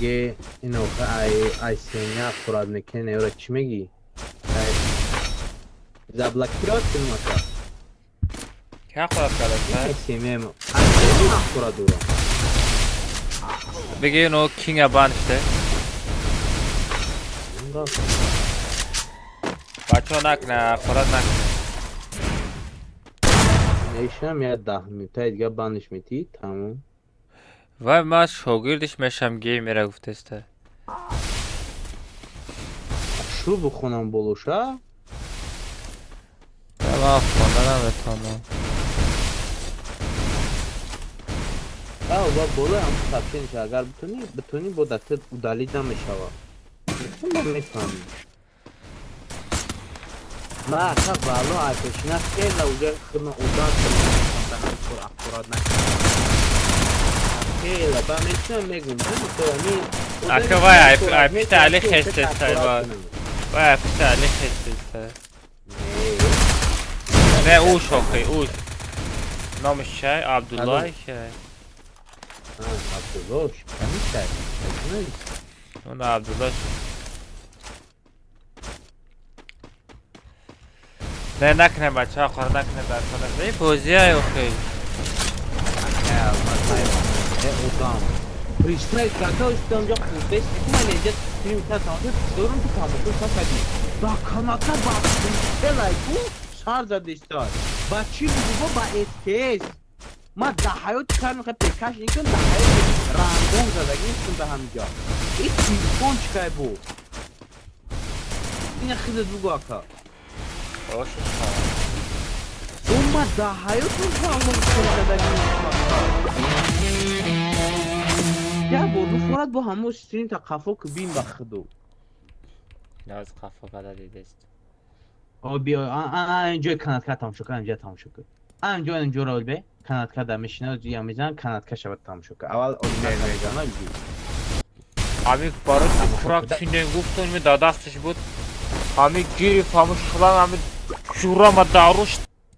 Ге, ина ай ай сеня хурад мекене, ора чӣ мегӣ? Заблокировать мака. Кя хурад кардааст? Ай семя, ай семя хурад ура. Беги, но кинга бан шуда. Бачо накна, хурад накна. Нешам я 10 минута дига баниш мети, тамом. Вай, ман шогирдиш мешам геймера гуфтеста. Шу бихонам болоша? Ман хонда наметавонам. А, ба боло ҳам сообщение агар битонӣ, битонӣ бо дастат удалить намешава. Ман мефаҳмам. Ма ака вало айпешина хела уже хидма удар кардам, кор аккурат накардам. Хела ба мешинам мегум, то ами Ака вай айпишта али хестеста ва. Вай айпишта али хестеста. Не уш охи, уш. Номаш чай? Абдуллай чай. Абдулло, камиша. Он Абдулло. Не накне бача, хор накне дар хона. Эй бозия охи. Одам. Фристайл карда истам ҷо хурдест. Ман инҷа стрим та тамошо дорум ту тамошо накардӣ. Ба каната ба фристайл айку сар задиста. Ба чӣ бугу ба СКС. Ма дар ҳаёт кар мехоҳ пекаш никун дар ҳаёт рандом задагӣ нестам ба ҳамиҷо. Ин телефон чӣ кай бу? Ина хидат бугу ака. Ма дар ҳаёт рандом задагӣ нестам ака. Я бор бифорад бо ҳамо стрим та қафо ки бин ба худу. Наз қафо када дидест. О биё, а инҷо канатка тамошо кун, инҷо тамошо кун. А инҷо инҷо рол бе, канатка да мешина, ҷия мезан, канатка шавад тамошо кун. Аввал олима мезана ҷи. Ами барои хӯрак чинден гуфтон ми да дасташ буд. Ами гирифт ҳамо шулан ами ҷурама даруш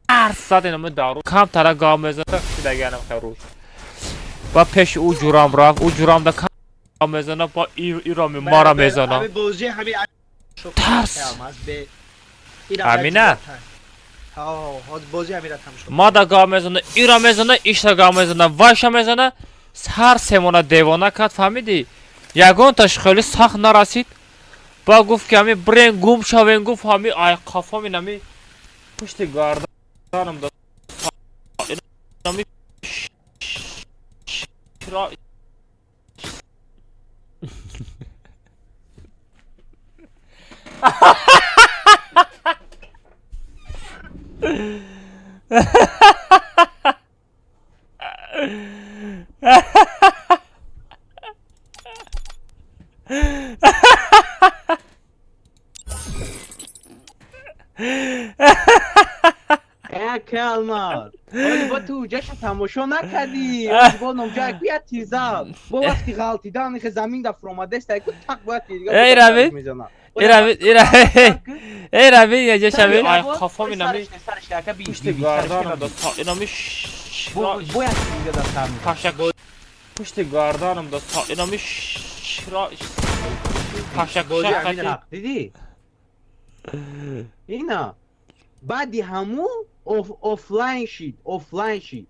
тарс зад инами даруш. Кам тара гав мезана шидаганам харуш. Ба пеши ӯ ҷурам рафт, ӯ ҷурам да кам мезана, ба ирами мара мезана. Тарс. Амина? Ма да гав мезана, ира мезана, ишта гав мезана, вайша мезана, ҳар семона девона кард, фаҳмидӣ? Ягонташ хеле сахт нарасид. Ба гуфт ки ами бирен гум шавен, гуфт ҳами ай қафом инами пушти гарданам да инами Калмар. Вале бо ту ҷаша тамошо накардӣ. Бо номҷа ку я тирзад. Бо вақти ғалтидан хе замин да фуромадест ай ку тақ бояд тирга. Эй Равид. Эй Равид, эй Равид. Эй Равид, я ҷаша ви. Ай қафом инами. Пушти гарданам да инами. Бояд тирга да сар. Пашак. Пушти гарданам да инами. Пашак шак. Дидӣ? Ина. Баъди ҳаму офлайн шид, офлайн шид.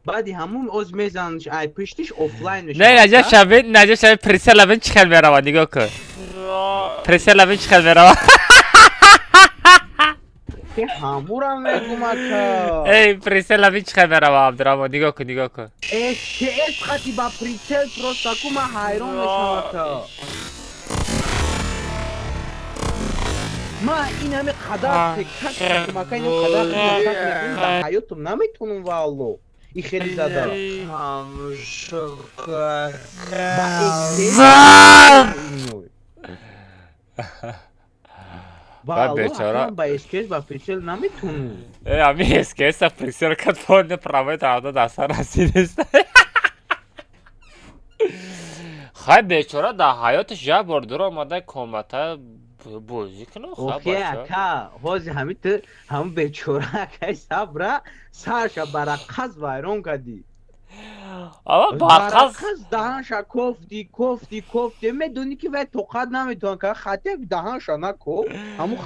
Баъди ҳамун оз мезанаш ай пуштиш офлайн мешавад. Не, наҷа шавед, наҷа шавед, прицел лабин чӣ хел меравад, нигоҳ кун. Прицел лабин чӣ хел меравад. Ҳамурам мегум ака. Эй, прицел лабин чӣ хел меравад, Абдураҳмон, нигоҳ кун, нигоҳ кун. СКС хати ба прицел просто ку ман ҳайрон мешавам ака. Ма ин ҳами қадар текак мака ин қадар текак мекунам дар ҳаётум наметонам валло. И хеле зада. Ва бечора. Ба СКС ба прицел наметунам. Э, ами СКС прицел кад фон правой тарафда даста расидест. Хай бечора дар ҳаётиш як бор дур омада комната бозӣ кунад. Охе ака, ҳози ҳами ту ҳамун бечора акаи сабра сарша бараққаз вайрон кардӣ. Ама барқаз бараққаз даҳанша кофти, кофти, кофти, медонӣ ки вай тоқат наметавон кард, хатя даҳанша накоф, ҳамун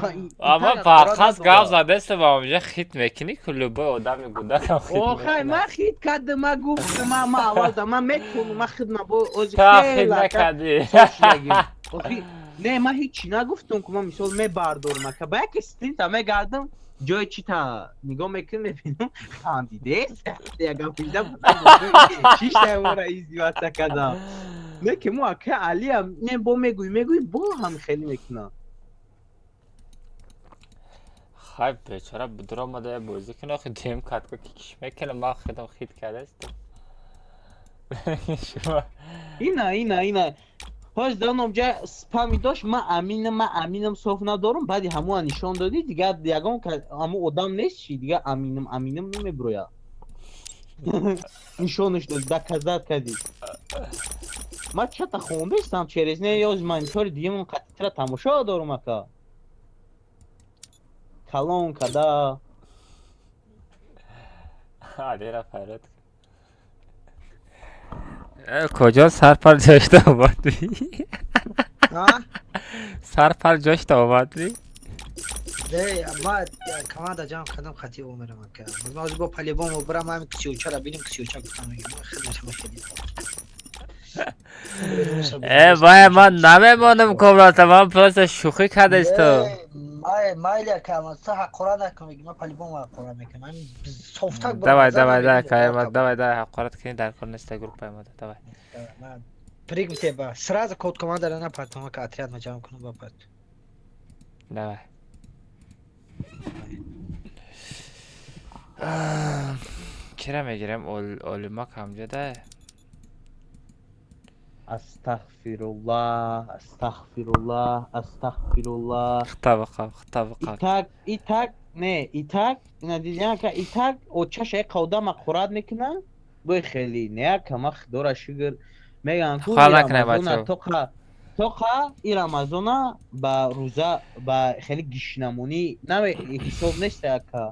ама барқаз гап задест ва онҷа хит мекунӣ ку любой одами гудакам хит. Охай, ман хит кардам, ман гуфтам, ман аввал да ман метавонам, ман хидма бо ози Та хит накардӣ. Охи, не, ман ҳечи нагуфтам ку, ман мисол мебардорам ака, ба яке стринта мегардам, ҷои чита нигоҳ мекунам, мебинам хандидест, яган пида чиштамора издиваса кардам. Не ки мо ака Алиам не бо мегӯй, мегӯй бо ҳам хеле мекунам. Хай бечора дур омада бозӣ кунад, охи дем кад ку ки киш мекунад, ман худам хит кардастам. Ина, ина, ина. Ҳоз даномҷа спами дошт, ман аминам, ман аминам соф надорам, баъди ҳамуа нишон додӣ, дигар ягон ҳамун одам нест чи, дигар аминам, аминам намебирояд. Нишонаш дод, доказать кардӣ. Ман чата хондастам через не ёз монитори дигамон қатитра тамошо дорум ака. Калон када. Алира фарёд. Куҷо сарпар ҷошта омадӣ? Сарпар ҷошта омадӣ? Не, ма команда ҷамъ кардам, хати умерам ака. Ма бо по-любому бирам ҳамин кисиючара бинем, кисиюча гуфтам, хидмат мешадим. Э, вай, ман намемонам комната, ман просто шӯхӣ кардасту. Майли ака, ман са ҳақорат накун, ман по-любому ҳақорат мекунам. Ҳамин софтак. Давай, давай, давай, кай, давай, давай, ҳақорат кунӣ дар кор нест группаи мо, давай. Пригмте ба, сразу код командара напартам, ака, отряд ма ҷамъ кунам ба пат. Давай. Кира мегирем, Олимак ҳамҷода? Астағфируллоҳ, астағфируллоҳ, астағфируллоҳ. Хита бақаб, хита бақаб. Итак, итак, не, итак, ина дидиан ака, итак, очаша як одам ҳақорат мекуна, бой хеле, не ака, ман худоро шукр, мегӯям ку Хол накунай бачаҳо. Тоқа, тоқа и Рамазона ба рӯза ба хеле гишнамонӣ наме ҳисоб нест ака.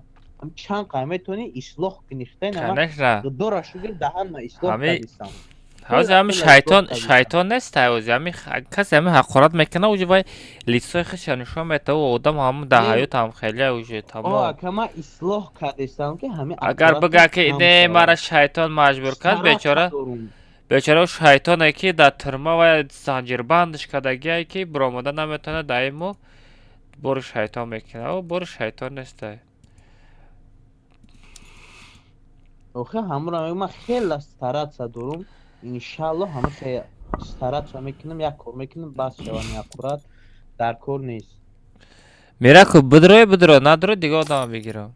Чанд қай метавонӣ ислоҳ кунӣ, хитай на. Конечно. Худоро шукр, даҳанма ислоҳ кардистам. Ҳози ҳами шайтон, шайтон нест, ҳози ҳами касе ҳами ҳақорат мекунад, уже вай лицои худша нишон медиҳад, ӯ одам ҳам дар ҳаёт ҳам хеле уже тамом. Ака, ман ислоҳ кардистам ки ҳами агар бигӯяд ки не, мара шайтон маҷбур кард, бечора, бечора шайтоне ки дар тюрьма вай занҷирбандаш кардагие ки биромада наметавонад, дар ин моҳ бори шайтон мекунад, ӯ бори шайтон нестай. Охе, ҳамуро мегӯям, ман хеле стараться дорум, иншаллоҳ ҳама стараться мекунам, як кор мекунам, бас шавам, ҳақорат дар кор нест. Мираку, бидрои, бидро, надрои, дига одама бигирам.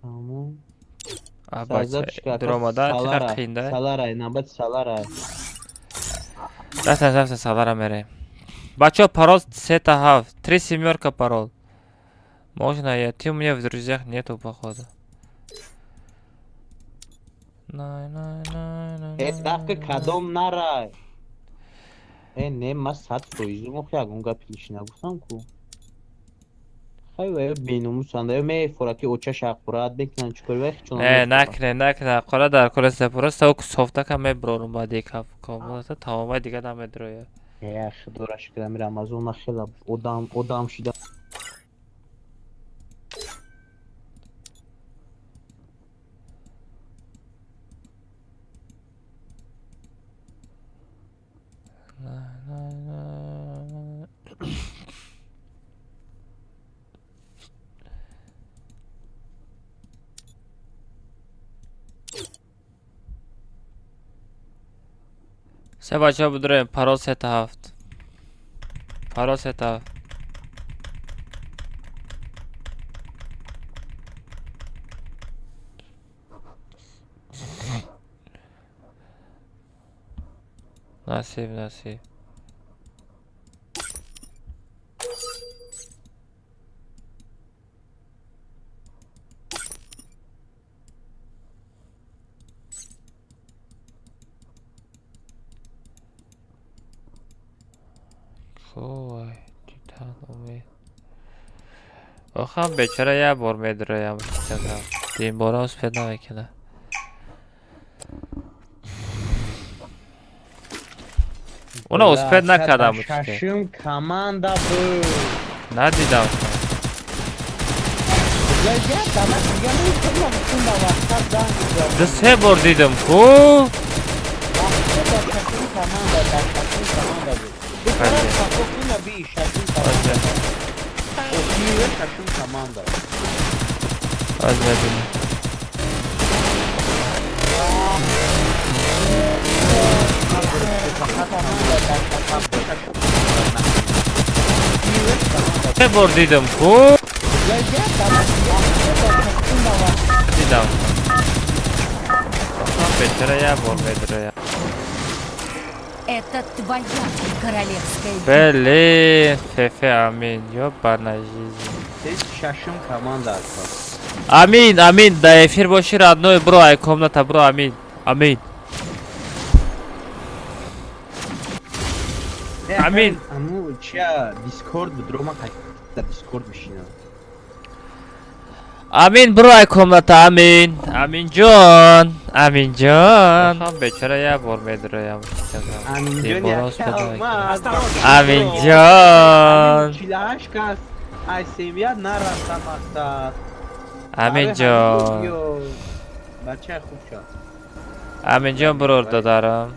Тамом. Дуромадан чӣ қадар қиин да? Саларай, навбати саларай. Рафтем, рафтем, салара мерем. Бачаҳо, парол сета ҳафт, три семёрка парол. Можно я? Ты у меня в друзьях нету, походу. Э, дафка кадом нарай. Э, не, ман 100%-ум, охи ягон гапи лишний нагуфтам ку. Хай, вай беномусанда, мефора ки очаш ҳақорат мекунанд, чӣ кор вай хичон. Не, накне, накне, ҳақорат дар кор нест, просто ӯ софтака меброрум баъди комната, тамомай дига намедрояд. Э, худоро шукр, ами Рамазон ман хеле одам, одам шидам. Се бачаҳо бидроем, парол сета ҳафт. Парол сета ҳафт. Насиб, насиб. Ой, Титан, Умед. Охам бечора як бор медроям. Дин бора успеть намекунад. Уна успеть накардам. Шашум команда буд. Надидам. Ду се бор дидам ку. Аз мебинем. Се бор дидам ку. Дидам. Бечора як бор медроям. Это твоя королевская битва. Блин, Фефе, амин, ёбаная жизнь. Шашум команда аст. Амин, амин, да эфир боши, родной бро, ай комната бро, амин, амин. Амин. Аму чия Дискорд буд, ро ман дар Дискорд бишинам. Амин бро, ай комната, амин. Амин ҷон, амин ҷон. Бечора як бор медроям. Амин ҷон, Амин ҷон. 48 кас ай семья нарафта мақсад. Амин ҷон. Бачаи хуб шуд. Амин ҷон бирор додарам.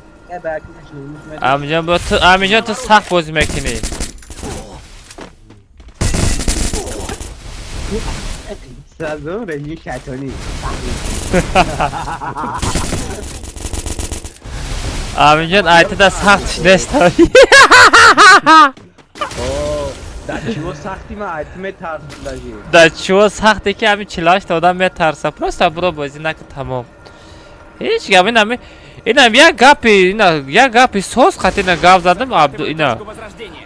Амин ҷон бро, ту Амин ҷон ту сахт бозӣ мекунӣ. Сразу режим шайтонӣ. Амин ҷон ай ту да сахт нест. Да чего сахти ма ай ту метарсам даже. Да чего сахте ки ҳамин 48 одам метарса. Просто бро бозӣ накун тамом. Ҳеҷ гап ина инам як гапи ина як гапи соз қати ина гап задам Абду ина.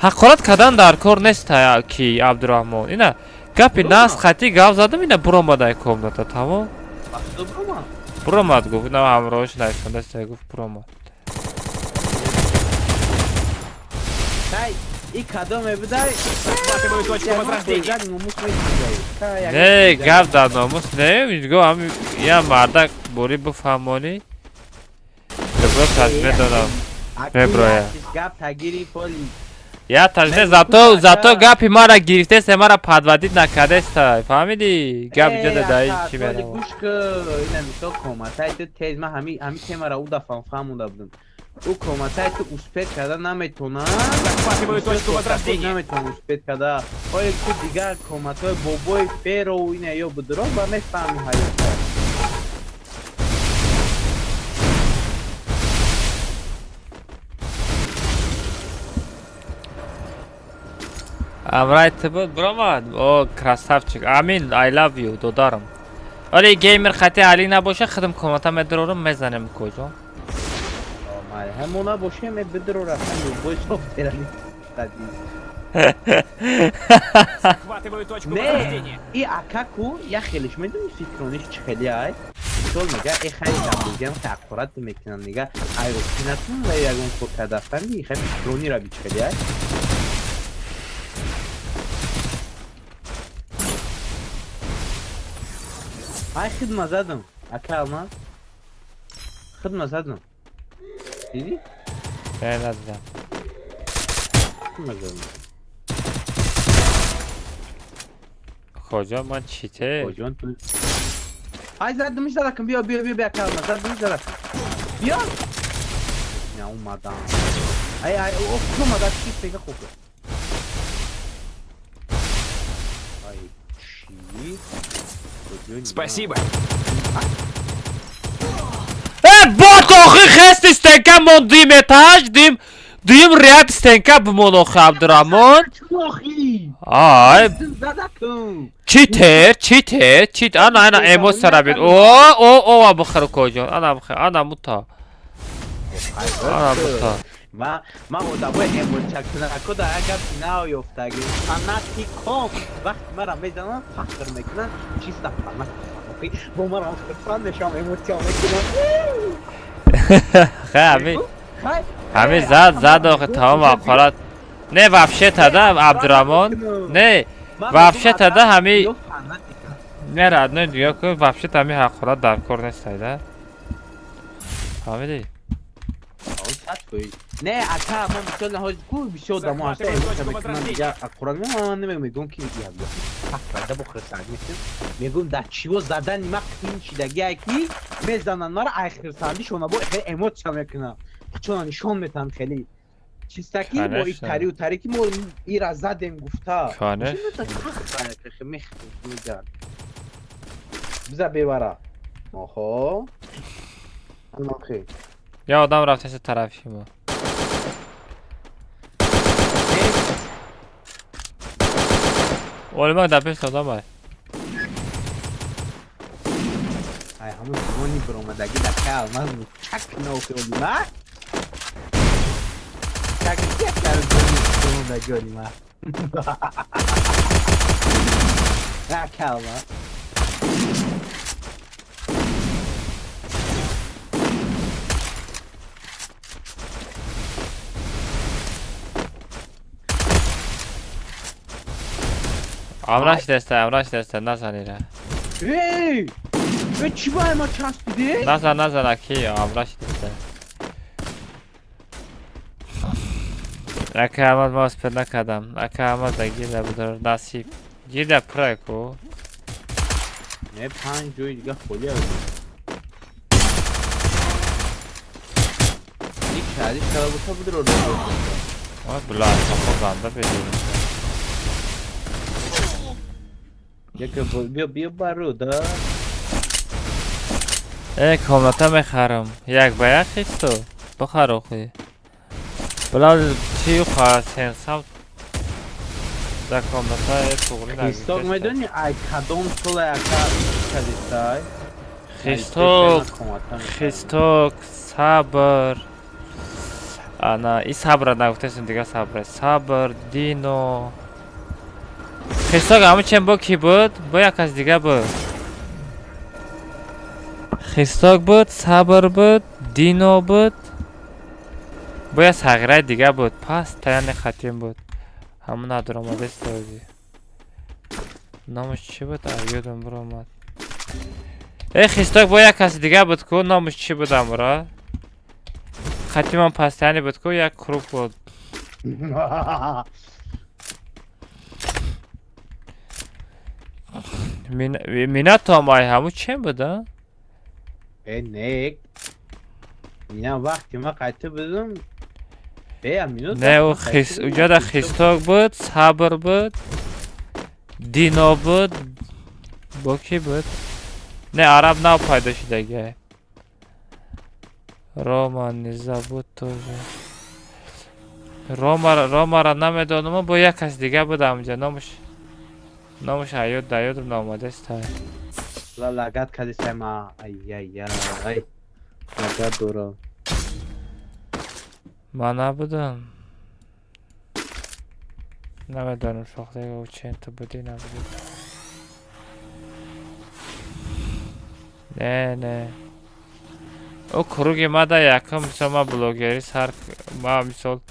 Ҳақорат кардан дар кор нест ки Абдураҳмон. Ина гапи нас қати гап задам ина буромад ай комната тамом. Буромад гуфт ина ҳамроҳш наистондаст гуфт буромад. И кадоме будай? Не, гап дар номус не, го ҳам я мардак бори бифаҳмонӣ. Добро кас медонам. Меброя. Гап тагири поли. Я тажне зато зато гапи мара гирифтест, мара подводить накардест, фаҳмидӣ? Гап иҷо даи чӣ мерава. Гӯш ку, ина мисол коматай ту тез ман ҳами ҳами темара ӯ дафъа фаҳмонда будам. Ӯ коматай ту успеть карда наметонад. Наметонад успеть карда. Оё ту дигар коматҳои бобои феро ина ё будро ба мефаҳми ҳаёт. Амрай ту буд буромад. О, красавчик. Амин, I love you, додарам. Оли геймер хати али набоша, худам комата медрорам, мезанем куҷо. Ҳамона боше ме бидрора любой софтера. Не, и акаку я хелиш медони фикрониш чӣ хеле ай? Мисол мега э хайр гапгам ҳақорат мекунам мега ай ростинатун ва ягон кор карда фаҳмиди хай фикронира би чӣ хеле ай? Ай хидма задам, ака Алмаз. Хидма задам. Дидӣ? Не, надидам. Хидма задам. Хоҷа ман чите? Хоҷон ту. Ай задамиш задакам, биё биё биё ака Алмаз, задамиш задакам. Биё. Не омадам. Ай ай, о омада чӣ пега хуб. Ай чӣ? Спасибо. Бот охи хести стенка мон дуюм этаж, дуюм ряд стенка бимон охи Абдураҳмон. Ай. Читер, читер, чит. Ана ана эмоция бин. О, о, о, бихар коҷон. Ана бихар, ана мута. Ана мута. Ма одамои эмоциякунако дар як гап наёфтаги. Фанатиком вақти мара мезананд фахр мекунанд, чисто фанат. Бо мара хурсанд мешавам, эмоция мекунам. Хай, ҳами зад охи тамом ҳақорат. Не, вообще тада Абдурамон. Не, вообще тада ҳами не родной нигоҳ кун, вообще ҳами ҳақорат дар кор нестай да. Фаҳмидӣ? Не, ака, ман бисёр наҳози ку бисёр дамо ҳаста эмоция мекунам дига ҳақорат ман намегӯям ки ҳақрада бо хирсанд мекунам. Мегӯям дар чиво задани ма қин шидагие ки мезананд мара ай хирсандишона бо хеле эмоция мекунам. Чона нишон метаҳанд хеле. Чистаки мо и тарию тари ки мо ира задем гуфта. Конечно. Биза бевара. Охо. Анохи. Я одам рафтеса тарафи мо. Олимак дар пеши одам ай. Ай ҳамун зони баромадагӣ дар кай алмаз буд. Чак наохи Олимак. Чак чак дар зони баромадагӣ Олимак. Ака алмаз. Амраш деста, амраш деста, назан ира. Эй! Эй, чӣ ба ма часпидӣ? Назан, назан, аки, амраш деста. Ака Аҳмад ма успед накардам. Ака Аҳмад да гирда будор насиб. Гирда пурай ку. Не, панҷ ҷои дига холӣ аст. Ник шаҳриш кала боша будро. Ой, бла, сапо ганда бедор. Яке биё биё баро да. Э, комната мехарам. Як ба як хисто. Бихар охи. Бла чи сенсам дар комната туғри Хисток медони ай кадом сола яка кадистай? Хисток, хисток, сабр. Ана, и сабра нагуфтесем дига сабра. Сабр, Дино. Хисток ҳамун чен бо ки буд? Бо як кас дига буд. Хисток буд, Сабр буд, Дино буд. Бо як сағираи дига буд. Пас таяни хатим буд. Ҳамун надуромадест ози. Номаш чӣ буд? А, ёдам биромад. Э, Хисток бо як каси дига буд ку, номаш чӣ буд амура? Хатимам пастаяни буд ку, як круг буд. Минато ай ҳамун чем буд, а? Э, не. Мина вақти ма қайта будам. Бе, минут. Не, ӯ хис, уҷода Хисток буд, Сабр буд, Дино буд, бо ки буд? Не, араб нав пайдо шудагиай. Рома не забуд тоже. Рома, Ромара намедонам, бо як кас дига буд ҳамунҷа, номаш аёд да ёдам наомадест. Ла лагат кадисай ма. Ай ай ай. Лагат дора. Ман набудам. Намедонам шохтага чен ту будӣ набудӣ. Не, не. Ӯ круги ма да якум мисол ма блогерӣ сар ма мисол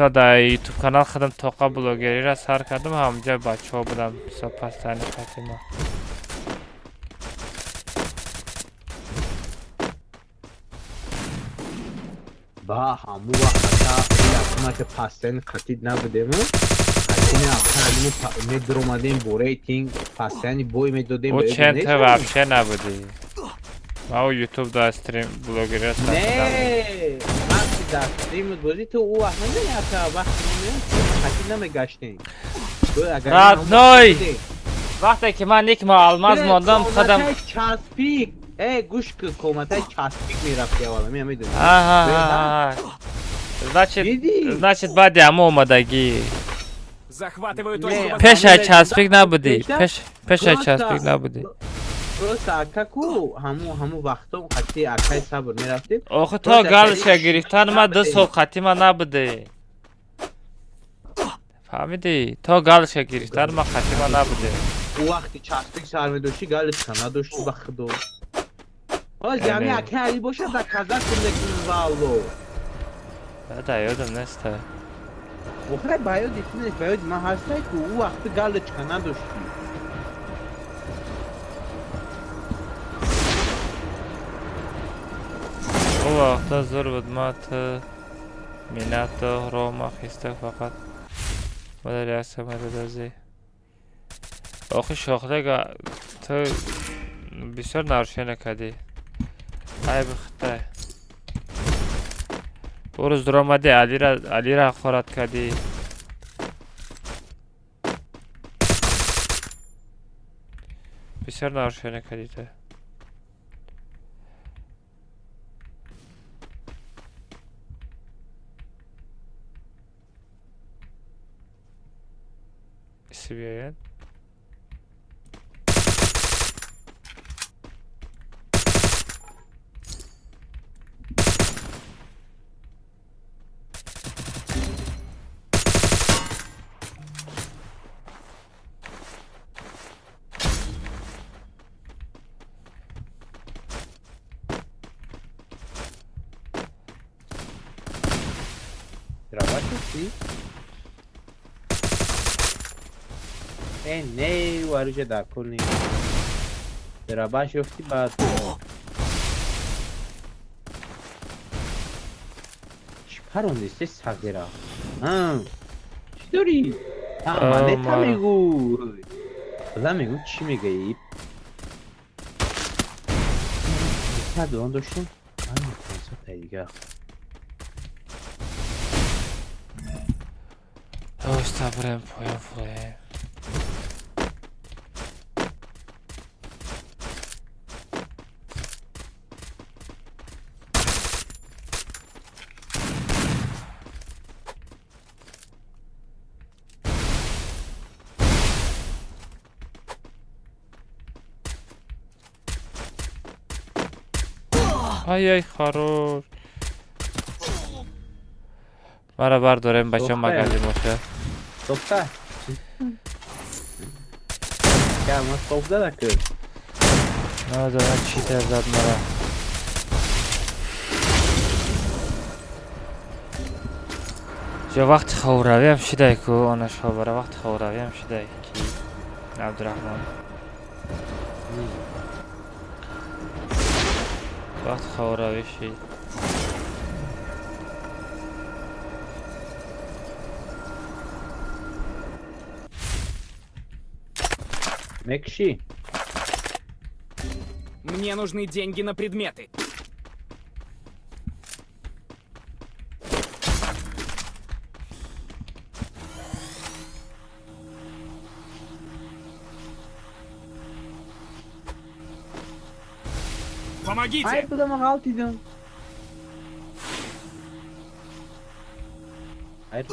дар ютуб канал худам тоқа блогериро сар кардам, ҳамунҷа бачаҳо будам, мисол пастани хати ма. Ба ҳамун вақт якумака пастани қатид набудем, медуромадем бо рейтинг пастани бой медодем. Ӯ чен ту вообще набудӣ. Ма ӯ ютуб дар стрим блогериро сар кардам. Не, вақти дар стрим бозӣ ту ӯ вақт намедонӣ ака вақти мо меоем қатид намегаштем. Родной! Вақте ки ман ник ма алмаз мондам худам часпик. Э, гӯш кун, коматаи часпик мерафти аввал, ман медонам. Аҳа. Значит, значит баъди ҳамо омадагӣ. Захватываю точку. Пешай часпик набудӣ. Пешай часпик набудӣ. Просто ака ку ҳаму вақто қати акаи Сабр мерафтем. Охи то галочка гирифтан ма 2 сол қати ма набудӣ. Фаҳмидӣ? То галочка гирифтан ма қати ма набудӣ. Ӯ вақти часпик сар медошти галочка надошти ба худо. Ҳоз ями акаи Али бошад да каза кун мекунем валло. Да, ёдам нест. Охай ба ёди ту нест, ба ёди ман ҳастай, ку ӯ вақти галочка надоштӣ. Ӯ вақта зур буд, ма ту Минато, Рома, Хиста фақат мада реаксия медодази. Охи шохлега ту бисёр нарушение кардӣ. Айби хитай. Ӯ рӯз дуромадӣ, Алира ҳақорат кардӣ. Бисёр нарушение кардӣ ту. Биёяд. Дроваши? Э, не, оружие дар кор нест. Дробаш ёфтӣ, баъд чӣ парондисте сағира? Чӣ дорӣ? Монета мегӯ. Била мегӯ, чӣ мегӯӣ? Сад он доштем? 500 дига. Оста брем поён фуроем. Ай ай, хорош. Мара бардорем, бача, магазин боша. Сохта. Ма софта да ку. Надонам чӣ тар зад мара. Ҷо вақти хобравиам шидай ку, она шобара вақти хобравиам шидай ки Абдурахмон. Вақти хобравӣ шид. Мекши. Мне нужны деньги на предметы. Помогите! Ай, куда ғалтидам? Ай,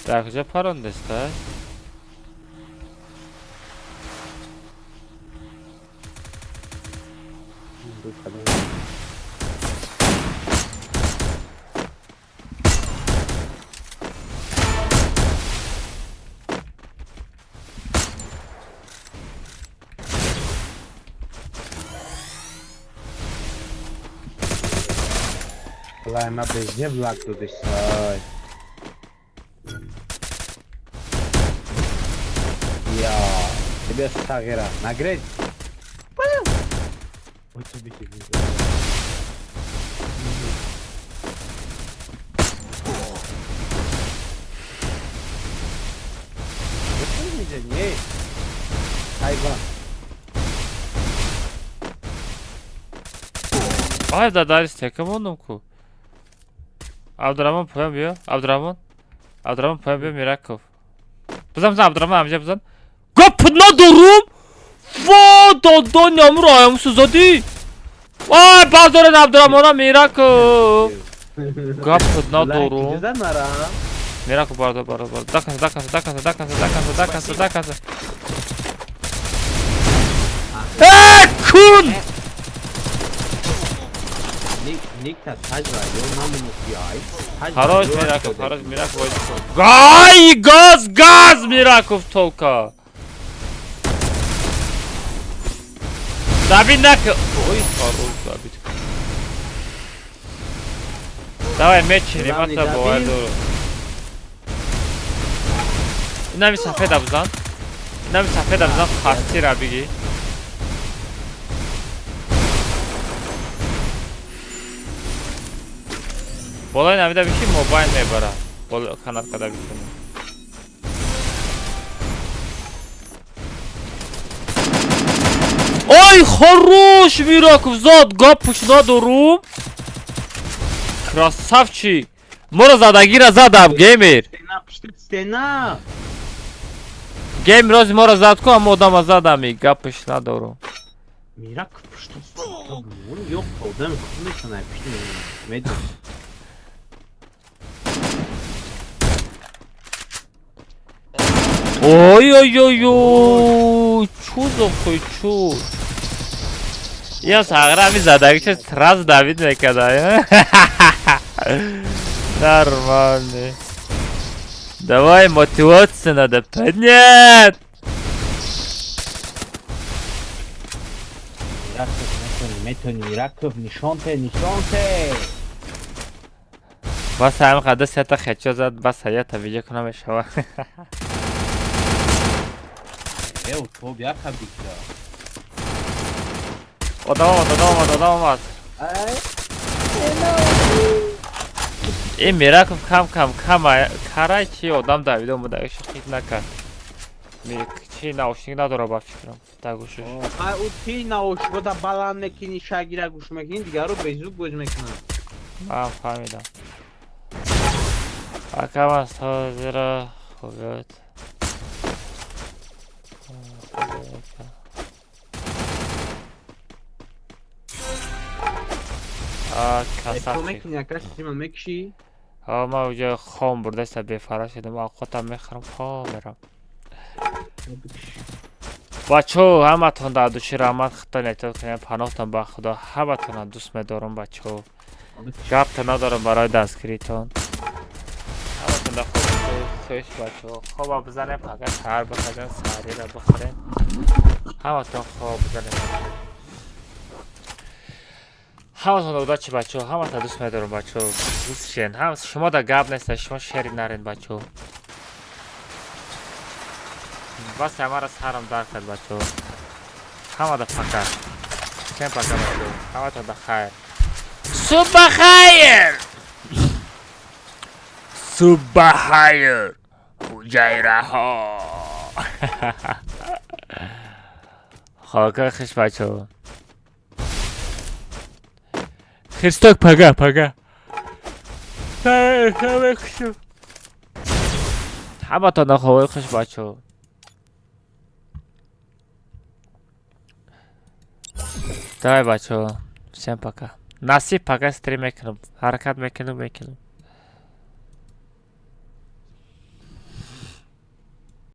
дар куҷо парондеста? Валай, ма безеб лак додисай. Я, тебе сағира. Нагред. Ой, ту бики. Не. Хайван. Ай, да, стека мондум ку. Абдураҳмон, поён биё. Абдураҳмон. Абдураҳмон, поён биё, Мираков. Бизан, бизан, Абдураҳмон, ҳамҷа бизан. Гап надорум. Во, додон ямро аямсу задӣ. Вай, бардоред Абдураҳмона, Мираков. Гап надорум. Мираков, бардор, бардор, бардор. Даканса, даканса, даканса, даканса, даканса, даканса, даканса. Э, кун! Хорош, Мираков, хорош, Мираков. Гай, газ, газ, Мираков толка. Добить нак. Ой, хорош добить. Давай мечи, ремата бовар дору. Инами сафеда бизан. Инами сафеда бизан хастира биги. Болои навида биши мобайл мебара. Боло канат када биши. Ой, хорош Мираков зад, гапуш надорум. Красавчик. Моро задагира задам, геймер. Стена. Геймер рози моро зад ку, аммо одама задами, гапуш надорум. Мираков пушти стена. Ёқ, одам кунешана пушти медон. Ой ой ой ой, чу зохой чу. Я сағра ми задагиша сразу давид мекарда. Нормально. Давай мотивацию надо поднять. Мираков, нишонте, нишонте. Бас ҳам қада сета хечо зад, бас ҳаята видео кунам мешава. Ев, топ яка бикра. Одам омад, одам омад, одам омад. Ин Мираков кам кам кам карай чи одам давида омада, хит накард. Чи наушник надора ба фикрам. Да гӯшиш. Ай у ти наушникода баланд мекини, шагира гӯш мекини, дигарро безук гӯш мекунанд. Ман фаҳмидам. Ака ман созира хуб. Красавчик. Ҳа, ман уҷо хом бурдаста бефара шудам, овқотам мехӯрам, хом мерам. Бачаҳо, ҳаматон дар души раҳмат, худтон эҳтиёт кунед, паноҳтон ба Худо. Ҳаматонро дӯст медорам, бачаҳо. Гапта надорам барои дастгиритон. Ҳаматон дар хоби хуш, бачаҳо. Хоба бизанем, пага саҳар бихезем, саҳарира бихӯрем. Ҳаматон хоб бизанем. Ҳаматон удачи, бачаҳо, ҳаматон дӯст медорам, бачаҳо. Дӯст шен. Ҳам шумо да гап нест, шумо шери нарен, бачаҳо. Бас ҳамаро сарам дар кард, бачаҳо. Ҳамада пока. Всем пока, бачаҳо. Ҳаматон да хайр. Субҳ хайр! Субҳ хайр! Ҳуҷайраҳо. Хока хуш, бачаҳо. Христок пага, пага. Ҳаматон ховои хуш, бачаҳо. Давай, бачаҳо. Всем пока. Насиб пага стрим мекунам. Ҳаракат мекунам, мекунам.